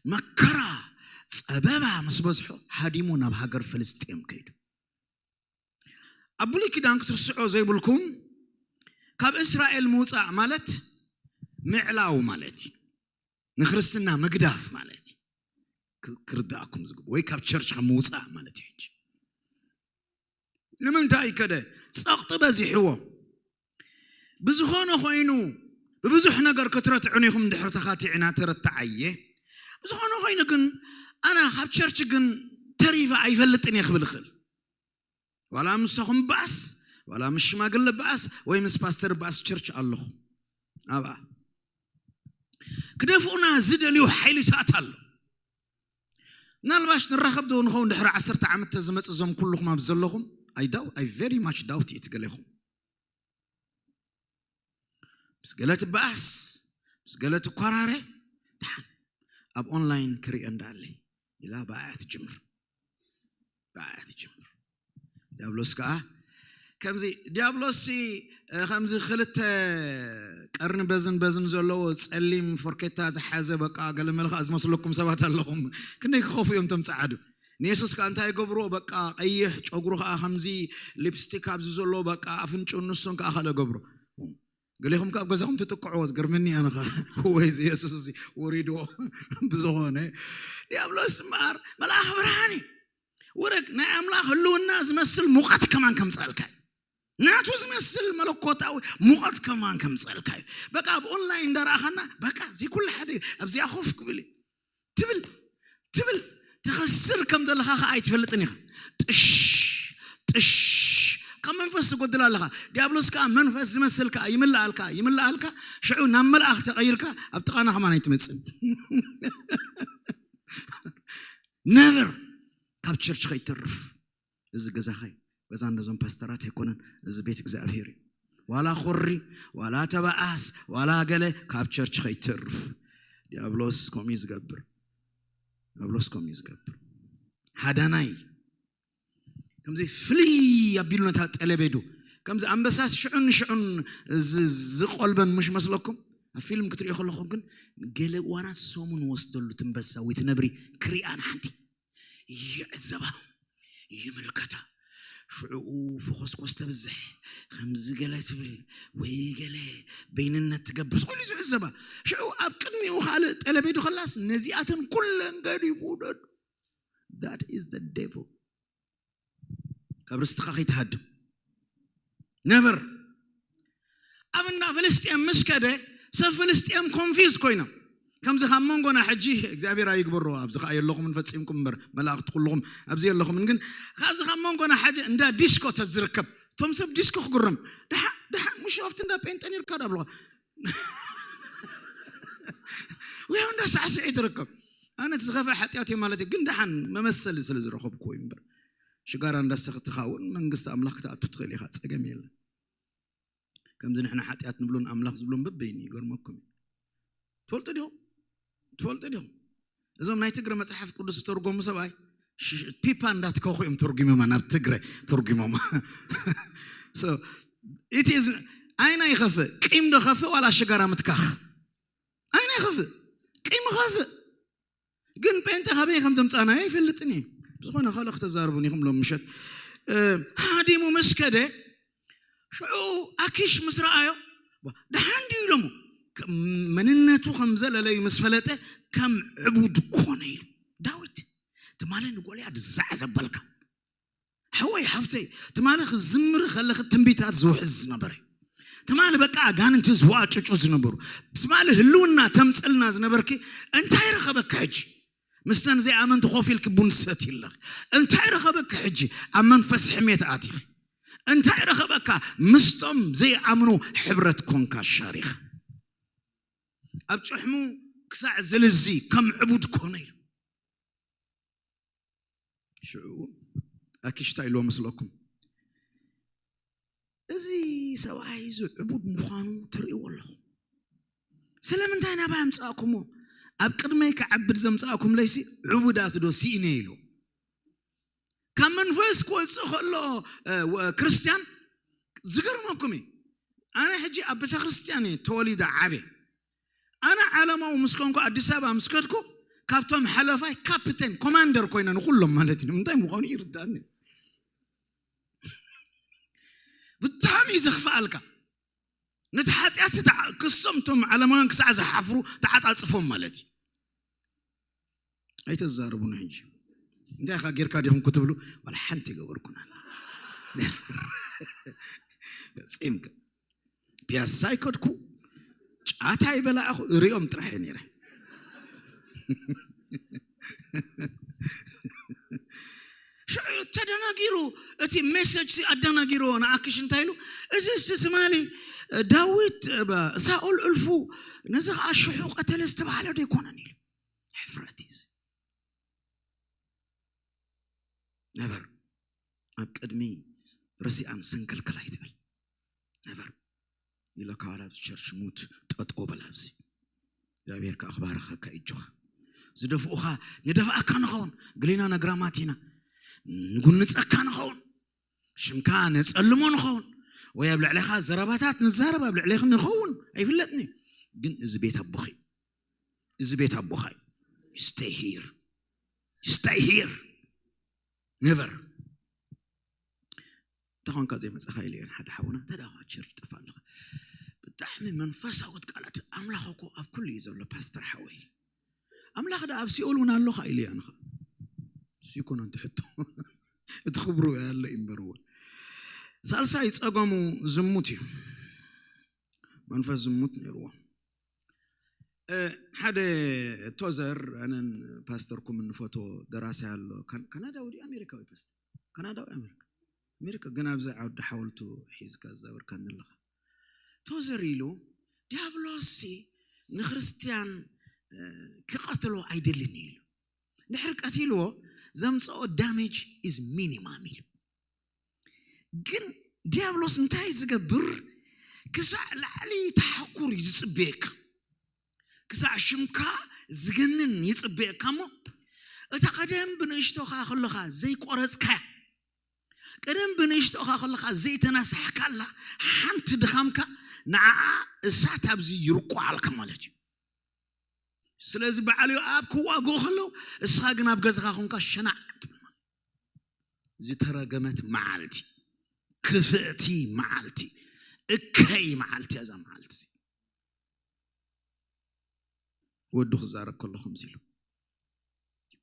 መከራ፣ ጸበባ ምስ በዝሖ ሃዲሙ ናብ ሃገር ፍልስጤም ከይዱ። ኣብ ብሉይ ኪዳን ክትርስዖ ዘይብልኩም፣ ካብ እስራኤል ምውጻእ ማለት ምዕላው ማለት እዩ። ንክርስትና ምግዳፍ ማለት እዩ። ክ- ክርዳእኩም ዝግቡ ወይ ካብ ቸርች ከም ምውጻእ ማለት እዩ። ሕጂ ንምንታይ ከደ ጸቕጢ በዚሕዎ? ብዝኾነ ኮይኑ ብብዙሕ ነገር ክትረትዑን ኢኹም ድሕሪ ተኻቲዕና ተረትዓየ። ብዝኾነ ኮይኑ ግን ኣነ ካብ ቸርች ግን ተሪፈ ኣይፈልጥን እየ ክብል እኽእል። ዋላ ምሳኹም ባስ ዋላ ምስ ሽማግለ ባስ ወይ ምስ ፓስተር ባስ ቸርች ኣለኹ ኣብኣ ክደፍኡና ዝደልዩ ሓይልታት ኣሎ። ምናልባሽ ንራኸብ ዶ ንኸውን ድሕሪ ዓሰርተ ዓመት ተዝመጽእ እዞም ኩልኹም ኣብ ዘለኹም I doubt, I very much doubt it ገሌኹም ምስ ገለ ትበኣስ ምስ ገለ ትኮራረ ደሓን ኣብ ኦንላይን ክሪኦ እንዳኣለይ ኢላ ብኣያ ትጅምር ብኣያ ትጅምር ዲያብሎስ ከዓ ከምዚ ዲያብሎስ ሲ ከምዚ ክልተ ቀርኒ በዝን በዝን ዘለዎ ጸሊም ፎርኬታ ዝሓዘ በቃ ገለ መልክኣ ዝመስለኩም ሰባት ኣለኹም ክንደይ ክኸፉ እዮም ቶም ጸዓዱ ንየሱስ ከዓ እንታይ ገብርዎ በቃ ቀይሕ ጨጉሩ ከዓ ከምዚ ሊፕስቲክ ኣብዚ ዘሎ በቃ ኣፍንጭኡ ንሱን ከዓ ካልእ ገብሩ ገሌኹም ካብ ገዛኹም ትጥቅዕዎ ዝገርመኒ ኣነኻ ወይ እዚ የሱስ እዚ ወሪድዎ ብዝኾነ ዲያብሎስ እምበኣር መልኣኽ ብርሃን እዩ ውረግ ናይ ኣምላኽ ህልውና ዝመስል ሙቐት ከማን ከምፀልካ እዩ ናቱ ዝመስል መለኮታዊ ሙቐት ከማን ከምፀልካ እዩ በቃ ኣብ ኦንላይን እንዳረኣኻና በቃ እዚ ኩሉ ሓደ ኣብዚኣ ኮፍ ክብል እዩ ትብል ትብል ትኸስር ከም ዘለኻ ከዓ ኣይትፈልጥን ኢኻ ጥሽ ጥሽ ካብ መንፈስ ትጎድል ኣለኻ ዲያብሎስ ከዓ መንፈስ ዝመስል ከዓ ይምልኣልካ ይምልኣልካ ሽዑ ናብ መልኣኽ ተቐይርካ ኣብ ጥቓና ከማን ኣይትመፅን ነቨር ካብ ቸርች ከይትርፍ እዚ ገዛኸይ ገዛ እንደዞም ፓስተራት ኣይኮነን እዚ ቤት እግዚኣብሔር እዩ ዋላ ኮሪ ዋላ ተባኣስ ዋላ ገለ ካብ ቸርች ከይትርፍ ዲያብሎስ ከምኡ ዝገብር ዲያብሎስ ከምኡ ዝገብር ሓዳናይ ከምዚ ፍልይ ኣቢሉ ነታ ጠለቤዱ ከምዚ ኣንበሳስ ሽዑን ሽዑን ዝቆልበን ምሽ መስለኩም ኣብ ፊልም ክትሪኦ ከለኹም ግን ገለ እዋናት ሰሙን ወስደሉ ትንበሳ ወይ ትነብሪ ክሪኣን ሓንቲ ይዕዘባ ይምልከታ ሽዑኡ ፈኾስኮስ ተብዝሕ ከምዚ ገለ ትብል ወይ ገለ በይንነት ትገብር ስሉ ዝዕዘባ ሽዑ ኣብ ቅድሚኡ ካልእ ጠለቤዱ ከላስ ነዚኣተን ኩለን ገዲፉ ደዱ that is the devil ካብ ርስትኻ ከይትሃድም ነቨር ኣብ እንዳ ፍልስጥኤም ምስ ከደ ሰብ ፍልስጥኤም ኮንፊዝ ኮይኖም ከምዚ ካብ መንጎና ሕጂ እግዚኣብሔር ኣይግበሮ ኣብዚ ከዓ የለኹምን ፈፂምኩም እምበር መላእክቲ ኩልኹም ኣብዚ የለኹምን ግን ካብዚ ካብ መንጎና ሓጂ እንዳ ዲስኮ ተዝርከብ እቶም ሰብ ዲስኮ ክግረም ድሓ ድሓ ምሽ ኣብቲ እንዳ ጴንጠ ነርካ ዳብልኻ ወይ እንዳ ሳዕስዒ ትርከብ ኣነ ዝኸፈ ሓጢኣት እዩ ማለት ግን ድሓን መመሰሊ ስለ ዝረኸብኩ እዩ እምበር ሽጋራ እንዳስተኽትኻ እውን መንግስቲ ኣምላኽ ክትኣቱ ትኽእል ኢኻ ፀገም የለን ከምዚ ንሕና ሓጢኣት ንብሉን ኣምላኽ ዝብሉን በበይኑ ይገርመኩም እዩ ትፈልጡ ዲኹም ትፈልጡ ዲኹም እዞም ናይ ትግረ መፅሓፍ ቅዱስ ዝተርጎሙ ሰብኣይ ፒፓ እንዳትከኹ እዮም ተርጉሞማ ናብ ትግረ ተርጉሞማ ኣይና ይኸፍእ ቂም ዶ ከፍእ ዋላ ሽጋራ ምትካኽ ኣይና ይኸፍእ ቂም ይኸፍእ ግን ጴንጤ ካበይ ከም ዘምፃእናዮ ኣይፈልጥን እዩ ብዝኾነ ካልእ ክተዛርቡን ኢኹም ሎም ምሸት ሃዲሙ ምስ ከደ ሽዑ ኣኪሽ ምስ ረኣዮ ደሓን ድዩ ኢሎሞ መንነቱ ከም ዘለለዩ ምስ ፈለጠ ከም ዕቡድ ኮነ ኢሉ ዳዊት ትማሊ ንጎልያድ ዛዕ ዘበልካ ሓወይ ሓፍተይ ትማሊ ክዝምር ከለኺ ትንቢታት ዝውሕዝ ዝነበረ ትማሊ በቃ ኣጋንንቲ ዝዋጭጩ ዝነበሩ ትማሊ ህልውና ተምፅልና ዝነበርኪ እንታይ ረኸበካ ሕጂ ምስተን ዘይኣመንቲ ኮፍ ኢልኪ ቡን ትሰቲ ኣለኺ እንታይ ረኸበካ ሕጂ ኣብ መንፈስ ሕሜት ኣቲኺ እንታይ ረኸበካ ምስቶም ዘይኣምኑ ሕብረት ኮንካ ሻሪኽ ኣብ ጭሕሙ ክሳዕ ዝልዚ ከም ዕቡድ ኮነ ኢሉ ሽዑ ኣኪሽ እንታይ ኢልዎ መስለኩም እዚ ሰብኣይ እዚ ዕቡድ ምዃኑ ትርእይዎ ኣለኹም ስለምንታይ ናባይ ኣምፃእኩሞ ኣብ ቅድመይ ክዓብድ ዘምፃእኩም ለይሲ ዕቡዳት ዶ ስኢነ ኢሉ ካብ መንፈስ ክወፅእ ከሎ ክርስትያን ዝገርመኩም እዩ ኣነ ሕጂ ኣብ ቤተክርስትያን እየ ተወሊደ ዓበ ኣነ ዓለማዊ ምስ ኮንኩ ኣዲስ ኣበባ ምስ ከድኩ ካብቶም ሓለፋይ ካፕቴን ኮማንደር ኮይነ ንኩሎም ማለት እዩ። እንታይ ምዃኑ ይርዳእኒ። ብጣዕሚ እዩ ዘኽፍኣልካ። ነቲ ሓጢኣት ክሶም እቶም ዓለማውያን ክሳዕ ዝሓፍሩ ተዓፃፅፎም ማለት እዩ። ኣይተዛርቡን ሕጂ። እንታይ ኢኻ ጌርካ ዲኹም ክትብሉ ዋላ ሓንቲ ይገበርኩና። ፈፂምካ ፒያሳ ይከድኩ፣ ጫታ ይበላዕኹ፣ እሪኦም ጥራሕ እየ ነይረ። ሽዑ ተደናጊሩ፣ እቲ ሜሴጅ ኣደናጊርዎ። ንኣክሽ እንታይ ኢሉ? እዚ ትማሊ ዳዊት ሳኦል ዕልፉ ነዚ ከዓ ሽሑ ቀተለ ዝተባሃለ ዶ ኣይኮነን ኢሉ። ሕፍረት እዩ። ነበር ኣብ ቅድሚ ርሲኣን ሰንከልከል ኣይትበል። ነበር ኢለ ካባል ኣብዚ ቸርች ሙት ጠጠው በል ኣብዚ። እግዚኣብሔር ከዓ ክባርኸካ እዩ። እጆኻ ዝደፍኡኻ ንደፍኣካ ንኸውን፣ ግሊና ነግራማት ኢና፣ ንጉንፀካ ንኸውን፣ ሽምካ ነፀልሞ ንኸውን፣ ወይ ኣብ ልዕሌኻ ዘረባታት ንዛረብ ኣብ ልዕሌኽ ንኸውን ኣይፍለጥኒ። ግን እዚ ቤት ኣቦኺ፣ እዚ ቤት ኣቦኻ እዩ። Stay here, stay here, never። እንተኾንካ ዘይመፀኻ ኢሉ እዮን ሓደ ሓውና ተዳዋ ቸርች ጠፋ ኣለኻ። ብጣዕሚ መንፈሳዊት ቃላት ኣምላኽ እኮ ኣብ ኩሉ እዩ ዘሎ ፓስተር ሓወይ። ኣምላኽ ዳ ኣብ ሲኦል እውን ኣለኻ ኢሉ እያ ንኻ እሱ ይኮነ እንተ ሕቶ እቲ ክብሩ ያለ ይንበርዎ። ሳልሳይ ጸገሙ ዝሙት እዩ። መንፈስ ዝሙት ነይርዎ። ሓደ ቶዘር ኣነን ፓስተርኩም እንፈቶ ደራሲ ኣሎ። ካናዳዊ ድዩ ኣሜሪካዊ ፓስተር? ካናዳዊ ኣሜሪካ? ኣሜሪካ ግን ኣብዚ ዓውዲ ሓወልቱ ሒዝካ ዝዛበርካኒ ኣለኻ። ቶዘር ኢሉ ዲያብሎስ ንክርስትያን ክቐትሎ ኣይደልን ኢሉ። ድሕሪ ቀቲልዎ ዘምፀኦ ዳሜጅ ኢዝ ሚኒማም ኢሉ። ግን ዲያብሎስ እንታይ ዝገብር ክሳዕ ላዕሊ ተሓኩር እዩ ዝፅበየካ። ክሳዕ ሽምካ ዝገንን ይፅበየካ እሞ እታ ቀደም ብንእሽቶኻ ከለኻ ዘይቆረፅካያ ቀደም ብንእሽቶኻ ከለኻ ዘይተናሳሕካላ ሓንቲ ድኻምካ ንዓኣ እሳት ኣብዚ ይርቋዓልካ ማለት እዩ። ስለዚ በዓል ዮኣብ ክዋግኡ ከለዉ እስኻ ግን ኣብ ገዛኻ ኮንካ ሸናዕ ትብል ማለት ዝተረገመት መዓልቲ ክፍእቲ መዓልቲ እከይ መዓልቲ እዛ መዓልቲ ወዱ ክዛረብ ከሎ ከምዚ ኢሉ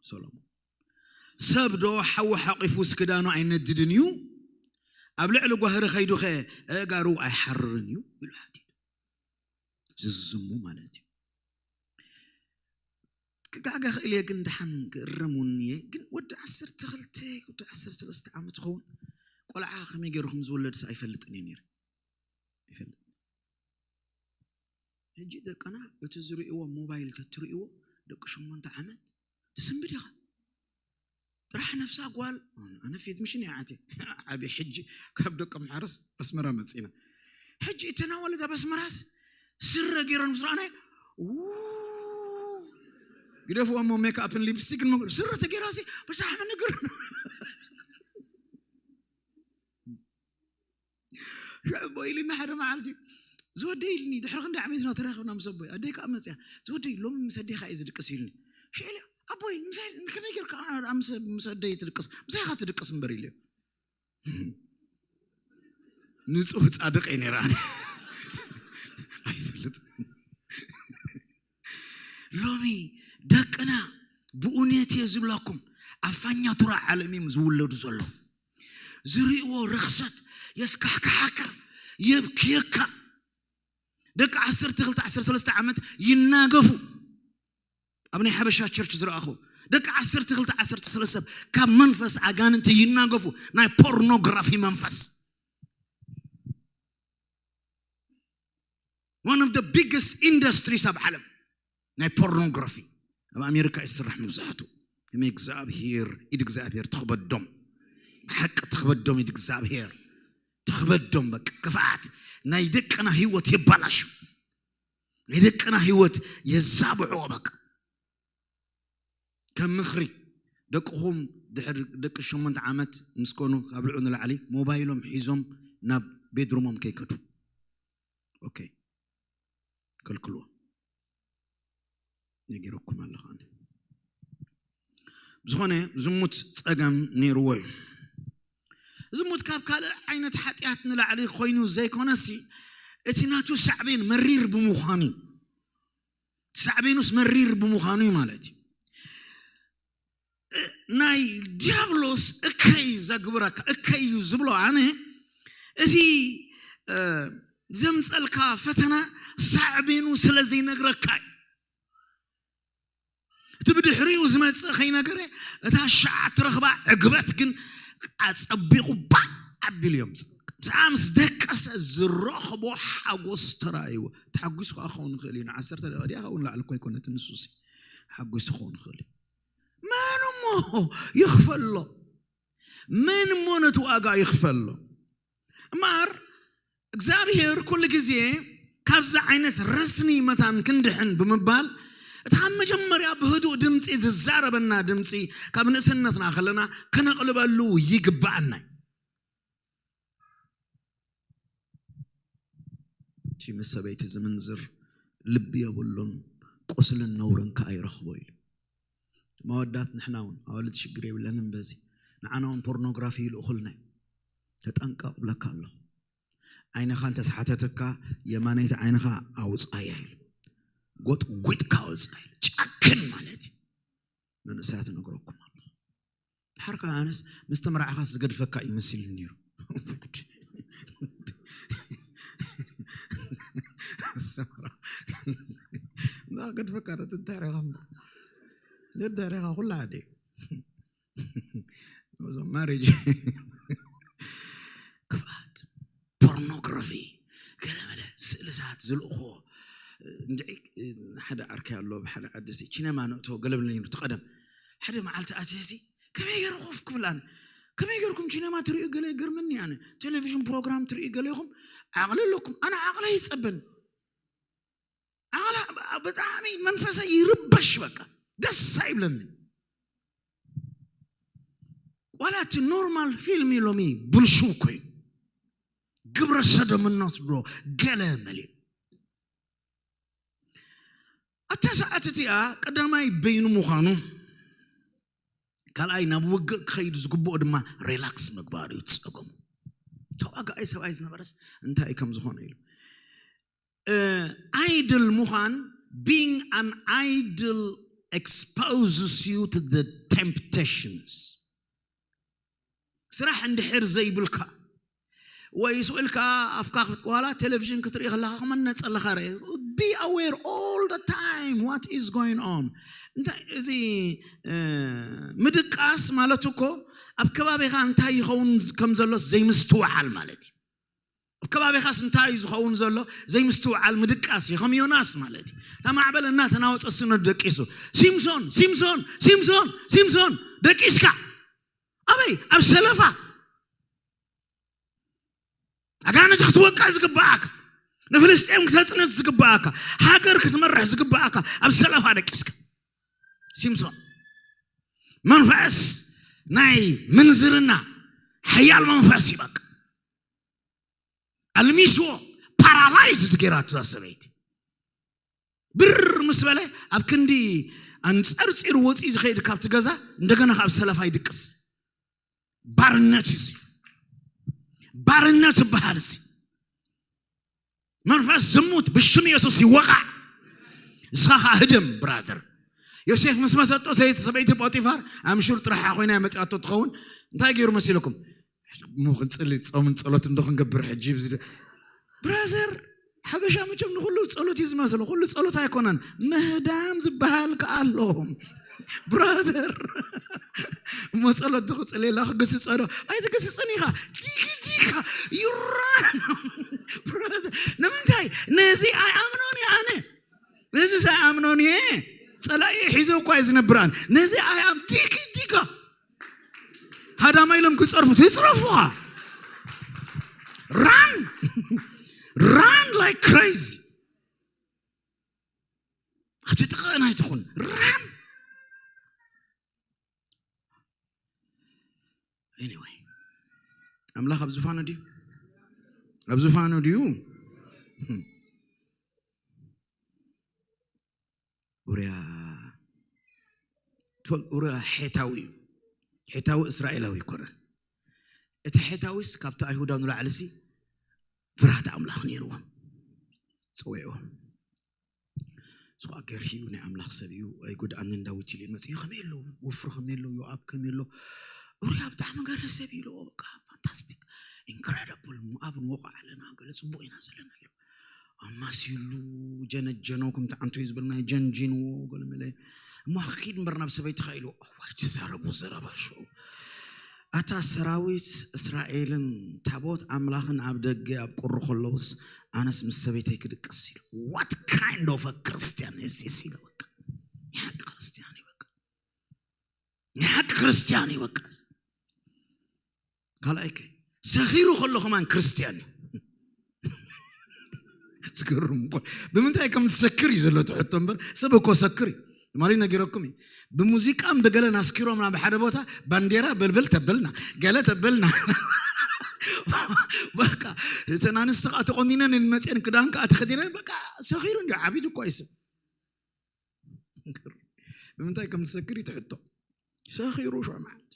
ሰሎሞን ሰብ ዶ ሓዊ ሓቂፉ ስክዳኑ ኣይነድድን እዩ ኣብ ልዕሊ ጓህሪ ከይዱኸ እጋሩ ኣይሓርርን እዩ ኢሉ ሓቲቱ ዝዝሙ ማለት እዩ ክጋገ ክእል እየ ግን ደሓን ክእረም እውን እየ ግን ወዲ ዓሰርተ ክልተ ወዲ ዓሰርተ ሰለስተ ዓመት ኸውን ቆልዓ ከመይ ገይሩ ከም ዝወለድስ ኣይፈልጥን እየ ነይረ ይፈልጥ ሕጂ ደቅና እቲ ዝርእዎ ሞባይል ተትርእዎ ደቂ ሸሞንተ ዓመት ትስንብድ ኢኻ ጥራሕ ነፍሳ ጓል ኣነ ፊት ምሽን እያ ዓቴ ዓብዪ ሕጂ ካብ ደቂ ምሓርስ ኣስመራ መፂና ሕጂ እተን ኣዋልድ ኣብ ኣስመራስ ስረ ገይረን ምስ ረኣናይ ግደፍዎ እሞ ሜክኣፕን ሊፕስቲክን መ ስረ ተገይራ ሲ ብዛዕባ ነገር ሽዕቦ ኢልና ሓደ መዓልቲ ዝወደይ ኢልኒ ድሕሪ ክንዲ ዓመትና ተራኺብና ምስ ኣቦይ ኣደይ ከዓ መፅያ ዝወደይ ሎሚ ምስ ኣዴኻ እየ ዝድቅስ ኢልኒ ሽዕሊ ኣቦይ ምሳይ ከመይ ጌርካ ምስ ኣደይ ትድቅስ ምሳይኻ ትድቅስ እምበር ኢልዮ ንጹህ ጻድቕ እየ ነይረ ኣነ ኣይፈልጥ ሎሚ ደቅና ብኡኔት እየ ዝብለኩም ኣብ ፋኛቱራ ዓለም እዮም ዝውለዱ ዘለዉ ዝርእዎ ርኽሰት የስካሕክሓካ የብክየካ ደቂ ዓሰርተ ክልተ ዓሰርተ ሰለስተ ዓመት ይናገፉ ኣብ ናይ ሓበሻ ቸርች ዝረኣኹ ደቂ ዓሰርተ ክልተ ዓሰርተ ሰለስተ ካብ መንፈስ ኣጋንንቲ ይናገፉ ናይ ፖርኖግራፊ መንፈስ one of the biggest industries ኣብ ዓለም ናይ ፖርኖግራፊ ኣብ ኣሜሪካ ይስራሕ መብዛሕቱ ከመይ እግዚኣብሄር ኢድ እግዚኣብሄር ትኽበዶም ብሓቂ ትኽበዶም ኢድ እግዚኣብሄር ትኽበዶም በቃ ክፍኣት ናይ ደቅና ህይወት የባላሹ ናይ ደቅና ህይወት የዛብዕዎ በቃ ከም ምኽሪ ደቅኹም ድሕሪ ደቂ ሸሞንተ ዓመት ምስ ኮኑ ካብ ልዑ ንላዕሊ ሞባይሎም ሒዞም ናብ ቤድሩሞም ከይከዱ ኦኬ ከልክልዎ ነጊረኩም ኣለኹ ኣነ ዝኾነ ዝሙት ጸገም ነይርዎ እዩ። ዝሙት ካብ ካልእ ዓይነት ሓጢኣት ንላዕሊ ኮይኑ ዘይኮነሲ፣ እቲ ናቱ ሳዕቤን መሪር ብምዃኑ እዩ። ሳዕቤኑስ መሪር ብምዃኑ እዩ ማለት እዩ። እ፣ ናይ ዲያብሎስ እከይ ዘግብረካ፣ እከይ እዩ ዝብሎ ኣነ፣ እቲ፣ እ፣ ዘምጸልካ ፈተና ሳዕቤኑ ስለ ዘይነግረካ እዩ። እቲ ብድሕሪኡ ዝመጽእ ከይነገረ፣ እታ ሻዕ ትረኽባ ዕግበት ግን ኣጸቢቑ ባዕ ኣቢሉ እዮም። ምስኣ ምስ ደቀሰ ዝረኽቦ ሓጎስ ተራእይዎ። ተሓጒሱ ከኣ ክኸውን ይኽእል እዩ። ንዓሰርተ ደቂቕ ድያ ካብኡ ንላዕሊ እኮ ኣይኮነትን ንሱሲ። ሓጒሱ ክኸውን ይኽእል እዩ። መን እሞ ይኽፈሎ? መን እሞ ነቲ ዋጋ ይኽፈሎ? እምበኣር እግዚኣብሔር ኩሉ ግዜ ካብዚ ዓይነት ረስኒ መታን ክንድሕን ብምባል፣ እቲ ካብ መጀመርያ ብህዱእ ድምፂ ዝዛረበና ድምፂ ካብ ንእስነትና ከለና ክነቕልበሉ ይግብኣና እዩ። እቲ ምስ ሰበይቲ ዝምንዝር ልቢ የብሉን፣ ቁስልን ነውርን ከኣ ይረኽቦ ኢሉ። መወዳት ንሕና እውን ኣዋልድ ሽግር የብለንን በዚ። ንዓና እውን ፖርኖግራፊ ይልእኹልና እዮም። ተጠንቀቕ እብለካ ኣለኹ። ዓይንኻ እንተዝሓተተካ የማነይቲ ዓይንኻ ኣውጻያ ኢሉ። ጎጥጒጥካ ኣውጻያ ኢሉ። ጨክን ማለት እዩ። መንእሰያት እነግረኩም ኣለኹ። ድሓር ከኣ ኣነስ ምስ ተመርዓኻስ ዝገድፈካ እዩ መሲሉኒ ነይሩ። ገድፈካ ዶ ትንታይ ሬኻ እምበር? ዘዳሬኻ ኩሉ ሓደ እዩ። እዞም ማሬጅ ክፍኣት፣ ፖርኖግራፊ፣ ገለመለ ስእልታት ዝልእኽዎ። እንድዒ ሓደ ዓርከይ ኣሎ፣ ኣብ ሓደ ዓዲ እዚ ቺነማ ንእቶ ገለ ብለኒ ነይሩ፣ እቲ ቀደም። ሓደ መዓልቲ ኣትየ፣ እዚ ከመይ ገይሩ ኮፍ ክብል ኣነ? ከመይ ገይርኩም ቺነማ ትርእዩ? ገለ ይገርመኒ ኣነ። ቴሌቪዥን ፕሮግራም ትርእዩ ገለ ኢኹም፣ ዓቕሊ ኣለኩም። ኣነ ዓቕሊ ኣይጸበን። ዓቕሊ ብጣዕሚ መንፈሰይ ይርበሽ፣ በቃ ደስ ኣይብለኒ። ዋላ እቲ ኖርማል ፊልም እዩ ሎሚ ብልሹው ኮይኑ፣ ግብረ ሰዶምነት ዶ ገለ መሊኡ። ኣብታ ሰዓት እቲኣ ቀዳማይ በይኑ ምዃኑ፣ ካልኣይ ናብ ውግእ ክኸይድ ዝግብኦ ድማ ሪላክስ ምግባር እዩ ጸገሙ። ተዋጋኣይ ሰብኣይ ዝነበረስ እንታይ ከም ዝኾነ ኢሉ። እ፣ ኣይድል ምዃን፣ being an idol exposes you to the temptations። ስራሕ እንድሕር ዘይብልካ ወይ ስቕ ኢልካ ኣፍካ ክት-፣ ዋላ ቴሌቪዥን ክትርኢ ከለኻ ክመነፀለኻ ርአ። Be aware all the time what is going on። እንታይ እዚ፣ እ፣ ምድቃስ ማለት እኮ ኣብ ከባቢኻ እንታይ ይኸውን ከም ዘሎ ዘይምስትውዓል ማለት እዩ። ኣብ ከባቢኻስ እንታይ እዩ ዝኸውን ዘሎ ዘይምስትውዓል ምድቃስ እዩ፣ ከም ዮናስ ማለት እዩ። እታ ማዕበል እናተናወጠ እሱ ነደቂሱ። ሲምሶን፣ ሲምሶን፣ ሲምሶን፣ ሲምሶን፣ ደቂስካ። ኣበይ? ኣብ ሰለፋ። ኣጋንንቲ ክትወቅዕ ዝግብኣካ፣ ንፍልስጤም ክተጽንት ዝግብኣካ፣ ሃገር ክትመርሕ ዝግብኣካ ኣብ ሰለፋ ደቂስካ። ሲምሶን፣ መንፈስ ናይ ምንዝርና ሓያል መንፈስ እዩ። በቃ ኣልሚስዎ፣ ፓራላይዝድ ገይራቱ እዛ ሰበይቲ። ብር ምስ በለ ኣብ ክንዲ ኣንጸርጺሩ ወፂኡ ዝኸይድ ካብቲ ገዛ፣ እንደገና ካብ ሰለፋ ይድቅስ። ባርነት እዩ እዚ። ባርነት ይበሃል እዚ። መንፈስ ዝሙት ብሽም የሱስ ይወቃዕ። ንስኻ ኸዓ ህደም ብራዘር። ዮሴፍ ምስ መሰጦ ሰይቲ ሰበይቲ ፖጢፋር ኣምሹር ጥራሓ ኮይና እያ መጺኣቶ ትኸውን። እንታይ ገይሩ መሲልኩም? እሞ ክንጽሊ ጾምን ጸሎትን ዶ ክንገብር ሕጂ? ብዚ ደ-፣ ብራዘር፣ ሓበሻ መቸም ንኹሉ ጸሎት እዩ ዝመስሎ። ኩሉ ጸሎት ኣይኮነን። ምህዳም ዝበሃል ከኣ ኣለዎም። ብራዘር፣ እሞ ጸሎት ትኽጽል የላ ክግስጸ ዶ? ኣይትግስጽን ኢኻ። ዲግ ዲኻ፣ you run። ብራዘር፣ ንምንታይ? ነዚ ኣይኣምኖን እየ ኣነ። ነዚ ኣይኣምኖን እየ። ጸላኢ ሒዞ እኳ እዩ ዝነብር ኣነ። ነዚ ኣይኣም-፣ ዲግ ዲጋ። ሃዳማ ኢሎም ክጸርፉ፣ ትጽረፉኻ። Run! Run like crazy። ኣብቲ ጥቕእን ኣይትኹን። Run! Anyway፣ ኣምላኽ ኣብ ዙፋኑ ድዩ? ኣብ ዙፋኑ ድዩ? ኡርያ ቶል ኡርያ ሔታዊ እዩ። ሔታዊ እስራኤላዊ ኣይኮነን። እቲ ሔታዊስ ካብቲ ኣይሁዳዊ ንላዕሊ ሲ ፍርሃት ኣምላኽ ነይርዎ፣ ጸዊዕዎ። ንሱ ኸኣ ገርሂ እዩ፣ ናይ ኣምላኽ ሰብ እዩ፣ ኣይጎድኣንን ዳዊት ኢሉ እዩ መጺኡ። ከመይ ኣሎ ወፍሪ፣ ከመይ ኣሎ ዮኣብ፣ ከመይ ኣሎ ኡርያ፣ ብጣዕሚ ገርሂ ሰብ እዩ ኢልዎ። በቃ ፋንታስቲክ፣ ኢንክሬዲብል፣ ሞኣብ ንወቕዕ ኣለና፣ ገለ ጽቡቕ ኢና ዘለና ኢሉ ኣማሲሉ ጀነጀኖ፣ ከምቲ ዓንቶ እዩ ዝብል ናይ ጀንጂንዎ ገለ መለ። እሞ ኪድ እምበር ናብ ሰበይትኻ ኢሉ። እዋይ ትዛረቡ ዘረባ ሸው። ኣታ ሰራዊት እስራኤልን ታቦት ኣምላኽን ኣብ ደገ ኣብ ቁሪ ከለውስ ኣነስ ምስ ሰበይተይ ክድቅስ ኢሉ። What kind of a Christian is this? ኢለ በቃ። ናይ ሓቂ ክርስቲያን እዩ በቃ። ናይ ሓቂ ክርስቲያን እዩ በቃ። ካልኣይ ከ ሰኺሩ ከሎ ከማን ክርስቲያን እዩ። ዝገርም እኮ። ብምንታይ ከም ትሰክር እዩ ዘሎ እቲ ሕቶ እምበር፣ ሰብ እኮ ሰክር እዩ። ትማሊ ነጊረኩም እዩ። ብሙዚቃን ብገለን ኣስኪሮም ናብ ሓደ ቦታ ባንዴራ በልበል ተበልና፣ ገለ ተበልና። በቃ እተን ኣንስቲ ከዓ ተቆኒነን መፅየን ክዳን ከዓ ተኸዲነን በቃ ሰኺሩ እንዲ ዓቢዱ እኮ ይስብ። ብምንታይ ከም ትሰክር እዩ እቲ ሕቶ። ሰኺሩ ሸው መዓልቲ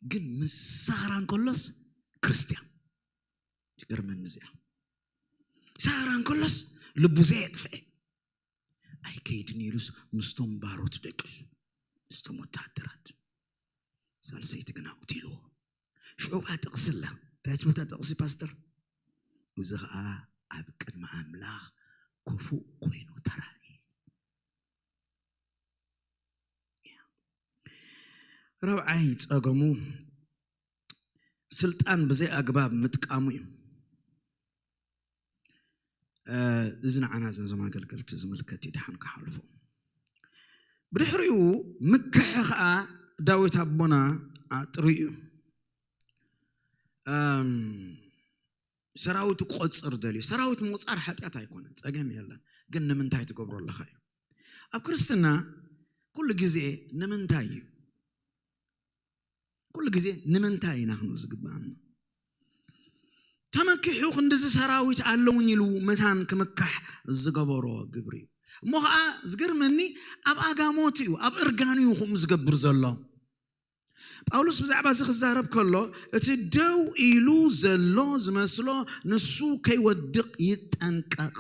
ግን ምስ ሰኽራ እንከሎስ ክርስቲያን። ትገርመኒ እዚኣ። ሰኽራ እንከሎስ ልቡ ዘየጥፍአ ኣይከይድን ኢሉስ ምስቶም ባሮት ደቂሱ፣ ምስቶም ወታደራት። ሳልሰይቲ ግን ኣቕቲልዎ። ሽዑ ከዓ ጥቕሲ ኣላ። እንታይ ትብል እታ ጥቕሲ ፓስተር? እዚ ከዓ ኣብ ቅድሚ ኣምላኽ ክፉእ ኮይኑ ተራእየ። ራብዓይ ጸገሙ ስልጣን ብዘይ ኣግባብ ምጥቃሙ እዩ። እ፣ እዚ ንዓና እዚ ነዞም ኣገልገልቲ ዝምልከት እዩ፣ ድሓን ክሓልፎ። ብድሕሪኡ ምክሐ ኸኣ ዳዊት ኣቦና ኣጥርዩ እዩ። እም፣ ሰራዊቱ ክቆጽር ደልዩ። ሰራዊት ምቁጻር ሓጢኣት ኣይኮነን፣ ጸገም የለን። ግን ንምንታይ ትገብሮ ኣለኻ እዩ። ኣብ ክርስትና ኩሉ ግዜ ንምንታይ እዩ። ኩሉ ግዜ ንምንታይ ኢና ክንብል ዝግብኣና። ተመኪሑ ክንድዚ ሰራዊት ኣለውኝ ኢሉ መታን ክምካሕ ዝገበሮ ግብሪ እዩ። እሞ ኸዓ ዝገርመኒ ኣብ ኣጋሞት እዩ፣ ኣብ እርጋኑ እዩ ከምኡ ዝገብር ዘሎ። ጳውሎስ ብዛዕባ እዚ ክዛረብ ከሎ እቲ ደው ኢሉ ዘሎ ዝመስሎ ንሱ ከይወድቕ ይጠንቀቕ።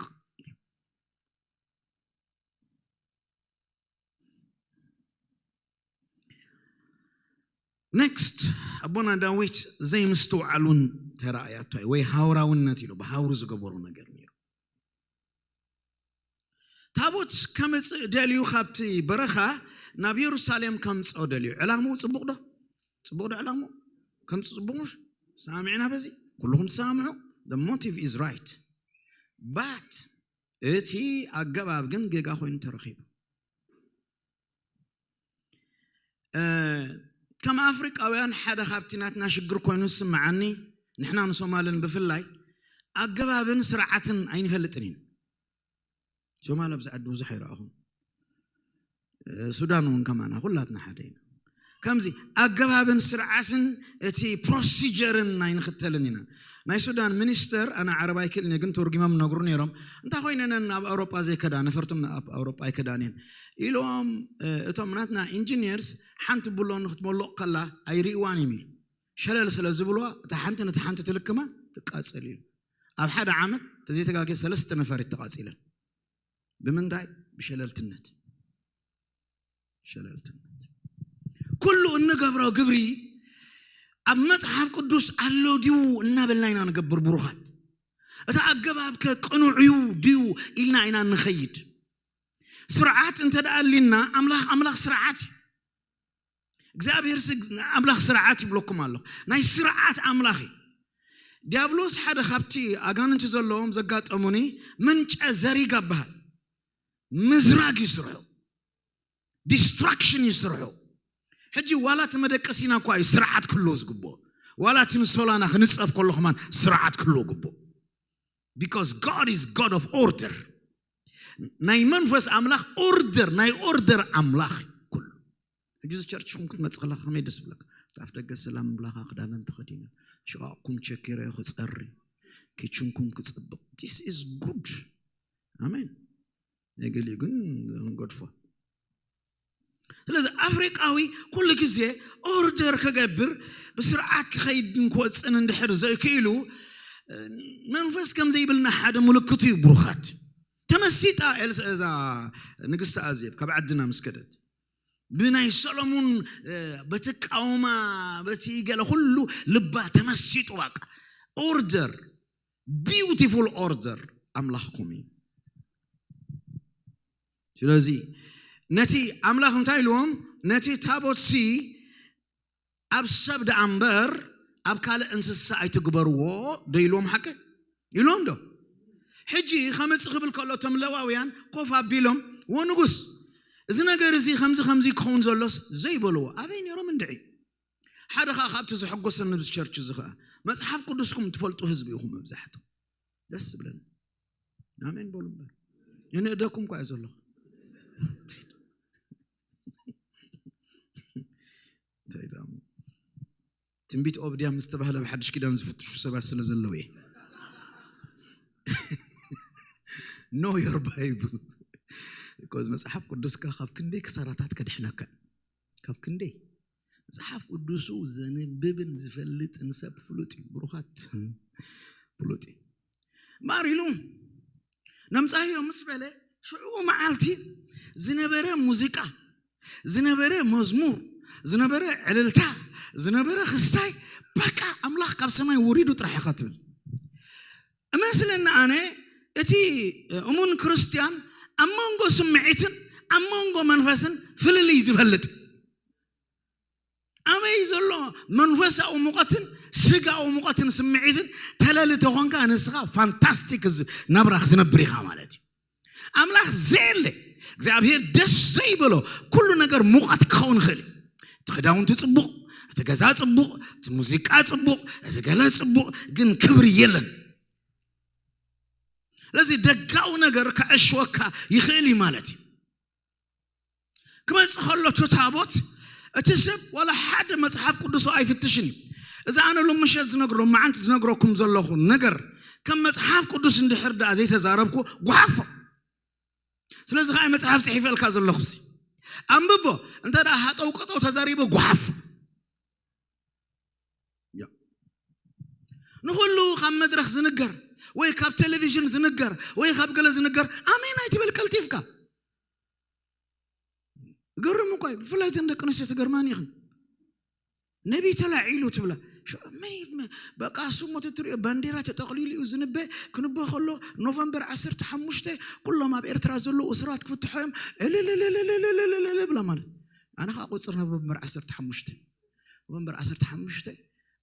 ኔክስት ኣቦና ዳዊት ዘይምስትውዓሉን ተራእያቶ ወይ ሃውራውነት ኢሉ ብሃውሩ ዝገበሮ ነገር ነይሩ። ታቦት ከምፅእ ደልዩ ካብቲ በረኻ ናብ የሩሳሌም ከምፅኦ ደልዩ። ዕላምኡ ፅቡቕ ዶ? ፅቡቕ ዶ ዕላምኡ? ከምፅእ ፅቡቕ ምሽ? ሰማሚዕና በዚ? ኩልኹም ትሰማምዑ? The motive is right. But እቲ ኣገባብ ግን ጌጋ ኮይኑ ተረኺቡ። እ፣ ከም ኣፍሪቃውያን ሓደ ካብቲ ናትና ሽግር ኮይኑ ዝስምዓኒ፣ ንሕና ንሶማልን ብፍላይ ኣገባብን ስርዓትን ኣይንፈልጥን ኢና። ሶማል ኣብዚ ዓዲ ብዙሕ ኣይረኣኹም። እ፣ ሱዳን እውን ከማና ኩላትና ሓደ ኢና። ከምዚ ኣገባብን ስርዓትን እቲ ፕሮሲጀርን ኣይንኽተልን ኢና። ናይ ሱዳን ሚኒስተር፣ ኣነ ዓረብ ኣይክእልን እየ፣ ግን ተርጉሞም ነግሩ ነይሮም። እንታይ ኮይነን ኣብ ኣውሮጳ ዘይከዳ፣ ነፈርቶም ኣብ ኣውሮጳ ኣይከዳን እየን ኢሎም፣ እ፣ እቶም ናትና ኢንጂኒየርስ ሓንቲ ብሎን ክትመልቕ ከላ ኣይርእዋን እዮም ኢሉ። ሸለል ስለ ዝብልዋ፣ እታ ሓንቲ ነታ ሓንቲ ትልክማ ትቃጸል ኢሉ። ኣብ ሓደ ዓመት ተዘይተጋግየ ሰለስተ ነፈሪት ተቓጺለን። ብምንታይ? ብሸለልትነት። ሸለልትነት። ኩሉ እንገብሮ ግብሪ ኣብ መጽሓፍ ቅዱስ ኣሎ ድዩ እናበልና ኢና ንገብር፣ ብሩኻት። እቲ ኣገባብ ከ ቅኑዕ እዩ ድዩ ኢልና ኢና ንኸይድ። ስርዓት እንተ ደኣ ኣሊና፣ ኣምላኽ፣ ኣምላኽ ስርዓት እዩ። እግዚኣብሔር ስ-፣ ኣምላኽ ስርዓት ይብለኩም ኣሎ። ናይ ስርዓት ኣምላኽ እዩ። ዲያብሎስ ሓደ ካብቲ ኣጋንንቲ ዘለዎም ዘጋጠሙኒ ምንጨ ዘሪጋ በሃል። ምዝራግ እዩ ስርሑ። ዲስትራክሽን እዩ ስርሑ። ሕጂ ዋላ እቲ መደቀሲና እኳ እዩ ስርዓት ክህልዎ ዝግብኦ። ዋላ እቲ ንሶላና ክንጸፍ ከሎ ከማን ስርዓት ክህልዎ ግብኦ። Because God is God of order። ናይ መንፈስ ኣምላኽ ኦርደር፣ ናይ ኦርደር ኣምላኽ እዩ ኩሉ። ሕጂ እዚ ቸርችኹም ክትመጽእ ከለኻ ከመይ ደስ ይብለካ? እቲ ኣፍ ደገ ሰላም ብላኻ ክዳነን ተኸዲኑ፣ ሽቓቕኩም ቸኪረዮ ክጸሪ፣ ኪችንኩም ክጽብቕ። This is good። ኣሜን። ናይ ገሊኡ ግን ክንገድፎ። ስለዚ ኣፍሪቃዊ ኩሉ ግዜ ኦርደር ክገብር፣ ብስርዓት ክኸይድን ክወፅን እንድሕር ዘይክኢሉ፣ መንፈስ ከም ዘይብልና ሓደ ምልክቱ እዩ። ብሩኻት፣ ተመሲጣ ኤልሳ፣ እዛ ንግስቲ ኣዜብ ካብ ዓድና ምስ ከደት ብናይ ሰሎሙን፣ በቲ ቃውማ፣ በቲ ገለ ኩሉ ልባ ተመሲጡ። በቃ ኦርደር፣ ቢውቲፉል ኦርደር ኣምላኽኩም እዩ። ስለዚ ነቲ ኣምላኽ እንታይ ኢልዎም? ነቲ ታቦትሲ ኣብ ሰብ ደኣ እምበር ኣብ ካልእ እንስሳ ኣይትግበርዎ ዶ ኢልዎም? ሓቂ ኢልዎም ዶ? ሕጂ ከምጽእ ክብል ከሎ እቶም ለዋውያን ኮፍ ኣቢሎም፣ "ወ ንጉስ፣ እዚ ነገር እዚ ከምዚ ከምዚ ክኸውን ዘሎስ?" ዘይበልዎ ኣበይ ነይሮም እንድዒ? ሓደ ኸኣ ካብቲ ዘሐጎሰኒ ኣብዚ ቸርች እዚ ኸኣ፣ መጽሓፍ ቅዱስኩም ትፈልጡ ህዝቢ ኢኹም መብዛሕትኡ። ደስ ዝብለኒ። ኣሜን በሉ እምበር። የንእደኩም እኳ እየ ዘለኹ። እንታይ ደኣ እሞ? ትንቢት ኦብድያ ምስ ተባህለ ብሓድሽ ኪዳን ዝፍትሹ ሰባት ስለ ዘለዉ እየ። Know your Bible። Because መጽሓፍ ቅዱስካ ካብ ክንደይ ክሳራታት ከድሕነካ። ካብ ክንደይ? መጽሓፍ ቅዱሱ ዘንብብን ዝፈልጥን ሰብ ፍሉጥ እዩ። ብሩኻት፣ ፍሉጥ እዩ። እምበኣር ኢሉ ነምጻዮ ምስ በለ፣ ሽዑ መዓልቲ ዝነበረ ሙዚቃ፣ ዝነበረ መዝሙር፣ ዝነበረ ዕልልታ፣ ዝነበረ ክስታይ፣ በቃ ኣምላኽ ካብ ሰማይ ወሪዱ ጥራሕ ኢኻ ትብል። እመስለኒ ኣነ፣ እቲ እሙን ክርስትያን ኣብ መንጎ ስምዒትን ኣብ መንጎ መንፈስን ፍልልይ ዝፈልጥ፣ ኣበይ ዘሎ መንፈሳዊ ሙቐትን ስጋዊ ሙቐትን ስምዒትን ተለሊ ተኾንካ፣ ንስኻ ፋንታስቲክ ዝ-፣ ናብራ ክትነብር ኢኻ ማለት እዩ። ኣምላኽ ዘየለ፣ እግዚኣብሔር ደስ ዘይበሎ፣ ኩሉ ነገር ሙቐት ክኸውን ይኽእል እዩ። እቲ ክዳውንቲ ጽቡቕ፣ እቲ ገዛ ጽቡቕ፣ እቲ ሙዚቃ ጽቡቕ፣ እቲ ገለ ጽቡቕ፣ ግን ክብሪ የለን። ስለዚ ደጋዊ ነገር ከዕሽወካ ይኽእል እዩ ማለት እዩ። ክመጽእ ከሎ እቲ ታቦት፣ እቲ ሰብ ዋላ ሓደ መጽሓፍ ቅዱሱ ኣይፍትሽን እዩ። እዚ ኣነ ሎም ምሸት ዝነግሮ፣ መዓንቲ ዝነግረኩም ዘለኹ ነገር፣ ከም መጽሓፍ ቅዱስ እንድሕር ደኣ ዘይተዛረብኩ፣ ጓሓፎ። ስለዚ ኸዓ መጽሓፍ ጽሒፈልካ ዘለኹ፣ ሲ ኣንብቦ። እንተ ደኣ ሃጠው ቀጠው ተዛሪቡ፣ ጓሓፎ። ያ። ንኹሉ ካብ መድረኽ ዝንገር፣ ወይ ካብ ቴሌቪዥን ዝንገር፣ ወይ ካብ ገለ ዝንገር፣ ኣሜን ኣይትበል ቀልጢፍካ። ገርም እኮ እዩ። ብፍላይ እተን ደቂ ኣንስትዮ ትገርማኒ ኢኽን። ነቢይ ተላዒሉ ትብላ። ሸ-፣ መን እዩ? በቃ እሱ እሞ ተትሪኦ ባንዴራ ተጠቕሊሉ እዩ ዝንበ። ክንበ ከሎ ኖቨምበር ዓሰርተ ሓሙሽተ ኩሎም ኣብ ኤርትራ ዘለዉ እሱራት ክፍትሑ እዮም። ዕልልልልልልልልልል ብላ ማለት። ኣነ ኸዓ ቁፅር ኖቨምበር ዓሰርተ ሓሙሽተ፣ ኖቨምበር ዓሰርተ ሓሙሽተ፣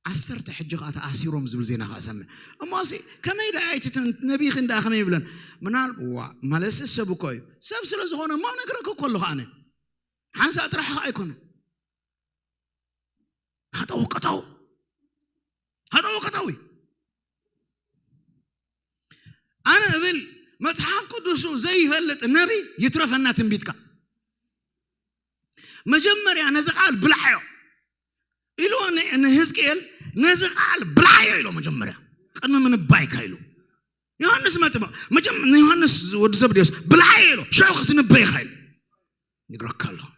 ዓሰርተ ሕጂ ኸዓ ተኣሲሮም ዝብል ዜና ኸዓ ሰምዕ። እሞ ሲ ከመይ ደኣ እቲ ትን-፣ ነቢይ ኽን ደኣ ከመይ ይብለን? ምናል-፣ ዋ፣ ማለት ሰብ እኮ እዩ። ሰብ ስለ ዝኾነ እሞ ነግረክ እኮ ኣለኹ ኣነ። ሓንሳእ ጥራሕ ኸዓ ኣይኮነን። ሃጠው ቀጠው። ሃጠው ቀጠው እዩ። ኣነ እብል መጽሓፍ ቅዱሱ ዘይፈልጥ ነቢይ ይትረፈና ትንቢትካ። መጀመርያ ነዚ ቃል ብላዓዮ ኢልዎ ን-፣ ንህዝቅኤል ነዚ ቃል ብላዓዮ ኢሎ መጀመርያ ቅድሚ ምንባይካ ኢሉ። ዮሃንስ መጥምቕ መጀም-፣ ንዮሃንስ ወዲ ዘብዴዎስ ብላዓዮ ኢሎ ሽዑ ክትንበይ ኢኻ ኢሉ። ይግረካ ኣለኹ።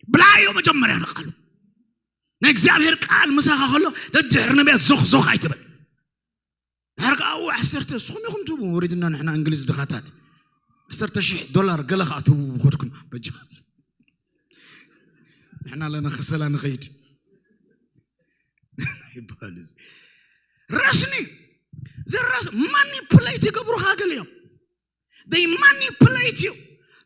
ብላዓዮ መጀመርያ ንቃሉ። ናይ እግዚኣብሔር ቃል ምሳኻ ከሎ ደድሕሪ ነቢያት ዞኽ ዞኽ ኣይትበል። ድሓር ከኣ ኣብኡ ዓሰርተ ንስኹም ኢኹም ትህቡ፣ ወሪድና ንሕና እንግሊዝ ድኻታት። ዓሰርተ ሽሕ ዶላር ገለ ከኣ ትህቡ ምኾድኩም በጃ። ንሕና ኣለና ከሰላ ንኸይድ። ይበሃል እዚ። ረስኒ። ዘራስ ማኒፕሌት ይገብሩኻ ገሊኦም። They manipulate you።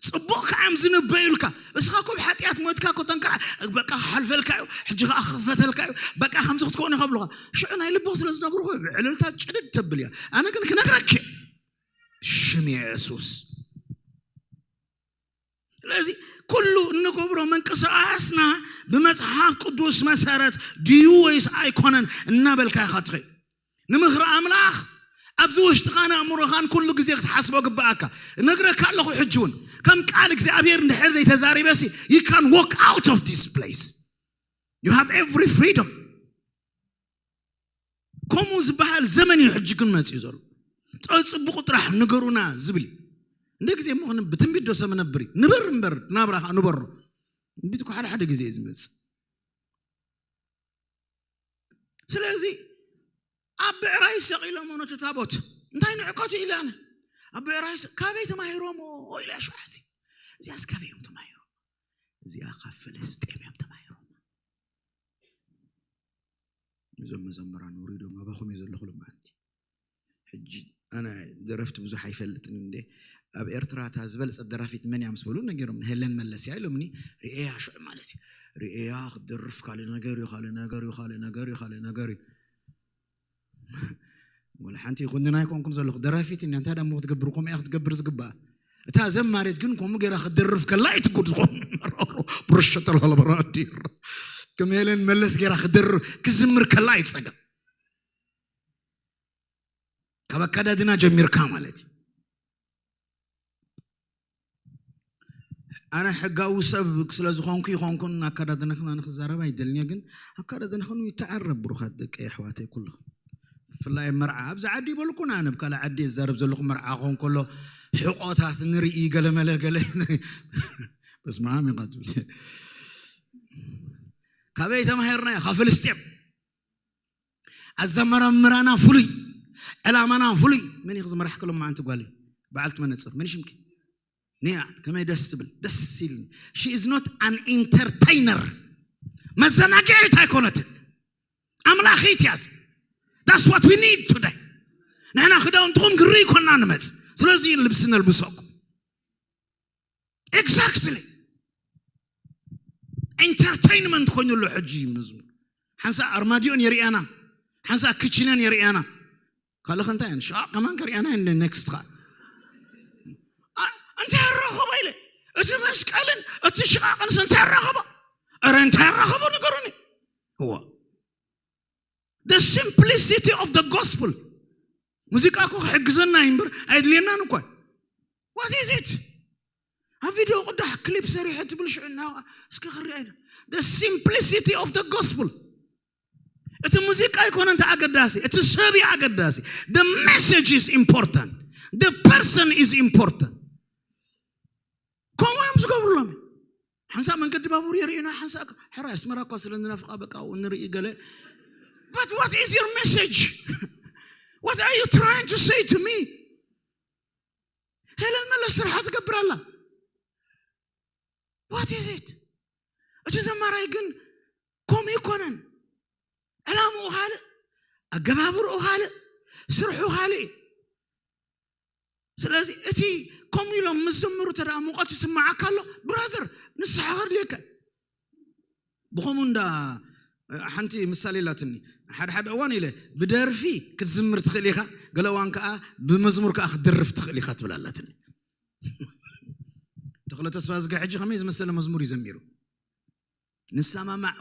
ጽቡቕ ከኣ እዮም ዝንበዩልካ። እስኻ እኮ ብሓጢኣት ሞትካ እኮ ተንከራ-፣ በቃ ክሓልፈልካ እዩ፣ ሕጂ ከኣ ክኽፈተልካ እዩ፣ በቃ ከምዚ ክትከውን ኢኻ ብሉኻ። ሽዑ ናይ ልብኽ ስለ ዝነግሩኹ ብዕልልታ ጭድድ ተብል እያ። ኣነ ግን ክነግረኪ ሽም የሱስ። ስለዚ ኩሉ እንገብሮ ምንቅስቓስና ብመጽሓፍ ቅዱስ መሰረት ድዩ ወይስ ኣይኮነን እናበልካ ኢኻ ትኸይድ። ንምኽሪ ኣምላኽ ኣብዚ ውሽጥኻን ኣእምሮኻን ኩሉ ግዜ ክትሓስቦ ግብኣካ። እነግረካ ኣለኹ ሕጂ እውን ከም ቃል እግዚኣብሔር እንድሕር ዘይተዛሪበሲ you can walk out of this place። You have every freedom። ከምኡ ዝበሃል ዘመን እዩ ሕጂ ግን መፅዩ ዘሎ። ጠፅብቑ ጥራሕ ንገሩና ዝብል እዩ። እንደ ግዜ እሞ ብትንቢት ዶ ሰብ ነብር እዩ? ንበር እምበር ናብራ ኸዓ ንበሮ። ትንቢት እኮ ሓደ ሓደ ግዜ እዩ ዝመጽእ። ስለዚ ኣብ ብዕራይ ሰቒሎሞ ነቲ ታቦት እንታይ ንዕቀቱ ኢለ ኣነ ኣብ ብዕራይ ሰ- ካበይ ተማሂሮሞ ኢለ ኣሽውዓሲ እዚኣስ ካበይ እዮም ተማሂሮሞ? እዚኣ ካብ ፍልስጤም እዮም ተማሂሮሞ። እዞም መዘምራን ውሪዶም ኣባኹም እየ ዘለኹ ልማንቲ ሕጂ ኣነ ደረፍቲ ብዙሕ ኣይፈልጥን እንዴ ኣብ ኤርትራ እታ ዝበለጸት ደራፊት መን እያ ምስ በሉ ነጊሮም ሄለን መለስ እያ ኢሎምኒ። ርእያ ሽዑ ማለት እዩ ርእያ ክትደርፍ ካልእ ነገር እዩ ካልእ ነገር እዩ ካልእ ነገር እዩ ካልእ ነገር እዩ ወላ ሓንቲ ይኹንና ኣይኮንኩን ዘለኹ ደራፊት እያ እንታይ ዳሞ ክትገብር ከምኡ እያ ክትገብር ዝግባኣ እታ ዘማሪት ግን ከምኡ ገይራ ክትደርፍ ከላ እዩ ትጉድ ዝኾን ብርሸ ተላለ በራዲ ከም ሄለን መለስ ገይራ ክትደርፍ ክዝምር ከላ እዩ ጸገም ካብ ኣካዳድና ጀሚርካ ማለት እዩ ኣነ ሕጋዊ ሰብ ስለ ዝኾንኩ ይኾንኩን ኣካዳድናኽና ንክዛረብ ኣይደልንየ ግን ኣካዳድናኽን ይተዓረብ ብሩኻት ደቂ ኣሕዋተይ ኩልኹም ብፍላይ መርዓ ኣብዚ ዓዲ ይበልኩን ኣነ ብካልእ ዓዲ የዛረብ ዘለኹ መርዓ ክኾን ከሎ ሕቆታት ንርኢ ገለመለ ገለ በስማም ኢኻ ትብል ካበይ ተማሂርና ካብ ፍልስጤም ኣዘመራምራና ፍሉይ ዕላማና ፍሉይ መን እዩ ዝመራሕ ከሎ ማዓንቲ ጓል እዩ በዓልቲ መነፅር መን ሽምኪ ንያ ከመይ ደስ ትብል ደስ ኢልኒ she is not an entertainer መዘናግዒት ኣይኮነትን ኣምላኺት ያዝ that's what we need today ንሕና ክዳውንትኹም ግሪ ይኮና ንመፅ ስለዚ ልብሲ ነልብሰኩም exactly entertainment ኮይኑ ኣሎ ሕጂ መዝሙር ሓንሳ ኣርማዲዮን የርእያና ሓንሳ ክችነን የርእያና ካልእ ከንታ እየን ሽቓቕ ከማን ከርእያና እየን next ኻ እንታይ ኣራኸቦ ኢለ እቲ መስቀልን እቲ ሽቓቕንስ እንታይ ኣራኸቦ ኧረ እንታይ ኣራኸቦ ንገሩኒ እዋ the simplicity of the gospel ሙዚቃ እኮ ክሕግዘና እዩ እምበር ኣየድልየናን እኳ what is it ኣብ ቪድዮ ቅዳሕ ክሊፕ ሰሪሐ ትብል ሽዑ እና እስከ ክሪኣ ኢለ the simplicity of the gospel እቲ ሙዚቃ ኣይኮነ እንተ ኣገዳሲ እቲ ሰብ እዩ ኣገዳሲ the message is important the person is important ከምኡ እዮም ዝገብሩሎም ሓንሳ መንገዲ ባቡር የርእዩና ሓንሳ ሕራይ ኣስመራ እኳ ስለ ንናፍቃ በቃ ንርኢ ገለ but what is your message what are you trying to say to me ሄለን መለስ ስርሓ ትገብር ኣላ what is it እቲ ዘማራይ ግን ከምኡ ይኮነን ዕላምኡ ካልእ ኣገባብርኡ ካልእ ስርሑ ካልእ እዩ ስለዚ እቲ ከምኡ ኢሎም ምስ ዘምሩ ተደኣ ሙቐት ይስምዓካ ኣሎ ብራዘር ንስሓ ከድልየካ ብኸምኡ እንዳ ሓንቲ ምሳሌ ላትኒ ሓደ ሓደ እዋን ኢለ ብደርፊ ክትዝምር ትኽእል ኢኻ ገለ እዋን ከዓ ብመዝሙር ከዓ ክትደርፍ ትኽእል ኢኻ ትብል ኣላትኒ ተኽለ ተስፋ ዝገ ሕጂ ከመይ ዝመሰለ መዝሙር እዩ ዘሚሩ ንሰማማዕ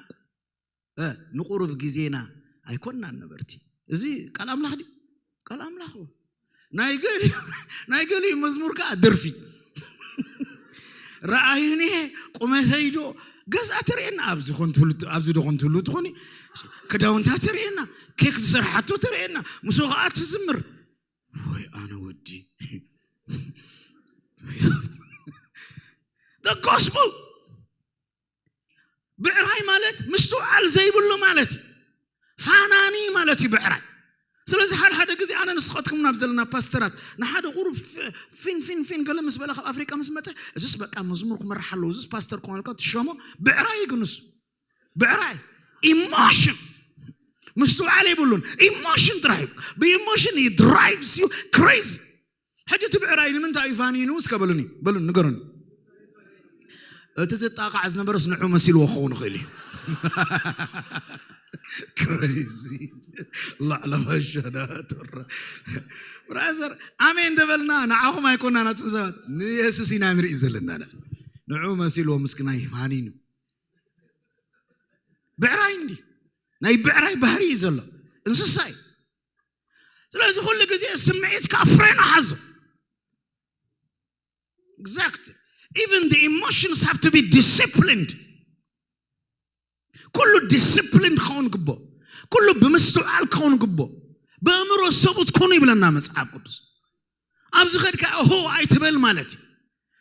ንቁሩብ ግዜና ኣይኮንናን ነበርቲ እዚ ቃል ኣምላኽ ድዩ ቃል ኣምላኽ ናይ ገሊ ናይ ገሊ መዝሙር ከዓ ደርፊ ረኣዩኒ ቁመተይዶ ገዛ ተርእየና ኣብዚ ኮንትሉ ኣብዚ ዶ ኮንትሉ ትኾኒ ክዳውንታ ተርእየና ኬክ ዝሰርሓቶ ተርእየና ምስ ከዓ ትዝምር ወይ ኣነ ወዲ the gospel ብዕራይ ማለት ምስትውዓል ዘይብሉ ማለት ፋናኒ ማለት እዩ ብዕራይ ስለዚ ሓደ ሓደ ግዜ ኣነ ንስኻትኩም ናብ ዘለና ፓስተራት ንሓደ ቁሩብ ፊን ፊን ፊን ገለ ምስ በለ ካብ ኣፍሪቃ ምስ መፀ እዚስ በቃ መዝሙር ክመርሕ ኣለዎ እዚስ ፓስተር ክኾነልካ ትሸሞ ብዕራይ እዩ ግንሱ ብዕራይ ኢሞሽን ምስትውዓል የብሉን ኢሞሽን ጥራሕ እዩ ብኢሞሽን drives you crazy ሕጂ እቲ ብዕራይ ንምንታይ እዩ ፋኒኑ እስከ በሉኒ በሉኒ ንገሩኒ እቲ ዝጣቃዕ ዝነበረስ ንዑ መሲልዎ ክኸውን ይኽእል እዩ crazy ላዕለዋይ ሸዳትራ ብራዘር ኣሜን ተበልና ንዓኹም ኣይኮና ናቱን ሰባት ንየሱስ ኢና ንርኢ ዘለና ንዑ መሲልዎ ምስክናይ ፋኒኑ ብዕራይ እንዲ ናይ ብዕራይ ባህሪ እዩ ዘሎ እንስሳ እዩ ስለዚ ኩሉ ግዜ ስምዒትካ ፍሬና ሓዞ exactly even the emotions have to be disciplined ኩሉ disciplined ክኸውን ግቦ ኩሉ ብምስትውዓል ክኸውን ግቦ በእምሮ ሰቡት ኩኑ ይብለና መጽሓፍ ቅዱስ ኣብዚ ኸድካ ሆ ኣይትበል ማለት እዩ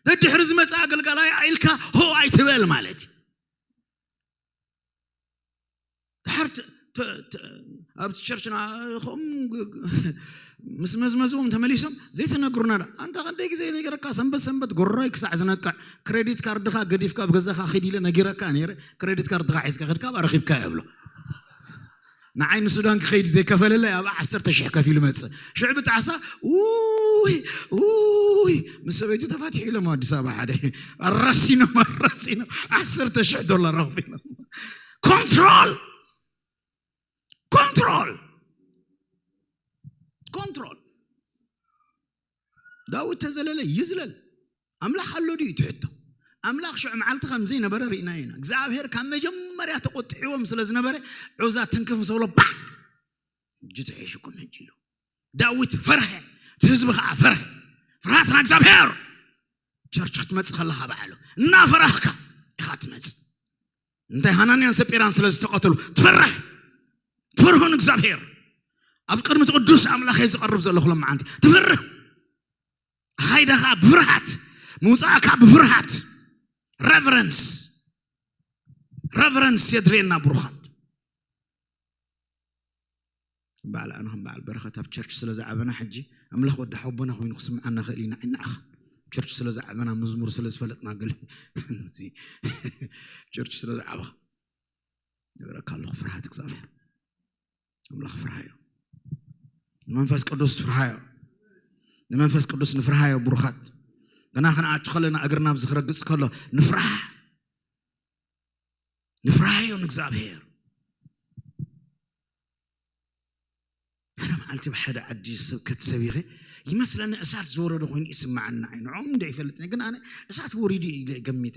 ደድሕሪ ዝመጽእ ኣገልጋላይ ኢልካ ሆ ኣይትበል ማለት እዩ ድሓር ተ- ተ- ተ- ኣብቲ ቸርችና ከምኡ ግ- ግ- ምስ መዝመዝዎም ተመሊሶም ዘይተነግሩና ዳ ኣንታ ክንደይ ግዜ ነገረካ ሰንበት ሰንበት ጎሮይ ክሳዕ ዝነቅዕ ክሬዲት ካርድኻ ገዲፍካ ኣብ ገዛኻ ኺድ ኢለ ነጊረካ ነይረ ክሬዲት ካርድኻ ሒዝካ ኸድካ ኣብኣ ረኺብካ ይብሎ ንዓይ ንሱዳን ክኸይድ ዘይከፈለለይ ኣብ ዓሰርተ ሽሕ ከፊሉ መጽእ ሽዕ ብጣዕሳ ውይ ውይ ምስ ሰበይቱ ተፋትሑ ኢሎም ኣዲስ ኣበባ ሓደ ኣራሲኖም ኣራሲኖም ዓሰርተ ሽሕ ዶላር ኣኽፊሎም ኮንትሮል ኮንትሮል ኮንትሮል ዳዊት ተዘለለ ይዝለል ኣምላኽ ኣሎ ድዩ ትሕቶ ኣምላኽ ሽዑ መዓልቲ ከም ዘይነበረ ርኢና ኢና እግዚኣብሔር ካብ መጀመርያ ተቆጥዕዎም ስለ ዝነበረ ዑዛ ትንክፍ ምስ በሎ ባ እጅ ተሒሽኩም ሕጂ ኢሉ ዳዊት ፈርሐ እቲ ህዝቢ ከዓ ፈርሐ ፍርሃት ና እግዚኣብሔር ቸርች ክትመፅእ ከለካ በዓሉ እናፈራህካ ኢካ ትመፅእ እንታይ ሃናንያን ሰጲራን ስለ ዝተቐተሉ ትፈርሕ ትፈርሆ ንእግዚኣብሔር ኣብ ቅድሚ እቲ ቅዱስ ኣምላኽ እየ ዝቐርብ ዘለኹ ሎመዓንቲ ትፈርህ ሃይዳኻ ብፍርሃት ምውፃእካ ብፍርሃት reverence reverence የድልየና ብሩኻት በዓል ኣነ ከም በዓል በረኸት ኣብ ቸርች ስለ ዝዓበና ሕጂ ኣምላኽ ወዲ ሓቦና ኮይኑ ክስምዓና ክእል ኢና ንዓኻ ቸርች ስለ ዝዓበና መዝሙር ስለ ዝፈለጥና ገለ ቸርች ስለ ዝዓበኻ ነገረካ ኣለኹ ፍርሃት እግዚኣብሔር ኣምላኽ ፍርሃዮ ንመንፈስ ቅዱስ ፍርሃዮ ንመንፈስ ቅዱስ ንፍርሃዮ ብሩኻት ገና ክንኣቱ ከለና እግርና ኣብዚ ክረግጽ ከሎ ንፍርሃ ንፍርሃዮ ንእግዚኣብሔር ሓደ መዓልቲ ብሓደ ዓዲ ስብከት ሰቢኸ ይመስለኒ እሳት ዝወረደ ኮይኑ ይስማዓና እዩ ንዖም እንደ ይፈልጥ ግን ኣነ እሳት ወሪዱ እዩ ኢለ ገሚተ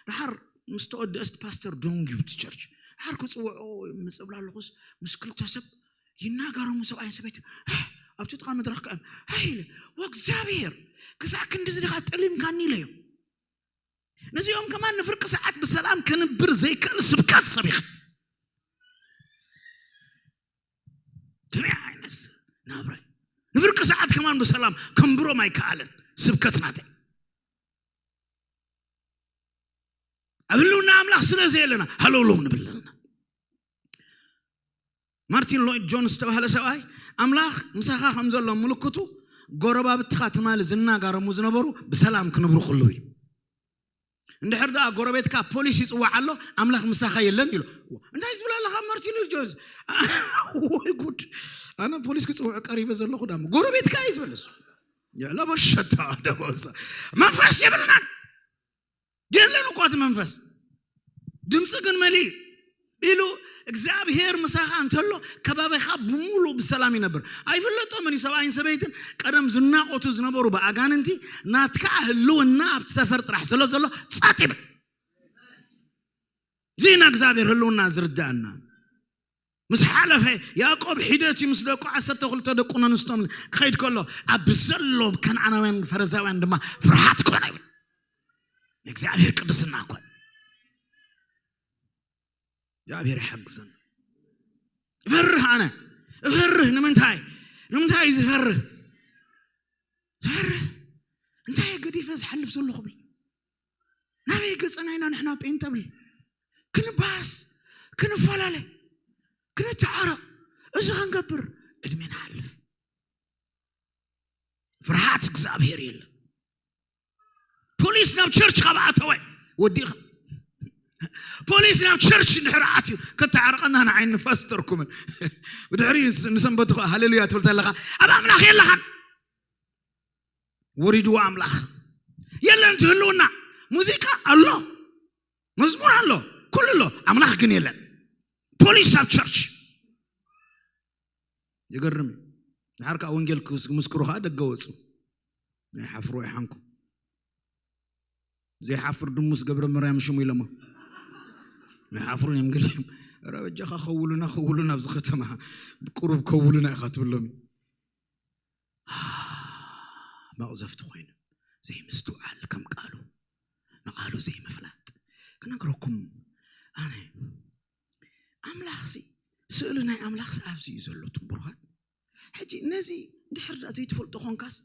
ድሓር ምስ ተወደእስቲ ፓስተር ዶንግ ዩት ቸርች ድሓር ክፅውዖ ምፅብል ኣለኹስ ምስ ክልተ ሰብ ይናገረሙ ሰብኣይን ሰበይትን ኣብቲ ጥቓ መድረኽ ከኣም ሃይለ ወእግዚኣብሔር ክሳዕ ክንዲ ዝዲኻ ጠሊምካኒ ኢለዮም ነዚኦም ከማን ንፍርቂ ሰዓት ብሰላም ከንብር ዘይክእል ስብከት ሰቢኻ ከመይ ዓይነት ናብረ ንፍርቂ ሰዓት ከማን ብሰላም ከንብሮም ኣይከኣለን ስብከት ናተይ ኣብ ህልውና ኣምላኽ ስለ ዘየለና ሃለውለው ንብል ኣለና ማርቲን ሎይድ ጆንስ ዝተባህለ ሰብኣይ ኣምላኽ ምሳኻ ከም ዘሎ ምልክቱ ጎረባብትኻ ትማሊ ዝናጋረሙ ዝነበሩ ብሰላም ክነብሩ ከለዉ እዩ እንድሕር ደኣ ጎረቤትካ ፖሊስ ይፅዋዕ ኣሎ ኣምላኽ ምሳኻ የለን ኢሉ እንታይ ዝብል ኣለኻ ማርቲን ሎይድ ጆንስ ወይ ጉድ ኣነ ፖሊስ ክፅውዕ ቀሪበ ዘለኹ ዳ ጎረቤትካ እዩ ዝበለሱ የዕለበ ሸታ ደበሳ መንፈስ የብልናን የለን እኳ እቲ መንፈስ ድምፂ ግን መሊእ ኢሉ እግዚኣብሔር ምሳኻ እንተሎ ከባቢኻ ብሙሉ ብሰላም ይነብር ኣይፍለጦምን እዩ ሰብኣይን ሰበይትን ቀደም ዝናቆቱ ዝነበሩ ብኣጋንንቲ ናትካ ህልውና ኣብቲ ሰፈር ጥራሕ ስለ ዘሎ ፃጥ ይብል ዜና እግዚኣብሔር ህልውና ዝርዳእና ምስ ሓለፈ ያዕቆብ ሒደት እዩ ምስ ደቁ ዓሰርተ ክልተ ደቁ ኣንስቶም ክኸይድ ከሎ ኣብ ብዘሎም ከነዓናውያን ፈረዛውያን ድማ ፍርሃት ኮነ ይብል እግዚኣብሔር ቅድስና ኮነ እግዚኣብሔር ይሓግዘን እፈርህ ኣነ እፈርህ ንምንታይ ንምንታይ ዝፈርህ ዝፈርህ እንታይ ገዲፈ ዝሓልፍ ዘለኹ ብል ናበይ ገፀና ኢና ንሕና ጴንጠ ብል ክንባስ ክንፈላለ ክንተዓረቕ እዚ ክንገብር ዕድሜ ንሓልፍ ፍርሃት እግዚኣብሔር የለን ፖሊስ ናብ ቸርች ካብ ኣተወ ወዲኻ ፖሊስ ናብ ቸርች እንድሕር ኣትዩ ከተዓርቐና ንዓይ ንፓስተርኩምን ብድሕሪ ንሰንበቱ ሃሌሉያ ትብል ኣለኻ ኣብ ኣምላኽ የለኻን ወሪድዎ ኣምላኽ የለን ትህልውና ሙዚቃ ኣሎ መዝሙር ኣሎ ኩሉ ኣሎ ኣምላኽ ግን የለን ፖሊስ ኣብ ቸርች ይገርም እዩ ድሓር ከዓ ወንጌል ክምስክሩ ከዓ ደገ ወፁ ናይ ሓፍሩ ኣይሓንኩ ዘይሓፍር ድሙስ ገብረ መርያም ሽሙ ኢሎሞ ናይ ሓፍሩን እዮም ገሊኦም ረ በጃኻ ከውሉና ከውሉና ኣብዚ ከተማ ቁሩብ ከውሉና ኢኻ ትብሎም መቕዘፍቲ ኮይኑ ዘይምስትውዓል ከም ቃሉ ንቓሉ ዘይምፍላጥ ክነግረኩም ኣነ ኣምላኽሲ ስእሊ ናይ ኣምላኽሲ ኣብዚ እዩ ዘሎ ትንብርኻት ሕጂ ነዚ ድሕር ዳ ዘይትፈልጦ ኾንካስ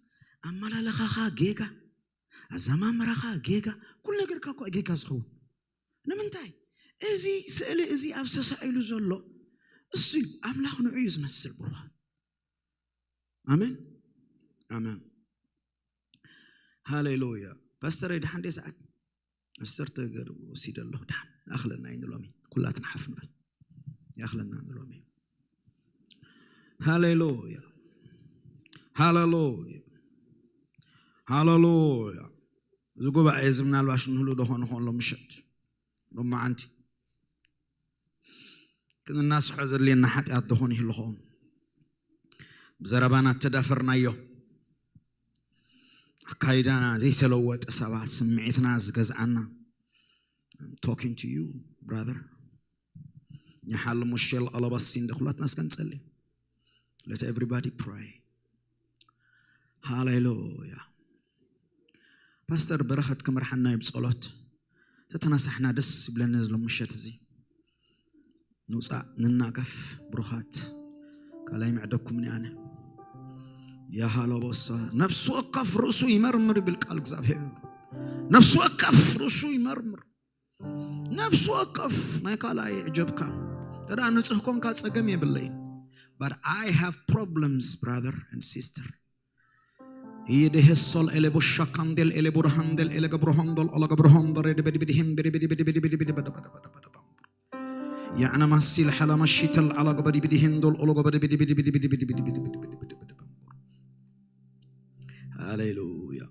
ኣመላለኻኻ ጌጋ ኣዘማምራኻ ጌጋ ኩሉ ነገርካ እኳ ጌጋ ዝኸውን ንምንታይ እዚ ስእሊ እዚ ኣብ ተሳኢሉ ዘሎ እሱ እዩ ኣምላኽ፣ ንዑ እዩ ዝመስል ብሩኻ። ኣሜን፣ ኣሜን፣ ሃሌሉያ። ፓስተር፣ ድሓን ደ ሰዓት ኣሰርተ ገር ወሲደ ኣለኹ። ድሓን ይኣኽለና እዩ ንሎሚ፣ ኩላትና ሓፍ ንበል። ይኣኽለና ንሎሚ። ሃሌሉያ፣ ሃሌሉያ፣ ሃሌሉያ። እዚ ጉባኤ እዚ ምናልባሽ ንህሉ ደኾን ኾን ሎም ምሸት ሎም መዓንቲ ክንናስሖ ዘድልየና ሓጢኣት ደኾን ይህልኾም። ብዘረባና እተዳፈርናዮ፣ ኣካይዳና ዘይተለወጠ ሰባት፣ ስምዒትና ዝገዝኣና። I'm talking to you, brother. ኛሓል ሙሸል ኣለባሲ እንደ ኩላትና እስከ ንጸሊ። Let everybody pray. ሃሌሉያ። ፓስተር በረኸት ክመርሓና እዩ ብጸሎት። ተተናሳሕና ደስ ይብለኒ ዘሎ ምሸት እዚ። ንውጻእ፣ ንናገፍ፣ ብሩኻት። ካልኣይ መዕደኩም እኔ ኣነ። የሃለቦሳ፣ ነፍሲ ወከፍ ርእሱ ይመርምር ይብል ቃል እግዚኣብሔር። ነፍሲ ወከፍ ርእሱ ይመርምር። ነፍሲ ወከፍ ናይ ካልኣይ ይዕጀብካ። ተዳ ንጹህ ኮንካ ጸገም የብለይን። But I have problems, brother and sister. ይድህሶል ኤሌ ቡሻካንዴል ኤሌ ቡርሃንዴል ኤሌ ገብረሆንዶል ኦሎ ገብረሆንዶል ሬድ በዲ በዲ ሂም በዲ በዲ በዲ በዲ በዲ በዲ በዲ በዲ በዲ በዲ በዲ በዲ። ያዕነ ማሲል ሓላ ማሺተል ዓላ ገበዲ በዲ ሂንዶል ኦሎ ገበዲ በዲ በዲ በዲ በዲ በዲ በዲ በዲ በዲ በዲ በዲ በዲ። ሃሌሉያ።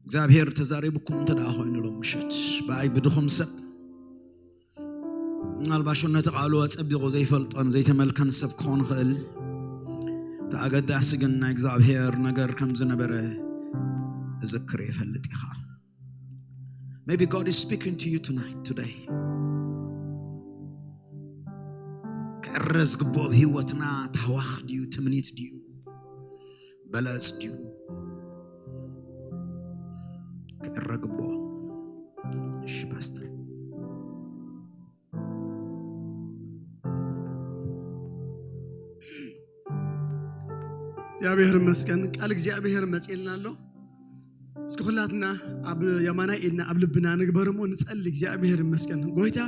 እግዚኣብሔር ተዛሪብኩም እንተ ደኣ ኮይኑ ሎም ምሸት ብኣይ ብድኹም ሰብ ምናልባሽ ነቲ ቃሉ ኣጸቢቑ ዘይፈልጦን ዘይተመልከን ሰብ ክኾን ይኽእል። እቲ ኣገዳሲ ግን ናይ እግዚኣብሔር ነገር ከም ዝነበረ እዝክር ይፈልጥ ኢኻ። Maybe God is speaking to you tonight, today. ክዕረ ዝግብኦ ብህይወትና ታህዋኽ ድዩ፣ ትምኒት ድዩ፣ በለጽ ድዩ? ክዕረ ግብኦ። እሺ ፓስተር። እግዚኣብሔር ይመስገን። ቃል እግዚኣብሔር መጽኤልና ኣሎ። እስኪ ኩላትና ኣብ የማናይ ኢድና ኣብ ልብና ንግበር እሞ ንጸሊ። እግዚኣብሔር ይመስገን። ጎይታ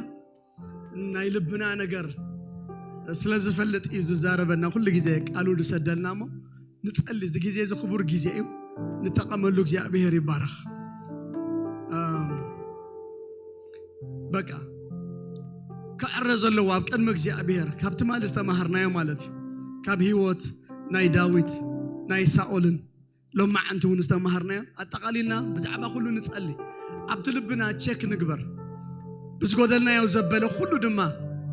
ናይ ልብና ነገር ስለ ዝፈልጥ እዩ ዝዛረበና። ኩሉ ግዜ ቃሉ ዝሰደልና እሞ ንጸሊ። እዚ ግዜ እዚ ክቡር ግዜ እዩ። ንጠቐመሉ። እግዚኣብሔር ይባረኽ። ኣም፣ በቃ ክዕረ ዘለዎ ኣብ ቅድሚ እግዚኣብሔር ካብ ትማሊ ዝተማሃርናዮ ማለት እዩ። ካብ ህይወት ናይ ዳዊት ናይ ሳኦልን ሎማዓንቲ እውን ዝተማሃርናዮ ኣጠቓሊልና ብዛዕባ ኩሉ ንጸሊ። ኣብቲ ልብና ቸክ ንግበር። ብዝጎደልናዮ ዘበለ ኩሉ ድማ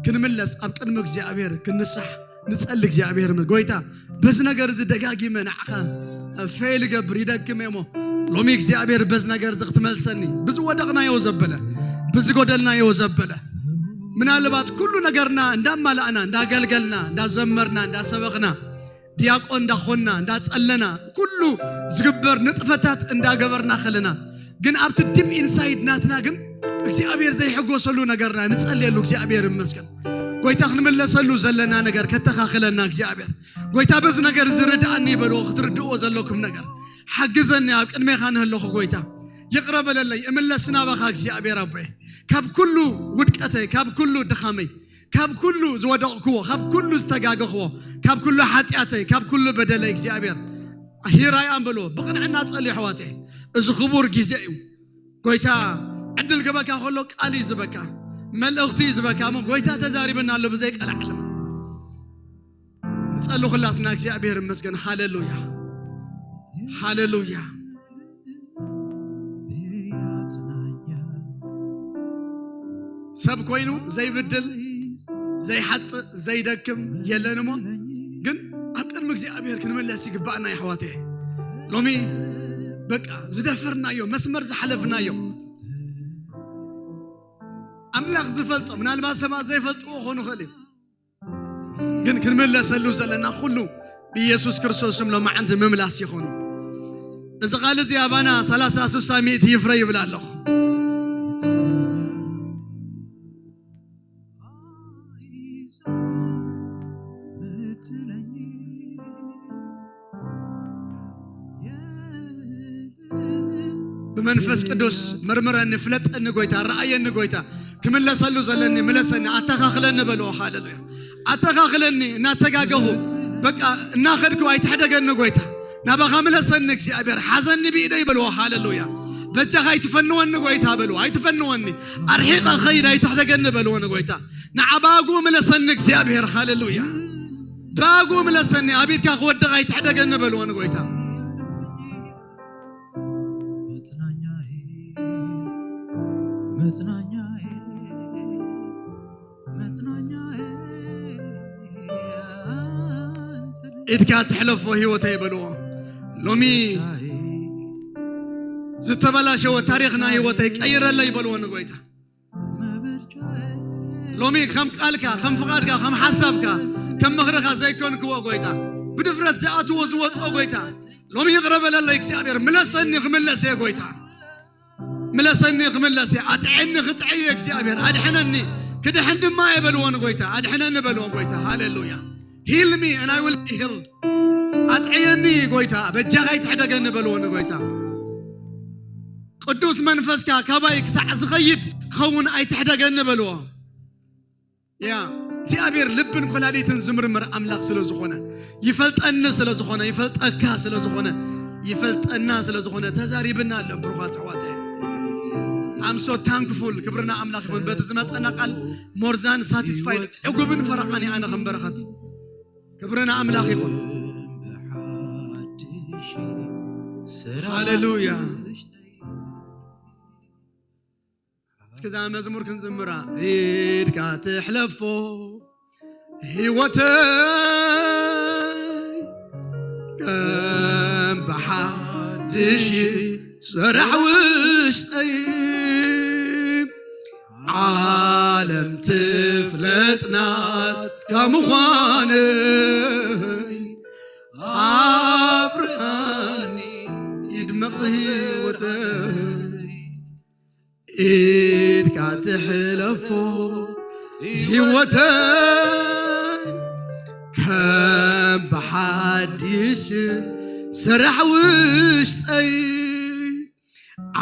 ክንምለስ ኣብ ቅድሚ እግዚኣብሔር ክንንሳሕ ንጸሊ። እግዚኣብሔር መ-፣ ጎይታ በዚ ነገር እዚ ደጋጊመ ንዓኻ ፌል ይገብር ይደክም እየ እሞ ሎሚ እግዚኣብሔር በዚ ነገር እዚ ክትመልሰኒ ብዝወደቕናዮ ዘበለ ብዝጎደልናዮ ዘበለ ምናልባት ኩሉ ነገርና እንዳማላእና እንዳገልገልና እንዳዘመርና እንዳሰበኽና ዲያቆን እንዳኾንና እንዳጸለና ኩሉ ዝግበር ንጥፈታት እንዳገበርና ከለና ግን ኣብቲ ዲፕ ኢንሳይድ ናትና ግን እግዚኣብሔር ዘይሕጎሰሉ ነገርና ንጸልየሉ። እግዚኣብሔር ይመስገን። ጎይታ ክንምለሰሉ ዘለና ነገር ከተኻኽለና እግዚኣብሔር። ጎይታ በዚ ነገር እዚ ርድኣኒ ይበልዎ ክትርድእዎ ዘለኩም ነገር ሓግዘኒ። ኣብ ቅድሜኻ ንህለኹ ጎይታ ይቕረ በለለይ። እምለስ ናባኻ እግዚኣብሔር ኣቦየ ካብ ኩሉ ውድቀተይ ካብ ኩሉ ድኻመይ ካብ ኩሉ ዝወደቕክዎ ካብ ኩሉ ዝተጋገኽዎ ካብ ኩሉ ሓጢኣተይ ካብ ኩሉ በደለይ እግዚኣብሔር ሂራይ ኣንበልዎ ብቕንዕና ጸልዩ ኣሕዋተይ። እዚ ክቡር ግዜ እዩ። ጎይታ ዕድል ክበካ ከሎ ቃል እዩ ዝበካ መልእኽቲ እዩ ዝበካ እሞ ጎይታ ተዛሪብና ኣሎ ብዘይ ቀላዕለም ንጸሉ ኩላትና እግዚኣብሔር ይመስገን። ሃሌሉያ ሃሌሉያ። ሰብ ኮይኑ ዘይብድል ዘይሓጥእ ዘይደክም የለን እሞ ግን ኣብ ቅድሚ እግዚኣብሔር ክንምለስ ይግባእና። የሕዋተ ሎሚ በቃ ዝደፈርናዮ መስመር ዝሓለፍናዮ ኣምላኽ ዝፈልጦ ምናልባት ሰባት ዘይፈልጥዎ ክኾኑ ይኽእል እዩ ግን ክንምለሰሉ ዘለና ኩሉ ብኢየሱስ ክርስቶስ ስም ሎማዓንቲ ምምላስ ይኹን። እዚ ቃል እዚ ኣባና ሰላሳ ስሳ ሚእቲ ይፍረ ይብል ኣለኹ። ብመንፈስ ቅዱስ መርምረኒ ፍለጠኒ ጎይታ ረኣየኒ ጎይታ ክምለሰሉ ዘለኒ ምለሰኒ፣ ኣተኻኽለኒ በልዎ። ሃሌሉያ። ኣተኻኽለኒ፣ እናተጋገኹ በቃ እናኸድኩ ኣይትሕደገኒ ጎይታ። ናባኻ ምለሰኒ እግዚኣብሔር፣ ሓዘኒ ብኢደይ በልዎ። ሃሌሉያ። በጃኻ ኣይትፈንወኒ ጎይታ በልዎ፣ ኣይትፈንወኒ። ኣርሒቐ ኸይድ ኣይትሕደገኒ በልዎ ንጎይታ። ንዓባጉ ምለሰኒ እግዚኣብሔር። ሃሌሉያ። ባጉ ምለሰኒ፣ ኣብ ኢድካ ክወድቕ ኣይትሕደገኒ በልዎ ንጎይታ። መጽናኛዬ፣ መጽናኛዬ፣ መጽናኛዬ፣ ኢድካ ትሕለፎ ህይወተይ በልዎ። ሎሚ ዝተበላሸወ ታሪኽ ናይ ህይወተይ ቀይረለይ በልዎ ንጎይታ። ሎሚ ከም ቃልካ፣ ከም ፍቓድካ፣ ከም ሓሳብካ፣ ከም ምኽርኻ ዘይኮንክዎ ጎይታ፣ ብድፍረት ዝኣትዎ ዝወፅኦ ጎይታ፣ ሎሚ ይቕረ በለለይ እግዚኣብሔር። ምለሰኒ ክምለስ እየ ጎይታ። ምለሰኒ ክምለስ እየ። ኣጥዕኒ ክጥዕይ እየ እግዚኣብሔር። ኣድሕነኒ ክድሕን ድማ እየ በልዎ ንጎይታ። ኣድሕነኒ በልዎ ጎይታ። ሃሌሉያ። Heal me and I will be healed። ኣጥዕየኒ ጎይታ፣ በጃኻ ኣይትሕደገኒ በልዎ ንጎይታ። ቅዱስ መንፈስካ ካባይ ክሳዕ ዝኸይድ ክኸውን ኣይትሕደገኒ በልዎ። ያ እግዚኣብሔር ልብን ኮላሊትን ዝምርምር ኣምላኽ ስለ ዝኾነ፣ ይፈልጠኒ ስለ ዝኾነ፣ ይፈልጠካ ስለ ዝኾነ፣ ይፈልጠና ስለ ዝኾነ ተዛሪብና ኣሎ። ብሩኻት ኣሕዋተይ፣ I'm so thankful። ክብርና ኣምላኽ ይኹን። በቲ ዝመጸና ቃል more than satisfied፣ ዕጉብን ፈረቓን እየ ኣነ ከም በረኸት። ክብርና ኣምላኽ ይኹን። ሃሌሉያ። እስኪ እዛ መዝሙር ክንዝምራ። ኢድካ ትሕለፎ ህይወተይ ከም ብሓድሽ ስራሕ ውሽጠይ ዓለም ትፍለጥ ናትካ ምዃነይ ኣብርሃኒ ይድመቕ ህይወተይ። ኢድካ ትሕለፎ ህይወተይ ከም ብሓድሽ ስራሕ ውሽጠይ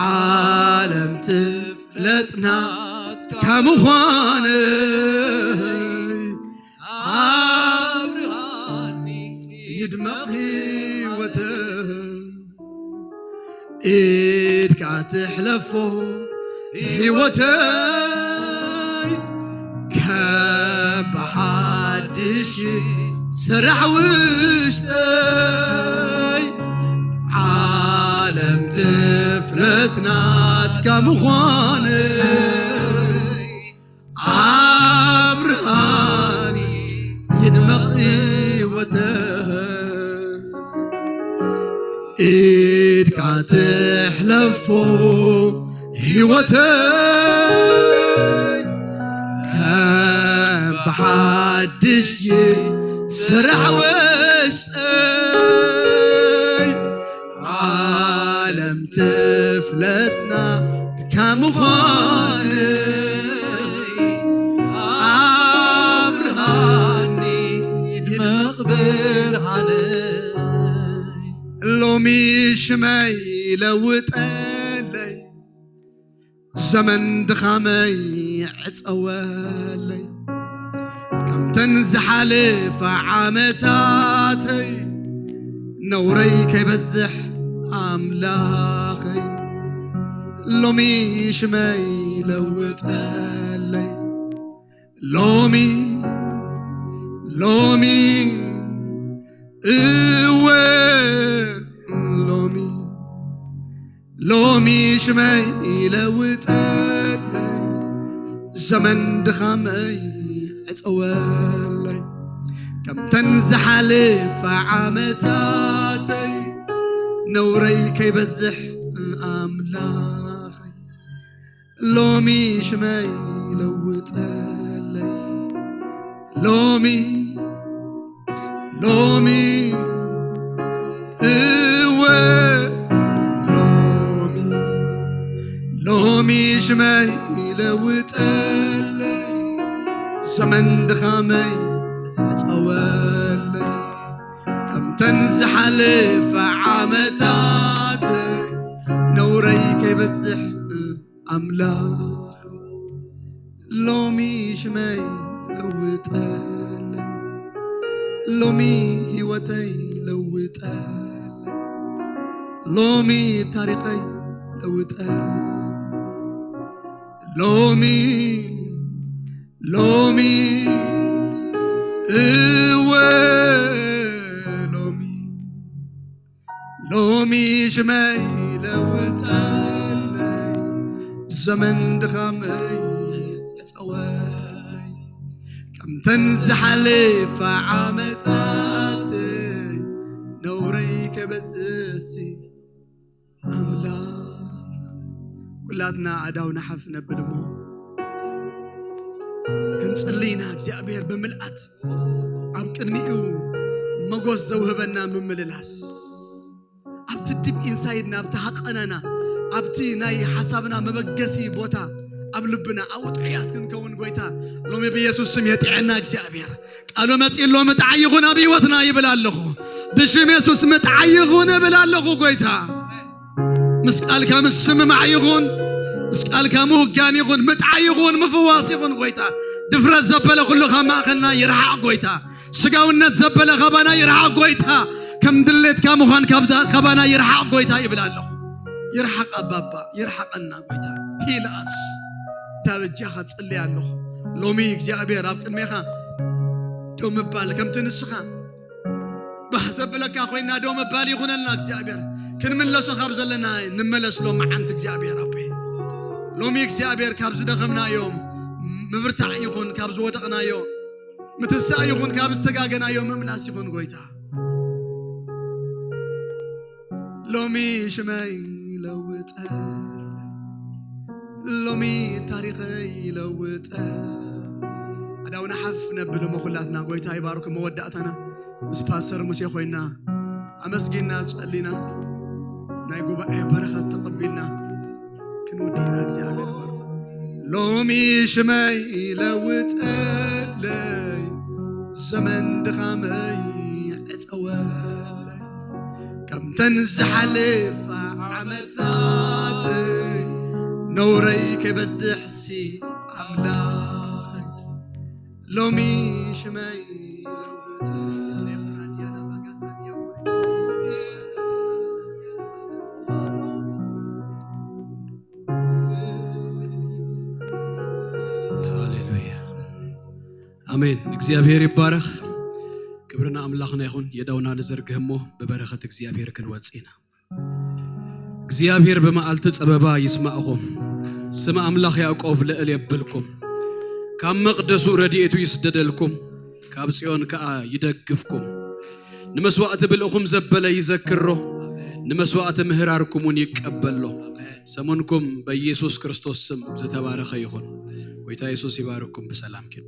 ዓለም ትፍለጥ ናትካ ምዃነይ ኣብርሃኒ ይድመቕ ህይወተይ። ኢድካ ትሕለፎ ህይወተይ ከም ብሓድሽ ስራሕ ውሽጠይ ዓለም ትፍለጥ ናትካ ምዃነይ ኣብርሃኒ ይድመቕ ህይወተይ። ኢድካ ትሕለፎ ህይወተይ ከም ብሓድሽ ስራሕ ውሽጠይ ዓለም ትፍለጥ ናትካ ምዃነይ ኣብርሃኒ ይድመቕ ብርሃነይ። ሎሚ ሽመይ ለውጠለይ፣ ዘመን ድኻመይ ዕጸወለይ፣ ከምተን ዝሓለፋ ዓመታተይ ነውረይ ከይበዝሕ ኣምላኸይ ሎሚ ሽመይ ለውጠለይ። ሎሚ ሎሚ እወ ሎሚ ሎሚ ሽመይ ለውጠለይ፣ ዘመን ድኻመይ ዕጸወለይ፣ ከምተን ዝሓለፋ ዓመታተይ ነውረይ ከይበዝሕ ኣምላኸይ ሎሚ ሽመይ ለውጠለይ። ሎሚ ሎሚ እወ ሎሚ ሎሚ ሽመይ ለውጠለይ፣ ዘመን ድኻመይ ዕጸወለይ፣ ከምተን ዝሓለፋ ዓመታተይ ነውረይ ከይበዝሕ ኣምላኽ ሎሚ ሽመይ ለውጠለይ፣ ሎሚ ህይወተይ ለውጠለይ፣ ሎሚ ታሪኸይ ለውጠለይ። ሎሚ ሎሚ እወ ሎሚ ሎሚ ሽመይ ለውጠለይ፣ ዘመን ድኻመይ ዕጸወለይ፣ ከምተን ዝሓለፋ ዓመታተይ ነውረይ ከበዝሲ ኣምላኽ። ኩላትና ኣእዳውና ሓፍ ነብል እሞ ክንጽሊ ኢና። እግዚኣብሔር ብምልኣት ኣብ ቅድሚኡ መጎስ ዘውህበና ምምልላስ፣ ኣብቲ ዲፕ ኢንሳይድና፣ ኣብቲ ሃቐናና፣ ኣብቲ ናይ ሓሳብና መበገሲ ቦታ ኣብ ልብና ኣብኡ ጥዑያት ክንከውን ጎይታ ሎሚ ብኢየሱስ ስም የጥዕና እግዚኣብሔር። ቃሉ መጺኡ ኣሎ፣ ምጥዓይ ይኹን ኣብ ህይወትና ይብል ኣለኹ። ብሽም የሱስ ምጥዓይ ይኹን እብል ኣለኹ ጎይታ። ምስ ቃልካ ምስምማዕ ይኹን፣ ምስ ቃልካ ምውጋን ይኹን፣ ምጥዓይ ይኹን፣ ምፍዋስ ይኹን ጎይታ። ድፍረት ዘበለ ኩሉ ካብ ማእኸልና ይርሓቕ ጎይታ። ስጋውነት ዘበለ ካባና ይርሓቕ ጎይታ። ከም ድሌትካ ምዃን ካብዳ- ካባና ይርሓቕ ጎይታ ይብል ኣለኹ። ይርሓቕ ኣባባ፣ ይርሓቐና ጎይታ። ሂል ኣስ። እታ በጃኻ ጽልየ ኣለኹ። ሎሚ እግዚኣብሔር ኣብ ቅድሜኻ ደው ምባል ከምቲ ንስኻ ባህ ዘብለካ ኮይና ደው ምባል ይኹነልና እግዚኣብሔር። ክንምለሶ ካብ ዘለና ንመለስ ሎሚ መዓንቲ እግዚኣብሔር ኣቦይ። ሎሚ እግዚኣብሔር ካብ ዝደኸምናዮ ምብርታዕ ይኹን፣ ካብ ዝወደቕናዮ ምትሳእ ይኹን፣ ካብ ዝተጋገናዮ ምምላስ ይኹን ጎይታ። ሎሚ ሽመይ ለውጠ፣ ሎሚ ታሪኸይ ለውጠ። ኣዳውና ሓፍ ነብል እሞ ኩላትና ጎይታ ይባርክ። መወዳእታና ምስ ፓስተር ሙሴ ኮይና ኣመስጊና ጸሊና ናይ ጉባኤ በረኸት ተቐቢልና ክንውድእና እግዚኣብሔር ባርክ። ሎሚ ሽመይ ለውጠለይ፣ ዘመን ድኻመይ ዕጸወለይ፣ ከምተን ዝሓለፋ ዓመታተይ ነውረይ ከይበዝሕሲ ኣምላኸይ። ሎሚ ሽመይ ለውጠለይ። ሃሌሉያ። ኣሜን። እግዚኣብሔር ይባረኽ። ክብሪ ንኣምላኽና ይኹን። የእዳውና ንዘርግህ እሞ ብበረኸት እግዚኣብሔር ክንወጽእ ኢና። እግዚኣብሔር ብመዓልቲ ጸበባ ይስማዕኹም፣ ስም ኣምላኽ ያዕቆብ ልዕል የብልኩም። ካብ መቕደሱ ረድኤቱ ይስደደልኩም፣ ካብ ጽዮን ከኣ ይደግፍኩም። ንመስዋእቲ ብልእኹም ዘበለ ይዘክሮ፣ ንመስዋእቲ ምህራርኩም እውን ይቀበሎ። ሰሙንኩም በኢየሱስ ክርስቶስ ስም ዝተባረኸ ይኹን። ጎይታ የሱስ ይባርኩም። ብሰላም ኪዱ።